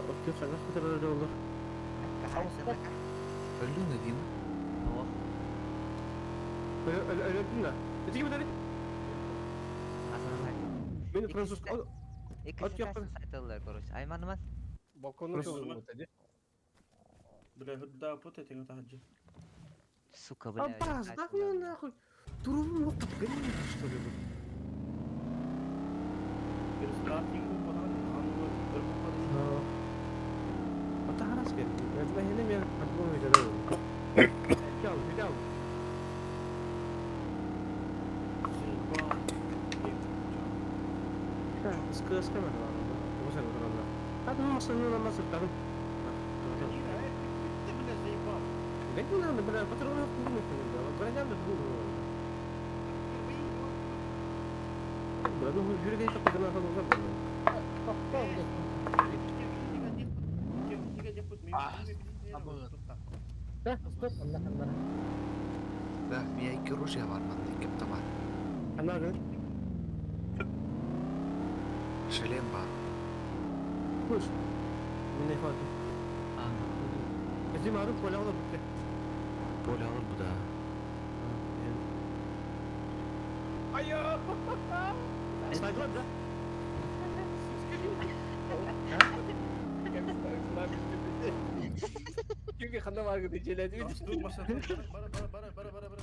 Speaker 2: Өткө саңа көтөрөр олор.
Speaker 6: Öldün de değil mi?
Speaker 2: Өлөдүн да. Эти ким эдери? Мен француз.
Speaker 3: Иккистэстен сайдылар, короче. Айманымас.
Speaker 4: Балконун чогуу болот.
Speaker 7: Бля, худда пут этиң тахаджы.
Speaker 3: Сука, бля.
Speaker 2: Абаз, да ну нахуй. Турубун вот что ли?
Speaker 7: Перестратинг бу
Speaker 2: Ата харас кел. Мен хене мен альбом видео. Видео, видео. Скы скы мен бар. Бу сен туранда. Хады масаны намаз тутарым.
Speaker 7: Бля, заебал.
Speaker 2: Не надо, бля, патрон yok mu ne? Göreceğim de dur. Бля, ну жүргей тапкан адам бар.
Speaker 5: Да, стоп, Аллах Аллах.
Speaker 6: Да, меня iki ружья var manda, iki de var.
Speaker 2: Ана
Speaker 6: Шлем бар.
Speaker 2: Kuş. Мен фаты. Bizim arı pola olur bitti.
Speaker 6: Pol alır bu da.
Speaker 4: Айо!
Speaker 2: Saydılar da.
Speaker 4: Кимге ханда бар гыды желеди.
Speaker 7: Бара, бара, бара, бара, бара, бара.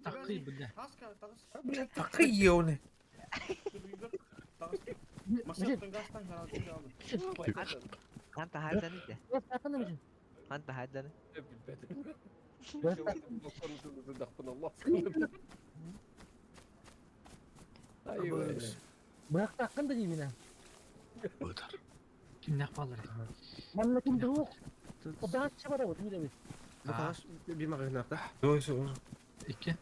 Speaker 8: Такый, бля.
Speaker 1: Бля, такый оны.
Speaker 3: Ханта хайданы де.
Speaker 5: Ханта мишин.
Speaker 3: Ханта хайданы.
Speaker 5: Быrak таккын да деймин.
Speaker 6: Budur.
Speaker 8: Ким нақпалар?
Speaker 5: Манна ким дух. Одан чабара вот мире.
Speaker 2: Bu kadar bir magazin hafta.
Speaker 1: Doğru.
Speaker 8: Икки.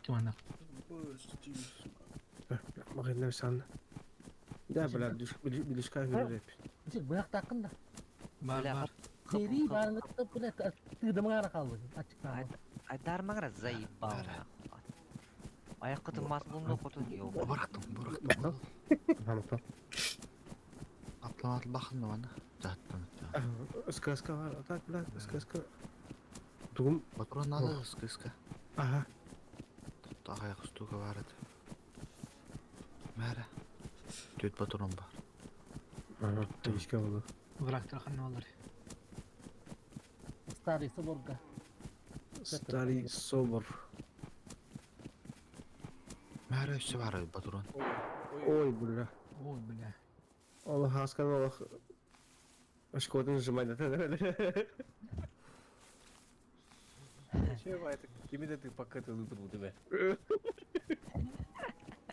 Speaker 8: Ким анақ?
Speaker 2: Magazin sen. Да, бля, билишка жүріп.
Speaker 5: Мишин быrak таккын да.
Speaker 8: Бар, бар.
Speaker 5: Сери барыңы бля тыдымыңа қалды. Ачык.
Speaker 3: Айдар маңра заебал. Аяқ қытын мас булну қотун ёба.
Speaker 6: Bıraktım, bıraktım.
Speaker 2: Tamam, tamam.
Speaker 6: Atlamadı bakın bana. Zaten.
Speaker 2: Сказка var. Так, бля, сказка. Тугум.
Speaker 6: Патрон надо, сказка.
Speaker 2: Ага.
Speaker 6: Тут аяк штука var edi. Мәре. Төт патрон бар.
Speaker 2: Ага, билишка oldu.
Speaker 8: Враг қандай олар?
Speaker 5: Старый соборга.
Speaker 2: Старый собор.
Speaker 6: Мәре үсі бар edi патрон.
Speaker 2: Ой, бля.
Speaker 8: Ой, бля.
Speaker 2: Allah aşkına Allah. Шкода нажимать да.
Speaker 4: Кими де ты пока ты лутал тебя.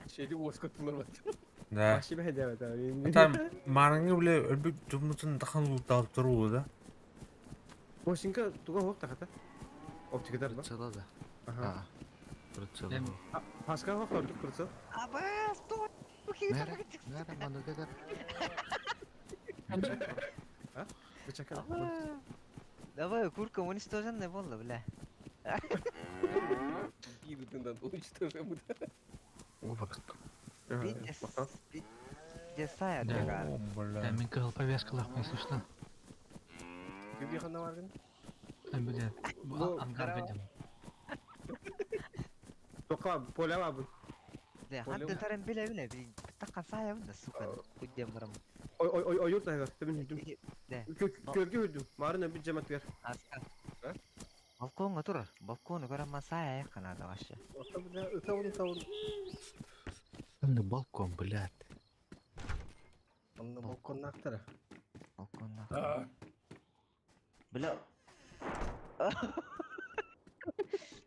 Speaker 4: Шеди оскотулар бар.
Speaker 1: Да.
Speaker 2: Башы бәйдә бит.
Speaker 1: Там марыңы биле өлбүт жумутун тахан луталып туруу да.
Speaker 2: Бошинка туга хок тахата. Оптика бар.
Speaker 6: Прицела да.
Speaker 2: Ага.
Speaker 6: Прицела.
Speaker 8: Эм.
Speaker 2: Паска хок ордук прицел.
Speaker 3: Аба, стой.
Speaker 6: Мәре, мәре, маны кадar.
Speaker 2: Бычак.
Speaker 3: Давай, курка уничтоженная болды, бля.
Speaker 4: Кидытынан уничтожим.
Speaker 6: О, бырактым.
Speaker 3: Пиздец. Пиздец,
Speaker 8: Да.
Speaker 3: да.
Speaker 1: О, бля.
Speaker 8: Мен кыһыл повязкалах если что.
Speaker 4: Кимге ханда бар гын?
Speaker 8: Бля,
Speaker 2: Бу-
Speaker 8: ангар гадям.
Speaker 2: Тока поля бар.
Speaker 3: Бля, ханта таран биле биле, таққан сая бunda, сука. Кудем барам.
Speaker 2: Ой ой ой ой юрт айгар. Тебин хүдүм.
Speaker 3: Да.
Speaker 2: Көргө хүдүм. Марын өбүт жамат бер.
Speaker 3: Аска.
Speaker 4: А?
Speaker 3: Балконга турар. Балкону көрөм сая канада вообще.
Speaker 4: Ытабын, ытабын.
Speaker 8: На балкон, блядь.
Speaker 2: Онно балконнаахтара.
Speaker 3: Балконнаах. Бля.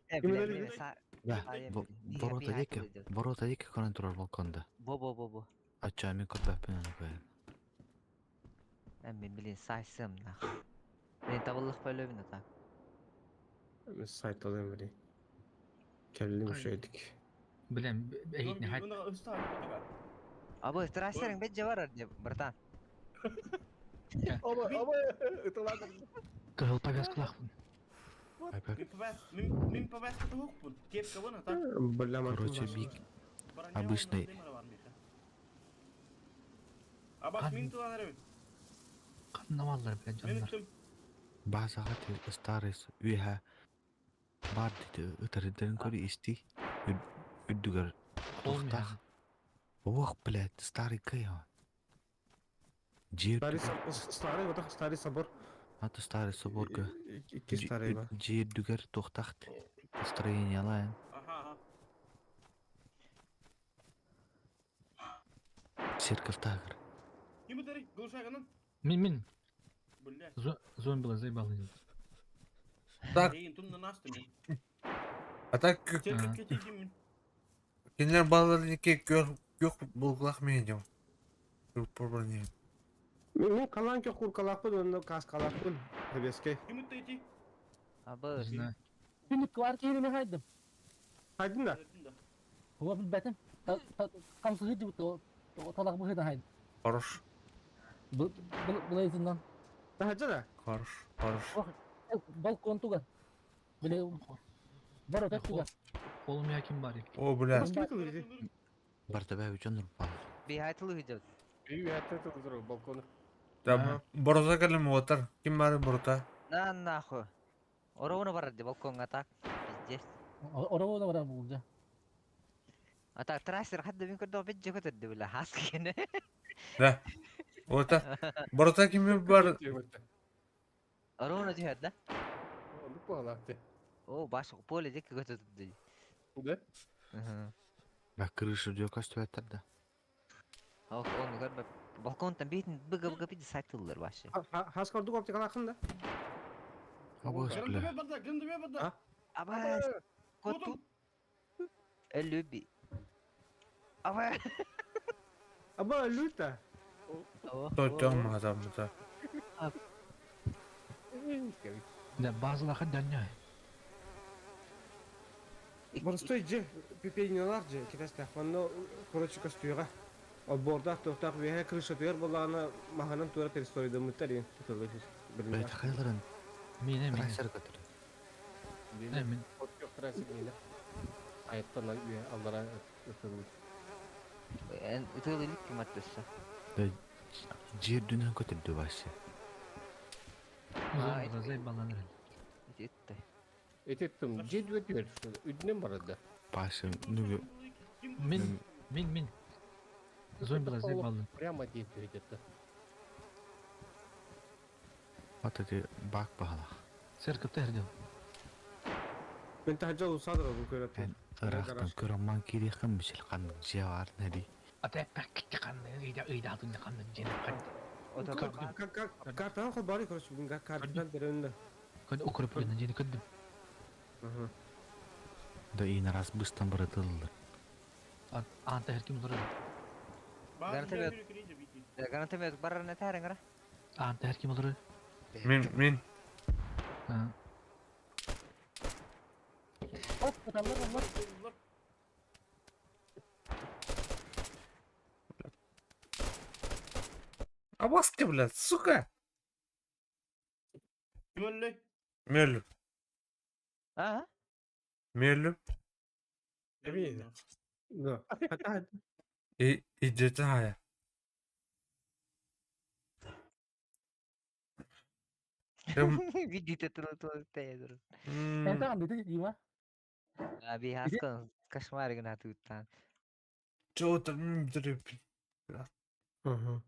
Speaker 3: Э, бля,
Speaker 2: Ким
Speaker 3: мин
Speaker 2: өлөр?
Speaker 3: са...
Speaker 8: Да,
Speaker 3: Айым,
Speaker 8: ворота диэки, ворота диэки көрөн турар балконда.
Speaker 3: Бо бо бо бо.
Speaker 8: Ачча мин көрбөппүн аны көрөн.
Speaker 3: Э, мин блин сайсым нах. Блин табыллах бөлөбүн ата.
Speaker 2: Мен сайт алайын били. Кэллим үчүгэйдик.
Speaker 8: Блин, эһитни хайт.
Speaker 3: Абы, трассерың бет бар деп, братан.
Speaker 4: Оба, оба, ытылады.
Speaker 8: Кыһыл повязкалаахпын.
Speaker 7: Мин повязка туһукпун. Кепка вон ата.
Speaker 2: Бля,
Speaker 8: Короче, бик обычный.
Speaker 7: Абас мин туланарым.
Speaker 8: Каннамаллар, блядь,
Speaker 7: Мен
Speaker 8: дьоннор.
Speaker 7: үттüm.
Speaker 8: Базаға старый үйә бар диде ытырдарын көрі исти үрдүгөр тухтах. Ох, блядь, старый кая. Жер
Speaker 2: Старый старый вот старый собор.
Speaker 8: Аты старый соборга.
Speaker 2: Икки старый ба.
Speaker 8: Жер дүгер тухтахт. Построение лайн.
Speaker 7: Аха, аха.
Speaker 8: Церковь тагыр.
Speaker 7: Ким үтери? Глушагынан.
Speaker 8: Мин мин.
Speaker 7: Бля.
Speaker 8: Зомбила заебал.
Speaker 1: Так,
Speaker 7: Ейин тунна асты мен.
Speaker 1: а так
Speaker 7: Церковь кетейдим мен.
Speaker 1: кинилэр балларыники көх көх булгулах мен Группа.
Speaker 2: Мен калан көх куркалаахпын, онно каскалаахпын. Хебеске.
Speaker 7: Ким үтти?
Speaker 3: Абы,
Speaker 5: Түнүк бар киһини хайдым.
Speaker 2: Хайдын да.
Speaker 5: Хуа билбэтим. Камсы хыджы талак быһыдан хайдым.
Speaker 1: Хорош,
Speaker 5: Булайзынан.
Speaker 2: Тахаджа да.
Speaker 1: хорош, хорош.
Speaker 5: Балкон тугар. Биле бар отак тугар.
Speaker 8: Колум яким бар.
Speaker 1: О, бля.
Speaker 2: Бас ким кылыр
Speaker 8: Барта бәбі жонур бал.
Speaker 3: би хайтылы хыджы.
Speaker 4: Үй хәтта турыр балконы.
Speaker 1: Да, бороза кэлем уотар. Ким бары борута?
Speaker 3: На нахуй. Оровуна бар деп балконга так. Пиздец.
Speaker 5: Ороо бар булжа.
Speaker 3: А так трассер хадда мин көрдө бет жөкөтөдү бля хас кене.
Speaker 1: Да. Уота. Борута ким бар?
Speaker 3: Оровуна жөһөт да.
Speaker 4: Онды палакты.
Speaker 3: О, баш поле дек көтөдү.
Speaker 4: Да?
Speaker 8: Ба крыша жок өстүбәттер да.
Speaker 3: Ох, он көрбө балконтан битин быгы быгы бит сайтылыр башы.
Speaker 2: Хас көрдүк оптикалаахын да.
Speaker 8: Абыз, бля.
Speaker 7: Грандыбе барда, грандыбе барда.
Speaker 3: Аба, коту. Элүби. Аба.
Speaker 2: Аба люта.
Speaker 1: Тоттон мазамыта.
Speaker 8: Да базалаха даня.
Speaker 2: Боростой же пепенилар же китастах. Онно короче костюга. Бордах тохтах веhe крыша туяр болана маханан тура территорияда муттар
Speaker 8: Блядь, хайларын. Мине мине. Трассер көтөр.
Speaker 4: Мин. От yok трассер мине. Аяттан үй аллара ытылды.
Speaker 3: Эн ытылы ким аттысы.
Speaker 8: Жер дүнен көтөрдү башы.
Speaker 3: А,
Speaker 8: заебаланыр.
Speaker 3: Итте.
Speaker 4: Этеттим. Жедү өтүөр. Үдүнөн барады.
Speaker 8: Башы, нүгү.
Speaker 7: Мин
Speaker 8: Мин мин. Зомбила заебалды.
Speaker 4: Прямо деп өтөттү.
Speaker 8: Вот эти бак багалах. Церковь тердил.
Speaker 2: Мен тахаджа усадыр бу көрөт.
Speaker 8: Ырахтан көрөмман кирихан мишел қан жевар нади.
Speaker 9: Ата паккти канны ыйда ыйда алдын канны жени кан.
Speaker 3: Ото
Speaker 2: Картан хол бары короче бүгүн картан беренде.
Speaker 9: Көн укреплене жени көндүм.
Speaker 8: Да и на раз быстан баратылды.
Speaker 9: Анта her kim durur.
Speaker 3: Грандыбе. Грандыбе барар не тарыңра.
Speaker 9: Анта her kim olur.
Speaker 1: Мин, мин.
Speaker 5: Оп, талар алар.
Speaker 1: Абаски, блядь, сука.
Speaker 7: Ким өллөй?
Speaker 1: Мелю.
Speaker 3: А?
Speaker 1: Мелю.
Speaker 4: Эми.
Speaker 2: Да. Хата
Speaker 1: И идете хая.
Speaker 3: Видите тулы тулы тедер.
Speaker 5: Это анды дима.
Speaker 3: Аби хаскан кошмар гына туттан.
Speaker 1: Чего там дрып.
Speaker 2: Мгм.